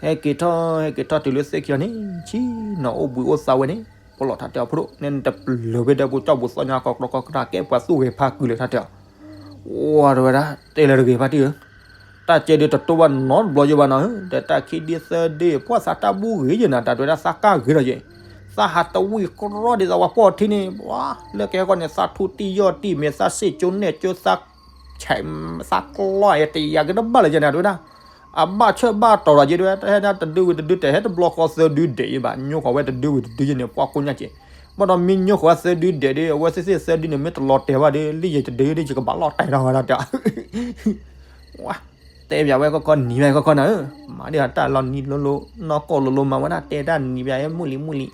ဟဲက့ၤထီၣ် ဟဲက့ၤထီၣ်တုၤလၢသ့ၣ်ခံလီၤန့ၣ် ဆံးနီၤအိၣ်ဘှံးအိၣ်သါဝဲန့ၣ်, ပလီၢ်တၢ်တဲအီၤ ပဒိၣ် နဲနတပျၢၤဖဲဒီးပူၤကၠီၣ်ပူၤသီညါကီးကီးကီးကဒါကဲပှၤသူၣ်ဂဲၤဖးကုာ်လဲၣ်တၢ်တဲအီၤ ဝဲတဝဲဒၣ် တဲလၢတဂ့ၤဖါတံၢ်ဧၢ, တၢ်ကဲဒုးတတိၢ်ဘၣ်နီတဘျီယဘၣ်နီၤဧၢ, ဒီးတၢ်ခံဒ့သၢဒ့ ပှၢ်သးတၢ်ဘူၣ်ဂ့ၤယဲနၤ တၢ်တဝဲဒၣ်သးကၢ်ဂ့ၤဒီးယဲ, သ သးဟးတဝံၣ်ကြီဒ်သိးပှၤပိာ်ထံန့ၣ်, ပှၤလၢကဟဲဃီန့ၣ် သးထူတံၢ်ယီၢ်တံၢ် မ့ၢ်သးစ့ၣ်ကၠိနဲၣ်ကၠိ သးဆဲး သးကျီအတယာ်က့ၤတဘၣ်လၢၤယဲန့ၣ် တဲဝဲဒၣ်. အဘၣ်ဆၢဘၣ်တီၤဒီးယဲ တဲဝဲ, တဟဲဒၣ်တဒုဝံၤတဒု တဟဲတဘျီဃီသၢဒုဒဲးယဲဘၣ်, ညိဃီၤဝဲတဒုဝံၤတဒုယဲန့ၣ် ပှၤကိးညါက့ၤ. ဘၣ်ဒီးမ့ၢ်ညိဃီၤဝဲသၢဒုဒဲးဒီး အဝဲသ့ၣ်သ့ၣ်သၢဒုန့ၣ် မ့ၢ်တလီၤတဲာ်ဘၣ်ဒီး လၢယဲတဒုဒီး ယကဘၣ်လီၤတဲာ်ဒီးဝဲဒၣ်တဲ ဝါ, တဲပၠးဝဲကီၢ်ကီၢ်နံၤဝဲကီၢ်ကီၢ်နၤဧၢ, မၤဒ်တၢ်လီၤနံၤလိၤလိၤ နီၢ်ကီၢ်လိၤလိၤမၤဝဲဒၣ် တဲတၢ်နံၤပၠးအမုၢ်လံၤမုၢ်လံၤ,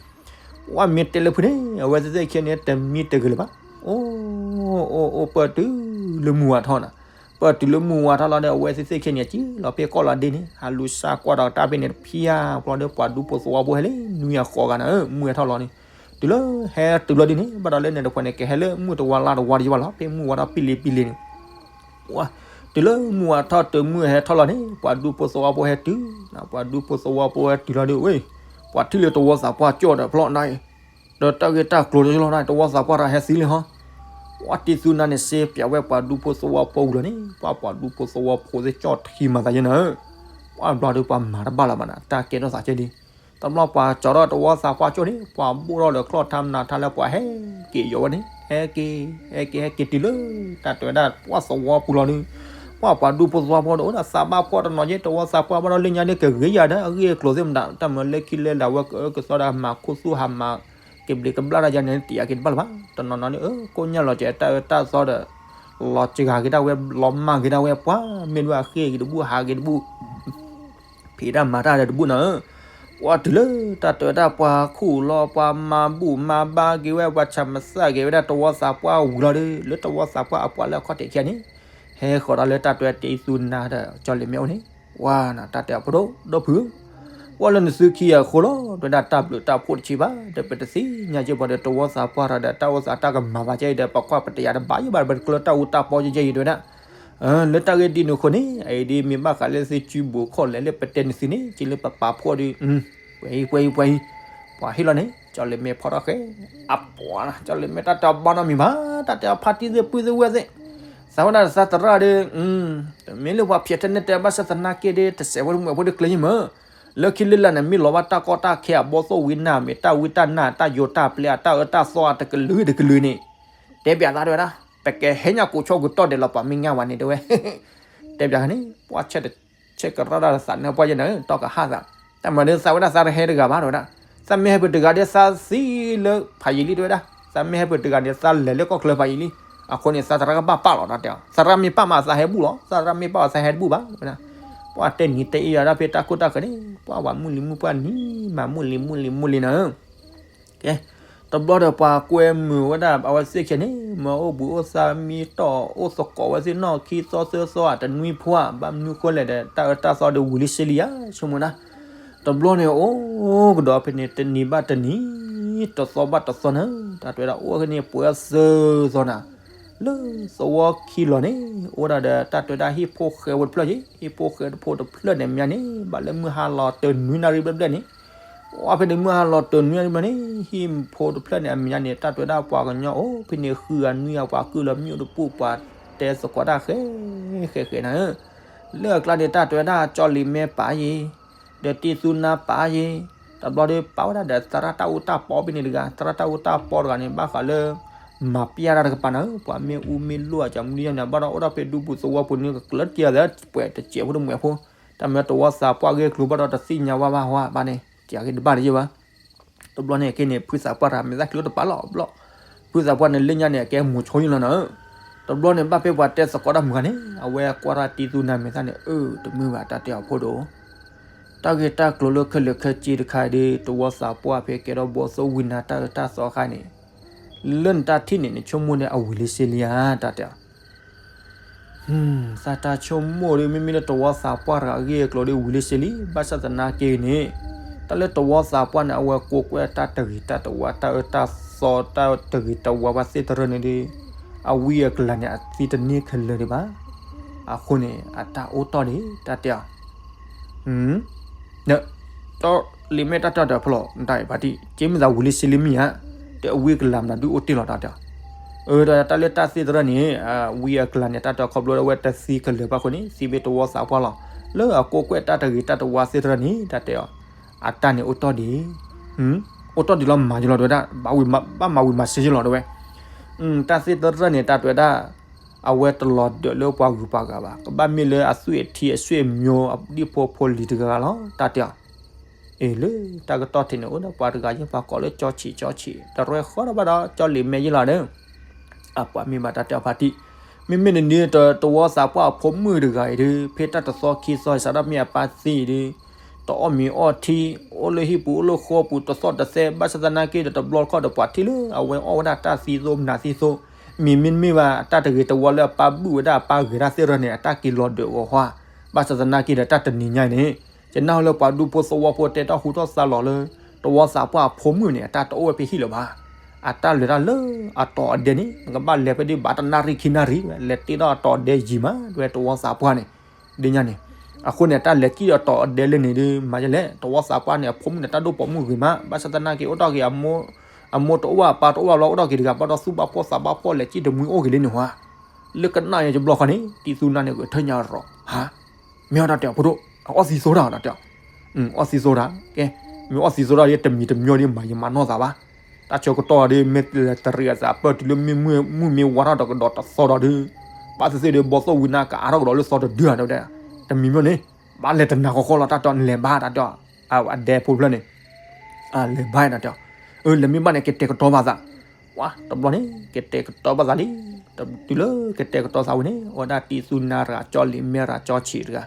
ဝါမ့ၢ်တဲလၢဖုန့ၣ် အဝဲသ့ၣ်သ့ၣ်ခဲန့ၣ် တမံတဂ့ၤလၢၤဘၣ်. အိၣ်အိၣ်အိၣ် ပၢၢ်တုၤလၢမုၢ်ဝါထီၣ်နၤ, ပၢၢ်တုၤလၢမုၢ်ဝါထီၣ်လီၤဒီး အဝဲသ့ၣ်သ့ၣ်ခဲန့ၣ် ကံလီၤဖဲကီၢ်လီၤဒ့န့ၣ် ဟးလူၤစၢ်ကွၢ်ဒီးတၢ်ဖဲန့ၣ်တဖၣ် ပျီဒီးပှၤဒူဖိသဝီဖိဟဲလၢနွံအဃိးဂၤနၤဧၢ, မုၢ်ဟဲထီၣ်လီၤန့ၣ်, တုၤလၢဟဲတုၤလီၤဒ်န့ၣ် ဘၣ်ဒီးလၢန့ၣ်တဖၣ်န့ၣ် ကဟဲလၢမုၢ်တဝါလါတဝါဒံးဘၣ်လီၤ ဖဲမုၢ်ဝါထီၣ်ပံလံပံလံန့ၣ် ဝါ, တုၤလၢမုၢ်ဝါထီၣ်တုၤမုၢ်ဟဲထီၣ်လီၤန့ၣ် ပှၤဒူဖိသဝီဖိဟဲတုၤ, ပှၤဒူဖိသဝီဖိဟဲတုၤလီၤဒီး ဝဲ, ပှၤထံၣ်လၢတဝီသးပှၢ်ကၠီၣ်ဒီးဖျီၣ်နၤအံၤ, ဒီးတၢ်ဂ့ၢ်တၢ်ကျိၤလၢလီၤနၤ တဝီသးပှၢ်တၢ်ဟဲသံလံဟီ, ဝါတံၤသူနၤန့ၣ် စ့ပၠးဝဲပှၤဒူဖိသဝီဖိဝံၤလီၤန့ၣ် ပှၤပှၤဒူဖိသဝီဖိသ့ၣ်ကၠီၣ်ထံမၤသးယဲနၤဧၢ, ပှၤဘျီဒီးပှၤမၤတဘၣ်လၢၤဘၣ်နၤ တၢ်ကဲထီၣ်သးကဲဒ် တဘျီပှၤကၠီၤထီၣ်တဝီသးပှၢ်ကၠီၣ်န့ၣ် ပှၤဘိၣ်ထီၣ်လၢချီၣ်ထါမနၤထါလၢပှၤဟဲက့ၤယီၤဝဲန့ၣ် ဟဲက့ၤ ဟဲက့ၤ ဟဲက့ၤတုၤလၢ တၢ်တဲဝဲဒၣ်ပှၤသဝီပူၤလီၤန့ၣ်, ပှၤပှၤဒူဖိသဝီဖိဒီး အိၣ်ဒီးသးဘၣ်ဖှီၣ်တနီၤယဲ တဝီသးပှၢ်ဘၣ်ဒီးလၢညါန့ၣ် ကဂ့ၤယၤဒီးအဂ့ၢ်အကျိၤသ့ၣ်မတၤ တၢ်မၤလၢခံလၢလၢ်ဝဲကသီဒီးမၤခိၣ်သူၣ်ဟးမၤ ကဘျံးကဘျၣ်တၢ်ယါန့ၣ် တယာ်က့ၤတဘၣ်လၢၤဘၣ်, တနီၤနီၤန့ၣ် ကိၣ်ညၣ်လီၤကဲတၢ်အၢတၢ်သီဒီး လီၤစှၤက့ၤဒၣ်ဝဲ လီၤမၢ်က့ၤဒၣ်ဝဲ ပှၤမ့ၢ်ဒၣ်အဃ့ၢ်က့ၤတဘူၣ် ဟးက့ၤတဘူၣ် ဖံးတၢ်မၤတၢ်ဒီးတဘူၣ်နၤဧၢ, ပှၤတုၤလၢတၢ်တဲဝဲဒၣ်ပှၤခူၣ်လီၤ ပှၤမၤဘူၣ်မၤဘါက့ၤဝဲ ပှၤဆၣ်မစၢ်က့ၤဝဲဒၣ်တဝီသးပှၢ်ဝံၤလီၤဒီး လၢတဝီသးပှၢ်အပှၤလၢအခီၣ်ထံးခံဂၤန့ၣ် ဟဲဃီၤဒီးလၢတၢ်တဲဝဲတံၤသူနၤဒီးကၠီလ့ၤမဲအိၣ်န့ၣ်, ဝါနၤတၢ်တဲအဖိဒိၣ်ဒီပုၢ်ဧၢ ပှၤလၢနသုခံဂၤအဃိလီၤ တဲဝဲဒၣ်တၢ်ဘျုးတၢ်ဖှိၣ်တဆံးဘၣ် ဒီးပတသ့ၣ်ညါက့ၤပှၤဒီးတဝီသးပှၢ်တၢ်ဒီးတၢ်အိၣ်သးတၢ်ကမၤသးကဲအံၤဒီး ပကွၢ်ပတယာ်တဘၣ်ယံၤဘၣ် ပတကျၢၤတၢ်အူတၢ်ပီယဲယဲအံၤတဲဝဲဒၣ် လၢတၢ်ဂ့ၢ်ဒ်န့ၣ်အဃိန့ၣ် အအံၤဒ်မ့ၢ်ဘၣ်ဃးလၢသုစုဘိးခီၣ်လဲၣ်လၢပတဲန့ၣ်သုန့ၣ် က့လၢပပာ်ဖှိၣ်ဒီး ပှဲၤအံၤပှဲၤအံၤပှဲၤအံၤ, ပှၤဟ့ၣ်လီၤန့ၣ် ကၠီလ့ၤမဲဖီထီၣ်ဃဲ အပှၤ ကၠီလ့ၤမဲတၢ်တဲအီၤဘၣ်နီတမံၤဘၣ် တၢ်တဲအီၤဖါတံၢ်သ့ၣ်ပုၢ်သ့ၣ်ဝဲၢ်သ့ၣ်, သးဝဲဒၣ်သးသရၣ်ဒီး တမ့ၢ်လၢပှၤဖျဲးထဲနဲၣ်တဲဘၣ်ဆၣ်သနာ်က့ဒီး တစဲးဖိတမုာ်ဖိတကျဲၤယံၤမၢ်, လၢခံလၢလာ်န့ၣ် မ့ၢ်လီၤဘၣ်တၢ်ကီတၢ်ခဲအဘီသိၣ်ဝံၤနၤ မ့ၢ်တၢ်ဝံတၢ်နါ တၢ်ယိၤတၢ်ပျဲ အတၢ်အၢတၢ်သီအတကလုာ်တကလုာ်န့ၣ်, တဲပၠးသးတဲဝဲဒၣ် ပကဟဲညၣ်ကိးဆီကွံာ်တီၢ်ဒဲးလီၤ ပှၤမ့ၢ်ငါဝဲန့ၣ်တဲဝဲ တဲပၠးန့ၣ် ပှၤဆဲး ဆဲးကရၢဒၣ်သးန့ၣ်ပှၤယဲန့ၣ် တီၢ်ကဟၣ်သး, တၢ်မၤဒ်သးဝဲဒၣ်သးတဟဲတဂၤဘၣ်တဲဝဲဒၣ်, သးမ့ၢ်ဟဲပှၤတဂၤဒီးသးသံလၢဖးယံာ်လံတဲဝဲဒၣ်, သးမ့ၢ်ဟဲပှၤတဂၤန့ၣ် သးလဲၤလၢကီၢ်ချၢဖးယံာ်လံ, အဃိန့ၣ် သးသရၣ်ကဘၣ်ပာ်လီၤတၢ်တဲအီၤ, သရၣ်မ့ၢ်ပာ်မးသးဟဲဘူၣ်လီၤ, သရၣ်မ့ၢ်ပာ်မးသးဟဲတဘူၣ်ဘၣ်တဲဝဲဒၣ်, ပှၤတဲနံၤတဲအ့ၣ်ယၤဒၣ်ဖဲတၢ်ခိၣ်တၢ်ဃၢၤန့ၣ် ပှၤဝဲမုၢ်လံမုၢ်ပှၢ်နံၤမးမုၢ်လံမုၢ်လံမုၢ်လံနၤ ကဲ, တဘျီဒီးပှၤကွဲမုာ်ဝဲဒၣ်အဝဲသ့ၣ်ခံဂၤန့ၣ် မၤအိၣ်ဘှံးအိၣ်သါမံတီၢ်အိၣ်သကိးဝဲသ့ၣ်နီၢ်ခံသီသၢသီဧါ တနွံဖိဧါ ဘၣ်မနုၤဃိလဲၣ်ဒီး တၢ်အၢတၢ်သီဒီးဝံၤလံစ့လံဧါ ဆိကမိၣ်နၤ, တဘျီန့ၣ်အိၣ်ကဒီးဖဲန့ၣ် တနံၤဘၣ်တနံၤ တသီဘၣ်တသီနၤ, တၢ်တဲဝဲဒၣ်အိၣ်ဖဲန့ၣ်ပှဲၤသၢသီနၤ, လၢသဝီခံလီၤန့ၣ် အိၣ်ဒၣ်ဒီးတၢ်တဲဝဲဒၣ်ဟံၣ်ဖိဃဲဖိတဖျၢၣ်က့ၤ, ဟံၣ်ဖိဃဲတဖိတဖျၢၣ်န့ၣ်မ့ၢ်န့ၣ် ဘၣ်လၢမုၢ်ဟါလီၤတနွံနၣ်ရံၣ်ဘျဲၣ်ဘျဲၣ်န့ၣ် ဝဲဖဲန့ၣ်မုၢ်ဟါလီၤတနွံနၣ်ရံၣ်ဘျဲၣ်န့ၣ် ဟံၣ်ဖိတဖျၢၣ်န့ၣ် အမဲာ်ညါန့ၣ် တၢ်တဲဝဲဒၣ်ပှၤကညီအိၣ်ဖဲန့ၣ်ဃုဂၤနွံဂၤ ပှၤကုၢ်လီၤမံအိၣ်တပူၤ ပှၤတဲသကိးတၢ်ဃဲဃဲဃဲနၤဧၢ, လၢအကျါန့ၣ် တၢ်တဲဝဲဒၣ်ကၠီလံၤမဲပာ်ယ့ၤ ဒီးတံၤသူနၤပာ်ယ့ၤ, တဘျီဒီးပာ်ဝဲဒၣ်ဒီးသရၣ်တၢ်အူတၢ်ပီဖဲန့ၣ်တဂၤ, သရၣ်တၢ်အူတၢ်ပီတဂၤန့ၣ် ဘၣ်ဃးလၢ မၤပျၢ်တၢ်တကပၤနၤဧၢ, ပှၤမ့ၢ်အူမ့ၢ်လိၣ်အကမနုၤညါန့ၣ် ဘၣ်ဒီးအိၣ်ဒီးဖဲဒူပူၤသဝီပူၤန့ၣ် ကကျၢၤတံၢ်အသးပှဲၤတစဲးဖိတမှဲးဖိ, တၢ်မ့ၢ်တဝီသးပှၢ်ဂ့ၢ်ကျိၤဘၣ်ဒီးတသ့ၣ်ညါဝဲဘၣ်ဟီဘၣ်န့ၣ် တံၢ်အဂ့ၢ်တဘၣ်တယဲၢ်ဘၣ် တဘျီန့ၣ်က့န့ၣ် ဖုသးပှၢ်တဂၤမဲာ်သၣ်ချံတပာ်လီၤဘျီ, ဖုသးပှၢ်န့ၣ်လၢညါန့ၣ် အကဲမိၤဆိယလီၤနၤဧၢ, တဘျီန့ၣ် ဘၣ်ဖဲပှၤတဲသကိးတၢ်မုၢ်ဂၤန့ၣ် အဝဲကွၢ်တၢ်တံၤသူနၤမဲာ်သၣ်န့ၣ် အၢ တမုာ်ဘၣ်တၢ်တဲအီၤဖိဒိၣ်, တၢ်ဂ့ၢ်တၢ်ကျိၤလၢခဲလၢာ်ခဲဆ့တခါဒီး တဝီသးပှၢ်ဖဲကဲထီၣ်ဘီသိၣ်ဝံၤနၤတၢ်အၢတၢ်သီအခါန့ၣ် လၢနတၢ်ထံၣ်န့ၣ် နဆိကမိၣ်န့ၣ် အဝံၤလံစ့လံဧါ တၢ်တဲအီၤ သးတၢ်ဆိကမိၣ်ဒီး မ့မ့ၢ်လၢတဝီသးပှၢ်တဂၤအဂ့ၢ်အကျိၤဒီး ဝံၤလံစ့လံ ဘၣ်ဆၣ်သနာ်က့န့ၣ် တၢ်လၢတဝီသးပှၢ်န့ၣ် အဝဲကိးကွဲၢ်တၢ်တဂ့ၤတၢ်တဝါ တၢ်အၢတၢ်သီ တၢ်တဂ့ၤတဝါဘၣ်သ့ၣ်တရၢန့ၣ်ဒီး အဝံအကလၤန့ၣ် အသံတန့ၢ်ခဲလၢာ်ဒံးဘၣ်. အဃိန့ၣ် အတၢ်အိၣ်တီၢ်ဒံး တၢ်တဲအီၤ ဒီး တၢ်လံၤမဲာ်တၢ်တၢ်တၢ်ဖျိး နတၢ်အံၤပာ်တံၢ် က့မ့ၢ်သးဝံၤလံစ့လံမ့ၢ်ဧါ, ဒီးအဝံအကလၤမတၤဒုးအိၣ်တ့ၢ်လီၤတၢ်တဲအီၤ, ဒီးတၢ်လၢတၢ်သ့ၣ်တရၢန့ၣ် ဝံအကလၤန့ၣ် တၢ်တဲအီၤခီဖျိလၢအဝဲတသံခဲလၢာ်ဘၣ်အဃိန့ၣ် သံမ့ၢ်တဝီသးပှၢ်လီၤ. လၢအကိးကွဲၢ်တၢ်တဂ့ၤတၢ်တဝါသ့ၣ်တရၢန့ၣ် တၢ်တဲအီၤ အတၢ်န့ၣ်အိၣ်တီၢ်ဒံး အိၣ်တီၢ်ဒံးလီၤမၤယလီၤ တဲဝဲဒၣ်, ဘၣ်မၤဝံၤမၤစ့ယလီၤ တဲဝဲ. တၢ်သ့ၣ်သရၣ်န့ၣ် တၢ်တဲဝဲဒၣ်, အဝဲတလီၤဒၢးလၢပှၤဂုၤပှၤဂၤဘၣ်, ကဘၣ်မ့ၢ်လၢအသွံၣ်အထံအဆွေမျိုး အဒံၣ်ဖိဖိလံၤတဂၤဂၤလီၤ တၢ်တဲအီၤ. အ့ၣ် လၢတၢ်ကတီၢ်ထံးန့ၣ် အိၣ်ဒီးပှၤတဂၤယဲၢ်ပှၤကိးလၢကၠီဆံးကၠီဆံး တရဲဃီဒီးဘၣ်ဒီး ကၠီလံာ်မဲာ်ယ့ၢ်လီၤဒီး အပှၤမ့ၢ်ဘၣ်တၢ်တဲအီၤဖါတံၢ်, မ့မ့ၢ်နန့ၣ် တဝီသးပှၢ်အဖိမုၣ်တဂၤအံၤဒီး ဖဲတၢ်တသီခံသီ စးထီၣ်မ့ၢ်အပၢ်သံဒီး တအီၣ်မ့ၤအီၣ်ထံ, အိၣ်လၢဟံၣ်ပူၤအိၣ်လၢဃီပူၤ တသီၣ်တသဲ ဘၣ်ဆၣ်သနာ်က့ဒီး တဘျီတခီၣ်ဒီးပှၤထံၣ်လၢအဝဲအီၣ်ဝဲဒၣ်တၢ်သံသိ မနၤသံသိ, မ့မ့ၢ်မ့ၢ်ဘၣ် အတၢ်တဂ့ၤတဝါလၢအပၢ်ဘုၣ်ဝဲဒၣ်အပၢ်ဂဲၤတၢ်သ့ၣ်တဖၣ်န့ၣ် အတၢ်က့ၤလီၤဒၢးဂီၤဟါ, ဘၣ်ဆၣ်သနာ်က့ဒီး တၢ်တနံၤညါအံၤန့ၣ် ယနၢ်ဟူလၢပှၤဒူဖိသဝီဖိတဲတၢ်ဟူထီၣ်သါလီၤလၢ တဝီသးပှၢ်အဖိမုၣ်န့ၣ် အတၢ်တအိၣ်ဝဲဖဲဟံၣ်လၢၤဘၣ်. အတၢ်လဲၤတၢ်လၢအတီၤအဒဲန့ၣ် နကဘၣ်လဲၤဖဲဒ်ဘၣ်တနၣ်ရံၣ်ခံနၣ်ရံၣ် လဲၤတ့ထီၣ်အတီၤအဒဲယံာ်မး တဲဝဲတဝီသးပှၢ်န့ၣ် ဒ်ညါန့ၣ်. အဃိန့ၣ် အတၢ်လဲၤကံၣ်အတီၤအဒဲလၢန့ၣ်ဒီး မၤယလဲၣ် တဝီသးပှၢ်န့ၣ် အဖိမုၣ်န့ၣ် တၢ်ဒိၣ်ပိာ်မုၣ်ဂ့ၤမး ဘၣ်ဆၣ်သနာ်က့ အိၣ်ထီၣ်က့ၤ အမိၢ်တအိၣ်ဘၣ်အပၢ်တအိၣ်ဘၣ်ဘျီ အိၣ်ထီၣ်က့ၤတဂၤ ဘၣ်ဒီးသူၣ်ဘၣ်ဖှီၣ်သးဘၣ်ဖှီၣ် လဲၤကံၣ်တမှံအိၣ်က့ၤလံန့ၣ်ဟါ. လၢကနၣ်ယဲတဘျီဃီန့ၣ် တံၤသူနါန့ၣ် ဂဲၤထၢၣ်ညါရီၤ ဟါ, မ့ၢ်အီၣ်တၢ်တဲအီၤဖိဒိၣ် အအီၣ်သံသိတၢ်တၢ်တဲအီၤ, အီၣ်သံသိတၢ် ကဲ, မ့ၢ်အီၣ်သံသိတၢ်ဒီး တမံၤတမံၤဒီး မၤယမၤနီၢ်သးဘၣ်. တၢ်ဆၢကတီၢ်ဒီး မ့ၢ်တရံးအသးပၢၢ်တုၤလၢမ့ၢ်မုၢ်မ့ၢ်ဝါ ထီၣ်ဒီးကဒီးတသီဒီးဒုး ဘၣ်သ့ၣ်သ့ၣ်ဒီး ဘီသိၣ်ဝံနါကအါထီၣ်ကဒီးလၢသီတဒုဧါ တဲဝဲဒၣ်. တမံၤမ့ၢ်န့ၣ် ဘၣ်လဲၤတနၤဃီဃီလီၤ တၢ်တဲအီၤ နလဲၤဘါ တၢ်တဲအီၤ, အဒဲဖိဖျၢၣ်န့ၣ် လဲၤဘါ တၢ်တဲအီၤ, အၢ လဲၤမ့ၢ်ဘၣ်န့ၣ် ကတဲာ်ကတီၤဘၣ်သး, ပှၤတဘျီန့ၣ် ကတဲာ်ကတီၤဘၣ်သးလံ. တုၤလၢကတဲာ်ကတီၤသးဝံၤန့ၣ် အဝဲဒၣ်တံၤသူနါတဂၤ ကၠီလံာ်မဲတဂၤ ကၠီဆံးတဂၤ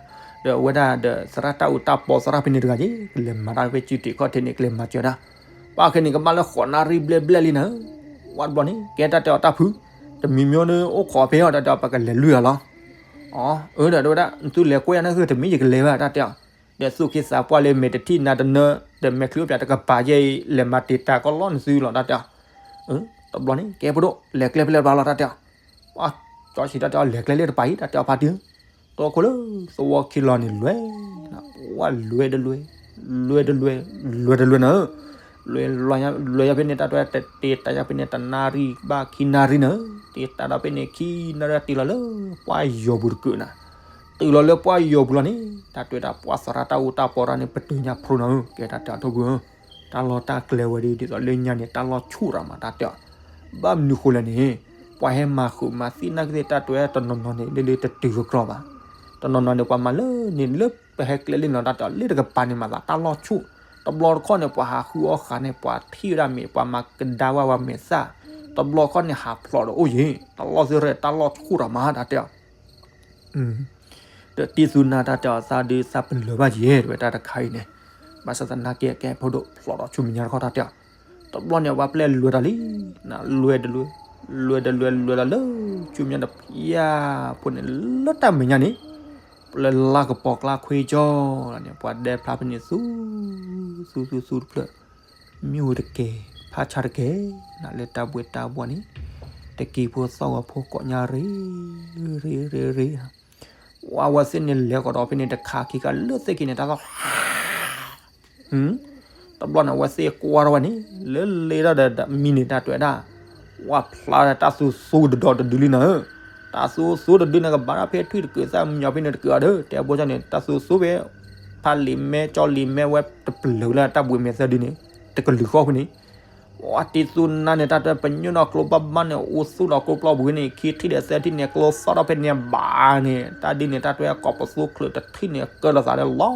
ဒီးအဝဲဒၣ်ဒီးသရၣ်တၢ်အူတၢ်ပီသရၣ်ဖဲန့ၣ်တဂၤက့ၤ ကလဲၤမၤတၢ်ဖဲစုတံၢ်ခီၣ်ထံးန့ၣ် ကလဲၤမၤစၢၤဒၣ်. ပှၤခဲန့ၣ် ကဘၣ်လၢဃိးနၣ်ရံၣ်ဘျဲၣ်ဘျဲၣ်လံနၤ. ဝဲတဘျီန့ၣ် ကဲတၢ်တဲအီၤတၢ်ဖု, တမံၤမ့ၢ်န့ၣ် အိၣ်ခိးဖဲအီၤ တၢ်တဲအီၤ ပကလဲၤလွံၢ်အီၤလီၤ. အၢ ဒီးတဲဝဲဒၣ် နသုလဲၤကွဲယၤန့ၣ် တမ့ၢ်ယကလဲၤဘၣ် တၢ်တဲအီၤ, ဒီးသူၣ်က့သးပှၢ်လၢမဲာ်တထံၣ်နါတနၢ ဒီးမဲာ်ချံအိၣ်ပၠးတကပၤယဲအံၤ လဲၤမၤတံာ်တာ်ကီလီနသုလီၤ တၢ်တဲအီၤ. တဘျီန့ၣ် ကဲဖိဒိၣ် လဲၤကျဲဖဲလဲၣ်တဘျီလီၤ တၢ်တဲအီၤ. ပှၤ ကၠီဆံး တၢ်တဲအီၤ လဲၤကျဲလၢတပၤအံၤ တၢ်တဲအီၤဖါတံၢ်, တီခိၣ်လၢသဝီခံလီၤန့ၣ် လွဲ, ပှၤလွဲတလွဲ, လွဲတလွဲ, လွဲတလွဲနၤ, လွဲ, လွဲယၤဖဲန့ၣ် တၢ်တဲတ့တၢ်ယၤဖဲန့ၣ် တနၣ်ရံၣ်ဘၣ်ခံနၣ်ရံၣ်နၤ, တ့တၢ်ဒီးဖဲန့ၣ် ခံနၣ်ရံၣ်တ့လီၤလၢပှၤယီၤပူၤတကုာ်နၤ, တုၤလီၤလၢပှၤယီၤပူၤလီၤန့ၣ် တၢ်တဲဝဲဒၣ် ပှၤသရၣ်တၢ်အူတၢ်ပီတၢ်န့ၣ် ပတုာ်ညါဖျိနၤဧၢ, ကဲတၢ်တဲအီၤထိၣ်ဘုဧၢ, တၢ်လီၢ်တၢ်ကျဲဝဲဒီး ဒ်သိးလၢညါန့ၣ် တၢ်လီၢ်ဆူၣ်ရၤမး တၢ်တဲအီၤ, ဘၣ်မနုၤဃိလဲၣ်န့ၣ် ပှၤဟဲမၤဃုာ်မၤသံနာ်က့သ့ၣ် တၢ်တဲဝဲတနီၤနီၤန့ၣ် လၢလၢတတုၤကကြီဘၣ်, တနီၤနီၤန့ၣ် ပှၤမၤလၢန့ၣ်လၢပဟဲကျဲလၢန့ၣ်လီၤ တၢ်တဲအီၤ လၢတကပၤန့ၣ်မၤသးတၢ်လီၢ်ဆူၣ်, တဘျီတခီၣ်န့ၣ် ပှၤဟးဃုအီၣ်ဃာ်န့ၣ် ပှၤထံၣ်ဝဲဒၣ်မ့ၢ် ပှၤမၤကဒါဝဲပှၤမဲာ်သၣ်, တဘျီတခီၣ်န့ၣ် ဟးဖျိးဒီးအိၣ်ယံၤ တၢ်လီၢ်သ့ၣ်ရဲၣ် တၢ်လီၢ်ဆူၣ်ရၤမး တၢ်တဲအီၤ ဒီးတံၤသူနါတၢ်တဲအီၤသးဒုးသးပလၢၤဘၣ်ယဲ တဲဝဲတၢ်တခါအံၤန့ၣ်, ဘၣ်ဆၣ်သနာ်က့ ကဲဖိဒိၣ်ဖျိးဒီးဆူမဲာ်ညါတခီတၢ်တဲအီၤ, တဘျီန့ၣ် ပှၤပျဲလွဲၤတၢ်လံ, နလွဲၤတလွဲ, လွဲၤတလွဲ လွဲၤလီၤလၢ ဆူမဲာ်ညါတဖျၢၣ်ဖိန့ၣ် လၢတၢ်မဲာ်ညါန့ၣ်, ပျဲလါကပီၤကျါခွ့ကၠီလီၤန့ၣ် ပှၤဒဲဖျါဖဲန့ၣ် သူ သူသူသူတဖျၢၣ် မ့ၣ်အူတကဲၤ ဖးဆါတကဲၤ နလၢတၢ်ဘှ့တၢ်ဘှီန့ၣ်, တကံဖိသီၣ်ဂီၤဖိကိးညါရ့ ရ့ရ့ရ့, ဝဲသ့ၣ်န့ၣ်လဲၤကဒီးဖဲန့ၣ်တခါခံခါလၢသ့ၣ်ခံန့ၣ် တၢ်သီၣ် တဘျီန့ၣ် အဝဲသ့ၣ်ကွၢ်ထီၣ်ဝဲန့ၣ် လၢလ့ထီၣ်ဒီးမံန့ၣ် တၢ်တဲဝဲဒၣ်, ဝဲဖျါဒီးတၢ်သူသူတဒီးတဒုလံနၤဧၢ, တၢ်သူသူတဒုန့ၣ် ကဘၣ်ဒၣ်ဖဲထွံၣ်တကုာ်သၣ်မညီဖဲန့ၣ်တကုာ်အီၤဒီး တဲဘိၣ်န့ၣ် တၢ်သူသူဖဲ ဖးလံာ်မဲကၠီလံာ်မဲဝဲတပလၢၤလၢတၢ်ဘှ့မဲာ်သၢဒုန့ၣ် တကလုာ်ဃီဖဲန့ၣ်, ဝဲတံၤသူနါန့ၣ် တၢ်တဲပညိၣ်နီၢ်ကျိဘၣ်ဘၣ်န့ၣ် အိၣ်သူၣ်ဒီးကျိပျီပူၤန့ၣ် ခံထံၣ်ဒီးသၢထံၣ်န့ၣ် ကျိသီၣ်ထီၣ်ဖဲန့ၣ်ဘၣ်န့ၣ် တၢ်ဒ်န့ၣ် တၢ်တဲကိးပသူချၢးတထံၣ်န့ၣ် ကၢလီၤသးလၢလီၤ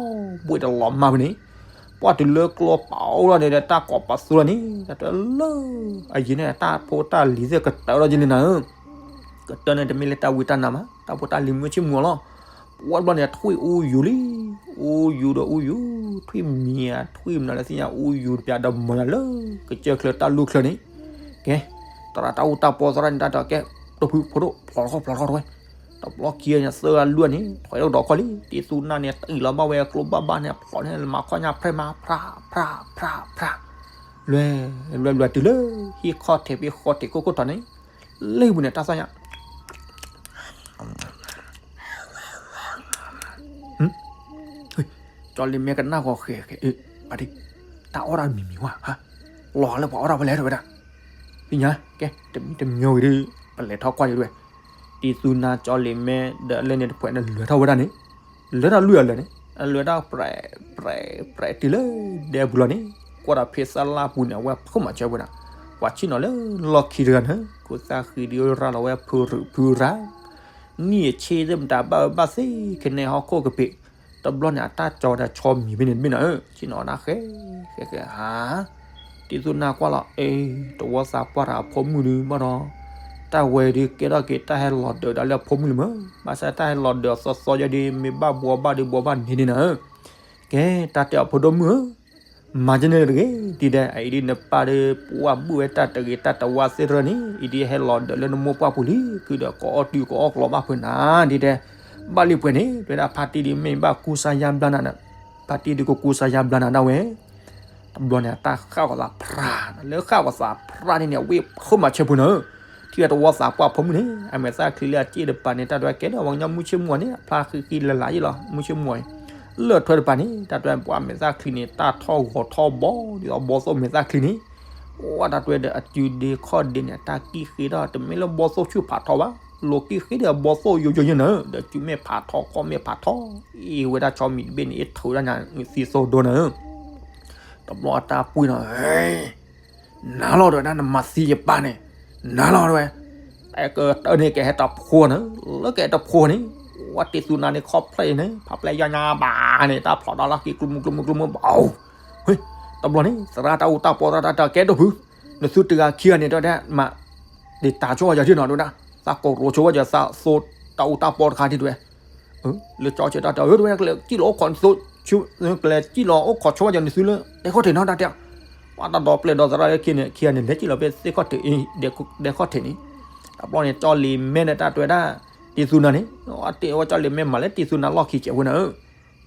ဘှ့တလီၤမၢ်ဖဲန့ၣ်, ပှၤတုၤလၢကျိပာ်အိၣ်လီၤန့ၣ်ဒီး တၢ်ကိးပသူလီၤန့ၣ် တၢ်တဲလၢ အယံၤန့ၣ် တၢ်ဖိတၢ်လံၤသ့ၣ်ကတၢၢ်ထီၣ်ကလံနၤဧၢ, ကတၢၢ်န့ၣ် တမ့ၢ်လၢတၢ်ဝံတၢ်နါမး တၢ်ဖိတၢ်လံၤမုၢ်ဆ့ၣ်မုၢ်အီၤလီၤ, ပှၤတဘျီန့ၣ်ထွံၣ်အူယူၤလံ, အူယူၤဒီးအူယူၤ ထွံၣ်မံၤဧါ ထွံၣ်မနုၤလဲၣ်သ့ၣ်ညါ အူယူၤတပျးဒီးမၤလၢ ကစၢၢ်ချၢတၢ်လူၢ်ချၢန့ၣ်, ကဲ, သရၣ်တၢ်အူတၢ်ပီသရၣ်န့ၣ် တၢ်တဲကဲ, တိၢ်ဖုဖိဒိၣ် ဖျိးထီၣ်ခီၣ်ဖျိးထီၣ်တဝဲ, တဘျီခံန့ၣ် သၢဂၤလွံၢ်ဂၤန့ၣ် ထွဲထီၣ်ကဒီးခီလံ, တံၤသူနါန့ၣ် တအံၤလီၤဘၣ်ဝဲကျိဘၣ်ဘၣ်န့ၣ် ဖျိးန့ၣ် မၤခီၣ်ညါဖျဲၣ်မး ဖြး ဖြး ဖြး ဖြး, လွဲ လွဲ လွဲတုၤလၢ ဟံၣ်ခီၣ်ထံးဖဲဃီထံးခိၣ်ခိၣ်ထီၣ်န့ၣ်, လ့ၣ်ပူၤန့ၣ် တၢ်သီၣ်ညါ ကၠီလံၤမဲကနၣ်ဂီၤဃဲၤဃဲၤ, အ့ ပှၤဒ်, တၢ်အီၣ်တၢ်မံၤမံၤဝဲ, လီၤလၢပှၤအီၣ်တၢ်ဖဲလဲၣ်တဲဝဲဒၣ်, သ့ၣ်ညါ, ကဲ, တမံၤတမံၤဝံၤဒီး, ပလဲၤထီၣ်ကွၢ်ယဝဲ, တံၤသူနါကၠီလံၤမဲ ဒီးလၢန့ၣ်တဖှဲးန့ၣ်လဲၤထီၣ်ဝဲဒၣ်န့ၣ်, လဲၤထီၣ်လွံၢ်အလၢာ်န့ၣ်, အလဲၤထီၣ်ပြဲး ပြဲး ပြဲးတုၤလၢဒဲပူၤလီၤန့ၣ်, ကွၢ်ဒီးဖံးသၣ်လၢ်ပူၤန့ၣ် အဝဲဖုးမၤဆၢပူၤနၤ, ပှၤဆ့ၣ်နီၤလၢလီၢ်ခံတဂၤန့ၣ် ခိၣ်သၣ်ဃံဒုးရၤလီၤဝဲဖုရူးဖုရၤ, နံၣ်အဆ့ၣ်သ့ၣ်မတၤဘၣ်ဝဲဘၣ်သ့ၣ်ခဲန့ၣ်ဟီၣ်ခိၣ်ကပ့ၤ, တဘျီန့ၣ် အတၢ်ကၠီဒီးဆီမံၤဖဲန့ၣ်တဘ့ၣ်နၤဧၢ, ဆ့ၣ်နီၤနၤဃဲ, ဃဲဃဲဟါ တံၤသူနၤကွၢ်လီၤ, အ့ တဝီသးပှၢ်တဂၤအဖိမုၣ်ဒုးဘၣ်ဒီး, တၢ်ဝဲဒုးကဲထီၣ်က့ၤတၢ်ဟဲလီၤဒၢးဒၣ်လၢအဖိမုၣ်လံမၢ, ဘၣ်ဆၣ်တၢ်ဟဲလီၤဒၢးအသီသီယဲဒုး မ့ၢ်ဘၣ်ဘှီဘၣ်ဒုးဘှီဘၣ်န့ၣ်ဒုးနၤဧၢ, ကဲ တၢ်တဲအီၤဖိဒိၣ်မုၣ်ဧၢ, မၤကန့ၣ်တဂ့ၤ, ဒ်တဲ အအံၤဒ်နပၢ်ဒီး ပှၢ်ဘုၣ်ဝဲတၢ်တဂ့ၤတၢ်တဝါသ့ၣ်တဖၣ်န့ၣ် အံၤဒ်ဟဲလီၤဒၢးလၢနမိၢ်ပှၢ်ပူၤလံ, ခုဒီးကအီၣ်တုၤကအီၣ်ကျီဘၣ်ဖုးနၤ, ဒ်တဲ ဘၣ်လံပှဲၤန့ၣ် တဲဝဲဒၣ် ဖါတံၢ်ဒုးမ့ၢ်ဘၣ်ကူစါယါဘျါနၤ, ဖါတံၢ်ဒုးကကူစါယါဘျါနၤဒၣ်ဝဲ တဘျီန့ၣ် အတၢ်ဃၣ်ကီၤသးဖြး, လၢဃၣ်ကီၤသးဖြးန့ၣ်န့ၣ် အဝဲဖုးမၤဆၢပူၤနၤဧၢ, ထံၣ်ဝဲတဝီသးပှၢ်ဖိမုၣ်န့ၣ် အမဲာ်သၣ်ချံလၢအစ့ၣ်တပၤန့ၣ် တၢ်တဲဝဲကဲဒီးပှၤကညီမုၢ်ဆ့ၣ်မုၢ်ဂီၤန့ၣ် အဖျါဃံဃံလၤလၤယ့ၣ်လီၤ, မုၢ်ဆ့ၣ်မုၢ်ဂီၤအံၤ, လၢအထွဲတပၤန့ၣ် တၢ်တဲဝဲပှၤမဲာ်သၣ်ချံန့ၣ် တၢ်ထီၣ်ဂီၤထီၣ်ဘီ ဒ်သိးဘီသိၣ်မဲာ်သၣ်ချံန့ၣ်, ဝဲတၢ်တဲဝဲဒီးအစုဒ့ခီၣ်ဒ့န့ၣ် အတၢ်ကံၣ်ဃ့ဒီး တမ့ၢ်လၢဘီသိၣ်ဆူၣ်ဖးထီဘၣ်, လိာ်ကံၣ်ဃ့ဒီးဘီသိၣ်ယိယိယဲၢ်နၤဧၢ, ဒီးစုမ့ၢ်ဖးထီခီၣ်မ့ၢ်ဖးထီ, အ့ၣ်ဝဲဒၣ်ဆီမံၤတဘ့ၣ်န့ၣ် အ့ၣ်ထုးဒၣ်ညါသံသိဒိနၤဧၢ, တဘျီအတၢ်ပှံၢ်နီၤ နၤလီၤတဲဝဲဒၣ် နမၤသံယပၢ်န့ၣ်, နၤလီၤတဲဝဲ, တၢ်ကတၢၢ်န့ၣ်ကဟဲတဖိနၤ, လၢကဟဲတဖိန့ၣ်, ဝဲတံၤသူနၤန့ၣ်ခီဖျိန့ၣ် ဖးပျဲယါညါဘၣ်န့ၣ် တၢ်ဖျိးဒီးလီၢ်ခံကျူမူကျူမူကျူမူဘၣ်, တဘျီန့ၣ် သရၣ်တၢ်အူတၢ်ပီသရၣ်တၢ်တဲကဲဒိၣ်ဖု, နသုတဂၤခံဂၤန့ၣ် တဲဝဲဒၣ်မး, ဒ်တၢ်ဆိဝဲယၤထံၣ်နီၤ တဲဝဲဒၣ်, သးကိးရိဆိဝဲယၤသးသိတၢ်အူတၢ်ပီတခါထံၣ်တဲဝဲ လၢကၠီဆဲးတၢ်တဲအီၤ တဲဝဲ ကလဲၤစံၣ်လီၤအိၣ်ခိးနသု, ကလဲၤစံၣ်လီၤအိၣ်ခိးဆိဝဲယၤနသုလၢ ဒဲခီၣ်ထံးနီၤ တၢ်တဲအီၤ, ပှၤတၢ်ဒီပျဲၢ်ဒီသရၣ်လၢခံန့ၣ် ခံဂၤန့ၣ် လဲၤစံၣ်လီၤဖဲသ့ၣ်ခီၣ်ထံးအံၤ, ဒဲခီၣ်ထံးန့ၣ်, တဘျီန့ၣ် ကၠီလံၤမဲန့ၣ် တၢ်တဲဝဲဒၣ်, တံၤသူနၤန့ၣ်, အတဲဝဲကၠီလံၤမဲမၤလၢတံၤသူနၤလီၢ်ခံစဲးဝဲနၤဧၢ,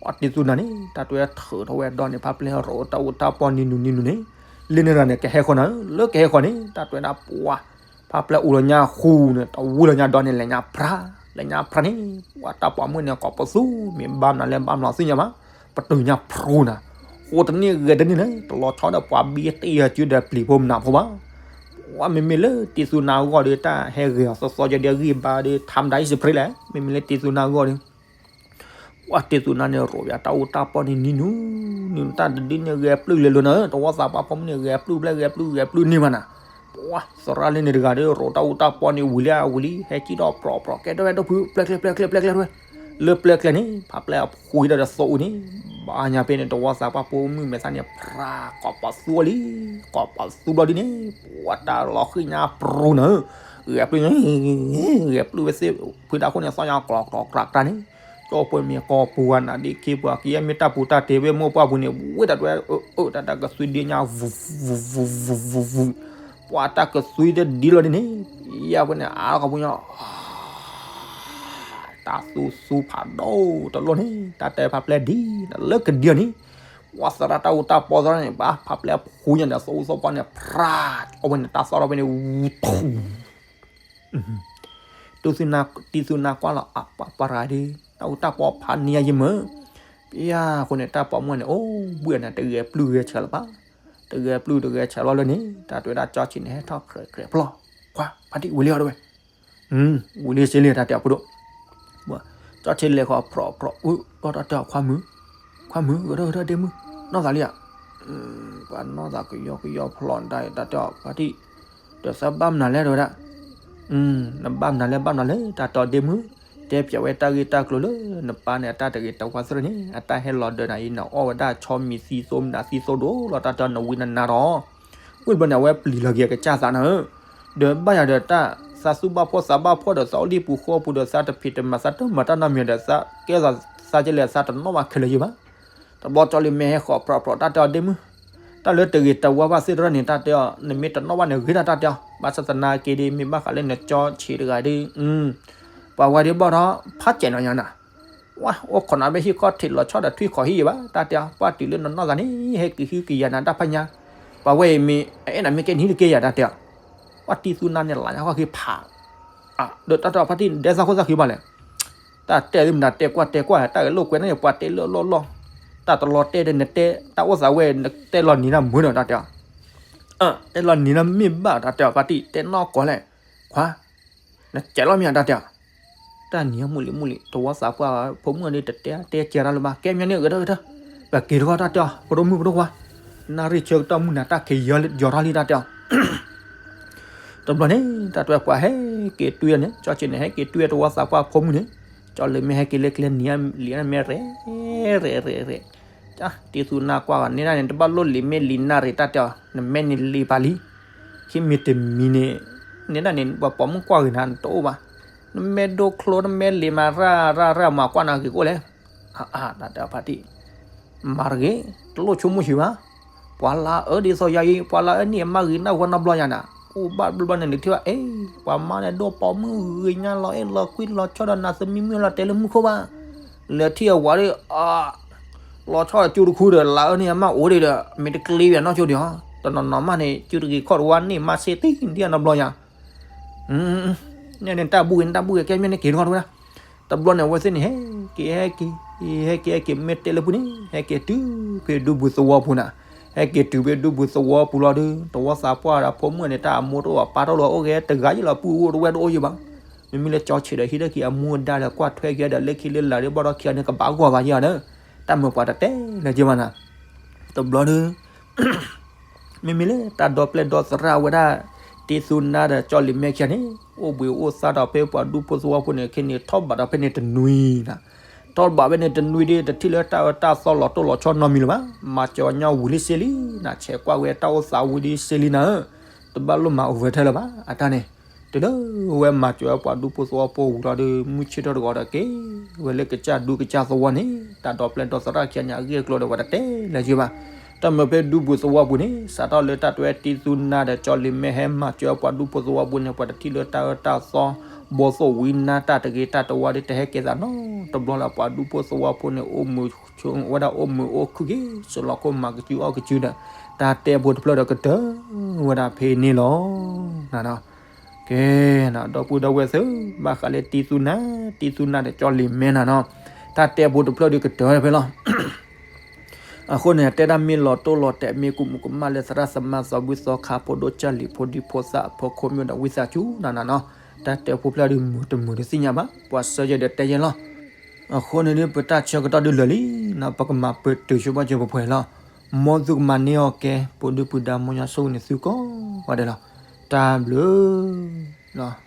ပှၤတံၤသူနၤန့ၣ် တၢ်တဲဝဲထုးထီၣ်ဝဲဒီန့ၣ် ဖးပျဲရိးတၢ်အူတၢ်ပီနံၤနုၤနံၤနုၤန့ၣ်, လၢန့ၣ်ရၤန့ၣ် ကဟဲဃီနၤဧၢ, လၢကဟဲဃီန့ၣ် တၢ်တဲဝဲဒၣ်ပှၤ ဖးပျဲအူလီၤညါဃူန့ၣ် တဝံၤလီၤညါဒီန့ၣ် လဲၤညါဖြါ, လဲၤညါဖြါန့ၣ် ပှၤတၢ်ပိာ်မုၣ်န့ၣ် ကိးပသူ မ့ၢ်ဘၣ်မနုၤလဲၣ် ဘၣ်မနုၤသ့ၣ်ညါဘၣ်, ပတုာ်ညါဖြူနၤ, ဃိတန့ၢ်ဂဲၤတန့ၢ်လၢ တလီၤဆီဒီးပှၤဘံတ့ၢ်ယၤစုဒီးပျံၤဖိမနုၤဖိဘၣ်, ပှၤမ့မ့ၢ်လၢတံၤသူနၤအဂီၢ်ဒီး တၢ်ဟဲဂဲၤအီၤသီသီယဲဒီးအဂံၢ်ဘါဒီး ထါမတၤအံၤစဖရ့လဲၣ်, မ့မ့ၢ်လၢတံၤသူနၤအဂီၢ်ဒီး ပှၤတံၤသူနၤန့ၣ် ရိးယၤတၢ်အူတၢ်ပီန့ၣ် နံၤနုၤ, နံၤနုၤတၢ်တဒုန့ၣ် ဂဲၤပျုၢ်လဲၤလိာ်နၤဧၢ, တဝီသးပှၢ်ဖိမုၣ်န့ၣ် ဂဲၤပျုၢ်ဖျဲၣ်ဂဲၤပျုၢ်ဂဲၤပျုၢ်န့ၢ်မးနၤ, ပှၤသရၣ်လၢန့ၣ်တဂၤဒီး ရိးတၢ်အူတၢ်ပီန့ၣ် ဝံၤလံဝံၤလံ ဟဲစံၣ်ထီၣ်ပြီပြီ ကဲဒိၣ်ဝဲဒိၣ်ဖု ပျဲကျဲပျဲကျဲပျဲကျဲဝဲ, လၢပျဲကျဲန့ၣ် ဖးပျဲအဖှံဒီးဒီးသိအူန့ၣ်, ဘၣ်ညါဖဲန့ၣ် တဝီသးပှၢ်ဖိမုၣ်မဲာ်သၣ်န့ၣ် ဖြးကိးပသူလံ, ကိးပသူဘျီဒ်န့ၣ် ပှၤတၢ်လီၤဃံၣ်ညါပြီနၤဧၢ, ဂဲၤပျုၢ် ဂဲၤပျုၢ်ဝဲသ့ၣ် ဖုတၢ်ခိၣ်န့ၣ် သီၣ်ညါကျီကျီကျါကျါန့ၣ်, ကၠီပှဲၤမ့ၢ်ကီၢ်ပူၤဝဲနၤဒ်ခ့ပှၤကယဲၢ်မ့ၢ်တၢ်ပူၤတၢ်တဲဝဲမိၢ်ပှၢ်ပူၤန့ၣ် ဝဲဒၣ်တွဲ အၢၣ်အၢၣ်တၢ်တၢ်ကသွံဒ့ညါ ဝူးဝူးဝူးဝူးဝူး, ပှၤတၢ်ကသွံတဒ်လီၤဒ်န့ၣ်, ယဲၢ်ပှဲၤန့ၣ် အါလီၤကပူၤညီ တၢ်သူသူဖးဒိၣ်တလိၣ်န့ၣ် တၢ်တဲဖးပျဲဒ် လၢကဒံန့ၣ်, ပှၤသရၣ်တၢ်အူတၢ်ပီသရၣ်န့ၣ် ဘၣ်ဖးပျဲဖှူညါဒီး သီအူသီပီန့ၣ် ဖြး, အဝဲန့ၣ် တၢ်သီၣ်ထီၣ်ဖဲန့ၣ် ဝူးထူ တံၤသူနၤကွၢ်လီၤ အပှၤပှၤတဂၤဒီး တၢ်အူတၢ်ပီဖးန့ၢ်ယၤယမုာ်, ပယါဃိန့ၣ် တၢ်ပိာ်မုၣ်န့ၣ် အိၣ်ဘှံးအနၤ တဂဲၤပျုၢ်ဂဲၤဆၢလၢၤဘၣ်, တဂဲၤပျုၢ်တဂဲၤဆၢလီၤလၢန့ၣ် တၢ်တဲဝဲဒၣ်ကၠီဆံးန့ၣ် ဟဲထီၣ်ခြဲးခြဲးဖျီ, ခွါ ဖါတံၢ်ဝံၤလံအီၤတဝဲ ဝံၤလံစ့လံ တၢ်တဲအီၤဖိဒိၣ်, ကၠီဆံးလဲၤဃီၤဖြီဖြီ အၢ တၢ်တဲအီၤ ခွါမုၣ်, ခွါမုၣ် ဂဲၤထီၣ်ဂဲၤထီၣ်ဒ့မုၣ်, နီၢ်သးလံဧါ, ပှၤနီၢ်သးကယီကယီဖျီတၢ် တၢ်တဲအီၤ ဖါတံၢ်, ဒီးသးဘၣ်မနုၤလဲၣ်တဝဲဒၣ်, နဘၣ်မနုၤလဲၣ် ဘၣ်မနုၤလဲၣ် တၢ်တဲအီၤဒ့မုၣ်, တဲပၠးဝဲတၢ်ဂ့ၢ်တၢ်ကျိၤလၢ နပၢ်န့ၣ် အတၢ်တဂ့ၤတဝါသ့ၣ်န့ၣ် အတၢ်ဟဲလီၤဒၢးနၤအံၤ နအီၣ်ဝဲဒၣ်ဆီမံၤသံသိမနုၤသံသိဒိၣ်လီၤ တၢ်တဲအီၤ နဝံနနါဒီး ဝံၣ်တဘျီန့ၣ် အဝဲပျံၤလီၤက့ၤအကစၢ်သးနၤဧၢ, ဒီးဘၣ်ယၤဒီးတၢ် သးသူၣ်ဘၣ်ဖှီၣ်သးဘၣ်ဖှီၣ်ဒီးသးအိၣ်လံပူၤဃီပူၤဒီးသးတဖံးတမၤသးတမၤတၢ်နီတမံၤဒီး သးကဲသးကဲလဲၣ်သးတနီၣ်ဘၣ်ခဲလၢာ်ယံၤဘၣ်, တဘျီကၠီလံၤမဲာ်ဟဲဃီၤဖြီဖြီ တၢ်တဲအီၤဒ့မုၣ်, တၢ်လၢတဂ့ၤတဝါဘၣ်သ့ၣ်တဖၣ်န့ၣ် တၢ်တဲအီၤ နမ့ၢ်တနီၣ်ဘၣ်န့ၣ် ဂ့ၤတၢ် တၢ်တဲအီၤ ဘၣ်ဆၣ်သနာ်က့ဒီးမ့ၢ်ဘၣ်ဃးလၢနကၠီဆံးတဂၤဒီး ပှၤဝဲဒၣ်ဘၣ်ဒီး ဖးစဲးနီၤညါနၤ ဝဲ အိၣ်ခိးနၤဖဲဟံၣ်ခီၣ်ထံးလီၤဆီဒီးထွံၣ်ခိးဟံၣ်ယံၤဘၣ် တၢ်တဲအီၤ ပှၢ်တုၤလၢနနီၢ်သးန့ၣ် ဟဲက့ၤဟုက့ၤယၤနၤတၢ်ဖးညါ, ပှၤဝဲအံၤမ့ၢ် အအဲၣ်နၤမ့ၢ်ကဲနဟံၣ်တကဲယၤ တၢ်တဲအီၤ, ပှၢ်တံၤသူနၤန့ၣ် လၢညါခီၣ်ခံဖး, ဒီးတၢ်တဲအီၤ ဖါတံၢ် နတဲသးခိၣ်သးဃံဘၣ်လဲၣ်, တၢ်တဲသ့မတၤတဲကွၢ်တဲကွၢ် တၢ်ဂဲၤလိာ်ကွဲန့ၣ် ပှၤတဲလၢလီၢ်လီၢ်, တၢ်တလီၤတဲဒီးနတဲ တၢ်အိၣ်သးဝဲ နတဲလီၤနံၤနၤမုာ်နီၤ တၢ်တဲအီၤ တဲလီၤနံၤနၤမ့ၢ်ဘၣ် တၢ်တဲအီၤ ဖါတံၢ် တဲနီၢ်ကီၢ်လဲၣ်, ခွါ နစဲးလီၤမ့ၢ်ဧါ တၢ်တဲအီၤ, တၢ်နံၤမုာ်လံမုာ်လံ တဝီသးပှၢ်ဖိမုၣ်န့ၣ် တတဲတဲကဲတၢ်လၢၤဘၣ် ကဲမ့ၢ်န့ၣ် ဂဲၤထီၣ်ဂဲၤထီၣ်, ပက့ၤတခီ တၢ်တဲအီၤ ဖိဒိၣ်မုၣ်ဖိဒိၣ်ခွါ, နၣ်ရံၣ်ဆၢကတီၢ်မုၢ်နၤ တၢ်ခံးယီၤထီၣ်လံ တၢ်တဲအီၤ. တဘျီန့ၣ် တၢ်တဲပှၤဟဲက့ၤတွံၢ်န့ၣ် ကၠီဆံးန့ၣ် ဟဲက့ၤတွံၢ်တဝီသးပှၢ်ဖိမုၣ်န့ၣ်, ကၠီလ့ၤမ့ၢ်ဟဲက့ၤလၢကျဲနံၤလံ မ့ၢ်ရဲၣ်ရဲၣ်ရဲၣ်ရဲၣ်, တံၤသူနါကွၢ်ဂီၤ နဲဒၣ်န့ၣ် တဘၣ်လိၣ်လံာ်မ့ၢ်လံာ်နၢ်ရံၣ် တၢ်တဲအီၤ, နမ့ၢ်န့ၣ်လံာ်ပာ်လံ, ခံမံၤတမံၤန့ၣ် နဲဒၣ်န့ၣ် ပှၤပိာ်မုၣ်ကွၢ်ဂ့ၤနၤ နတအိၣ်ဘၣ်, နမ့ၢ်ဒိၣ်ချိ နမ့ၢ်လံာ်မၤရၣ်ရၣ်ရၣ် မၤကွၢ်နၤဂ့ၤကအိၣ်လဲၣ်. အါ တၢ်တဲဖါတံၢ်, မၤတဂ့ၤ, တလိၣ်ဆိကမိၣ်ဆံးဘၣ်, ပှၤလၢအအၢဒ်သိးယၤအံၤ ပှၤလၢအအၢန့ၢ်အမါဂ့ၤ နၢ်ဝဲနီတဘျီယၤနၤ, အိၣ်ဘၣ်တဘျီဘျီန့ၣ် နထံၣ်ဘၣ် အ့ ပှၤမါန့ၣ်ဒိၣ်ပိာ်မုၣ်ဂ့ၤညါလီၤအဲၣ်လီၤကွံလီၤဆီဒီး နၤသမံမုၣ်လီၤတဲလၢမူခိၣ်ဘၣ်, လဲၤထံၣ်အဝၤဒီး လီၤဆီဒီးကၠူတခူဒီး လၢအအၢန့ၢ်အမါအိၣ်ဒံးဒီး မ့ၢ်တကျ့ဘၣ်နီၢ်ဆိဒံးဟီ, တနီၤနီၤမးန့ၣ် ကၠူတဂ့ၤခီၣ်တဝါန့ၢ်မါစ့တံၢ်ဒံးနီတဘျီယၤ န့ၣ်န့ၣ် တၢ်ဘူၣ်ဂ့ၤန့ၣ် တၢ်ဘူၣ်ဂ့ၤ ကဲမ့ၢ်န့ၣ်က့ၤတဂီၢ်တဝဲဒၣ်, တဘျီန့ၣ် အဝဲသ့ၣ်န့ၣ် ဟဲက့ၤ ဟဲက့ၤ ဟဲက့ၤ ဟဲက့ၤ မ့ၢ်တဲလၢပူၤန့ၣ် ဟဲက့ၤတုၤဖဲဒူပူၤသဝီပူၤနၤ, ဟဲက့ၤတုၤဖဲဒူပူၤသဝီပူၤလီၤဒီး တဝီသးပှၢ်ဒီးဖိမုၣ်န့ၣ် တၢ်အမိၢ်တအိၣ်အပၢ်တအိၣ်လီၤ အိၣ်ဂဲၤတဂၤယံၤလီၤ ပုၢ်အိၣ်တဝဲၢ်တအိၣ်ယံၤဘၣ်, မ့မ့ၢ်လၢကၠီဆံးဒီးဟံးထီၣ်က့ၤအမူအဒါဒီး ကွၢ်ထွဲက့ၤဒီး လၢခံလၢလာ်ဒီး ဘၣ်ဒီးခံဂၤန့ၣ် ကဘၣ်ဂီၢ်ဘၣ်ယံၤဒီး တၢ်မၤပှၤတတဲလၢၤက့ၤဘၣ်နၤ, တဘျီဒီး မ့မ့ၢ်လၢတၢ်ဒီပျဲၢ်ဒီသရၣ်ဝဲဒၣ် တံၤသူနါဒီးကၠီလံၤမဲာ်ခံဂၤန့ၣ် အိၣ်ဘှံးအိၣ်သါဒီးဖဲပှၤဒူဖိသဝီဖိန့ၣ် ခဲန့ၣ်ထီၣ်ဘးဒီးဖဲန့ၣ်တနွံနၤ, ထီၣ်ဘးဖဲန့ၣ်တနွံဒီး တထံၣ်လၢတၢ်အၢတၢ်သီလီၤတိၢ်လီၤဆီနီတမံၤလၢၤဘၣ်, မၤစၢၤညီဝံၤလံစ့လံနၤ, ဆဲးကွၢ်ဝဲတၢ်အိၣ်သးဝံၤလံစ့လံနၤဧၢ, တဘၣ်လိၣ်မၤအိၣ်ဝဲထဲလၢၤဘၣ်, အတၢ်န့ၣ် တုၤလၢဝဲမၤစၢၤဝဲပှၤဒူဖိသဝီဖိဝံၤလီၤဒီး မုၢ်ဆ့ၣ်ထီၣ်တဂီၤဒီးက့ၤ ဝဲလၢကစၢ်ဒူကစၢ်သဝီန့ၣ် တၢ်ဒီပျဲၢ်ဒီသရၣ်ခံဂၤန့ၣ် အဂ့ၢ်အကျိၤဒီး ပှၤတတဲလၢၤက့ၤဘၣ်, တၢ်မၤဖဲဒူပူၤသဝီပူၤန့ၣ် စးထီၣ်လၢတၢ်တဲတံၤသူနါဒီးကၠီလံၤမဲာ်ဟဲမၤစၢၤပှၤဒူဖိသဝီဖိန့ၣ် ပှၤတထံၣ်လၢတၢ်အၢတၢ်သီ ဘီသိၣ်ဝံနါတၢ်တဂ့ၤတၢ်တဝါဒီး တဟဲကဲသးနီတဘျီလၢၤ ပှၤဒူဖိသဝီဖိန့ၣ် အိၣ်မုာ်ဆိဝဲဒၣ်အိၣ်မုာ်အိၣ်ခုၣ်က့ၤ စလီၤခိၣ်မၤကစုအီၣ်ကစုဒီး တၢ်တဲဖိတဖျၢၣ်ဒီးကတၢၢ်ဝဲဒၣ်ဖဲန့ၣ်လီၤ. ကဲ ဒီပုၢ်ဒီဝဲၢ်သ့ၣ် ဘၣ်ဃးလၢတံၤသူနါ တံၤသူနါဒီးကၠီလံၤမဲာ်နၤနီၤ, တၢ်တဲဖိတဖျၢၣ်ဒီးကတၢၢ်ဖဲလီၤ. အဃိန့ၣ် တဲဒၣ်မ့ၢ်လီၤတိၢ်လီၤတဲာ် မ့ၢ်ကူးမုၢ်ကမၣ်လၢသရၣ်သမါသးဘုၣ်သီခါ ဖိဒိၣ်ကၢ်လံၤ ဖိဒံဖိသၣ် အဖိခိၣ်မ့ၢ်ဒီးဝံသးစူၤနၤနၤနီၤ, တၢ်တဲဖိဖျၢၣ်ဒီးမုာ်တမုာ်တသ့ၣ်ညါဘၣ်, ပှၤဆၢယဲဒီးတဲယဲလီၤ. အဃိန့ၣ်ဒီး ပတၢ်ဆၢကတီၢ်ဒုးလၢာ်လံနီၤ, ပကမၤပတုာ်ဆိပာ်စၢၤပှဲၤပှဲၤလီၤ. မ်သုကမၤန့ၢ်အီၣ်ကဲ ပှၤဒုၣ်ပှၤဒါ မ်ယွၤဆိၣ်ဂ့ၤန့ၣ်သုကိးဂၤဒဲးလီၤ. တၢ်ဘျုးလီၤ.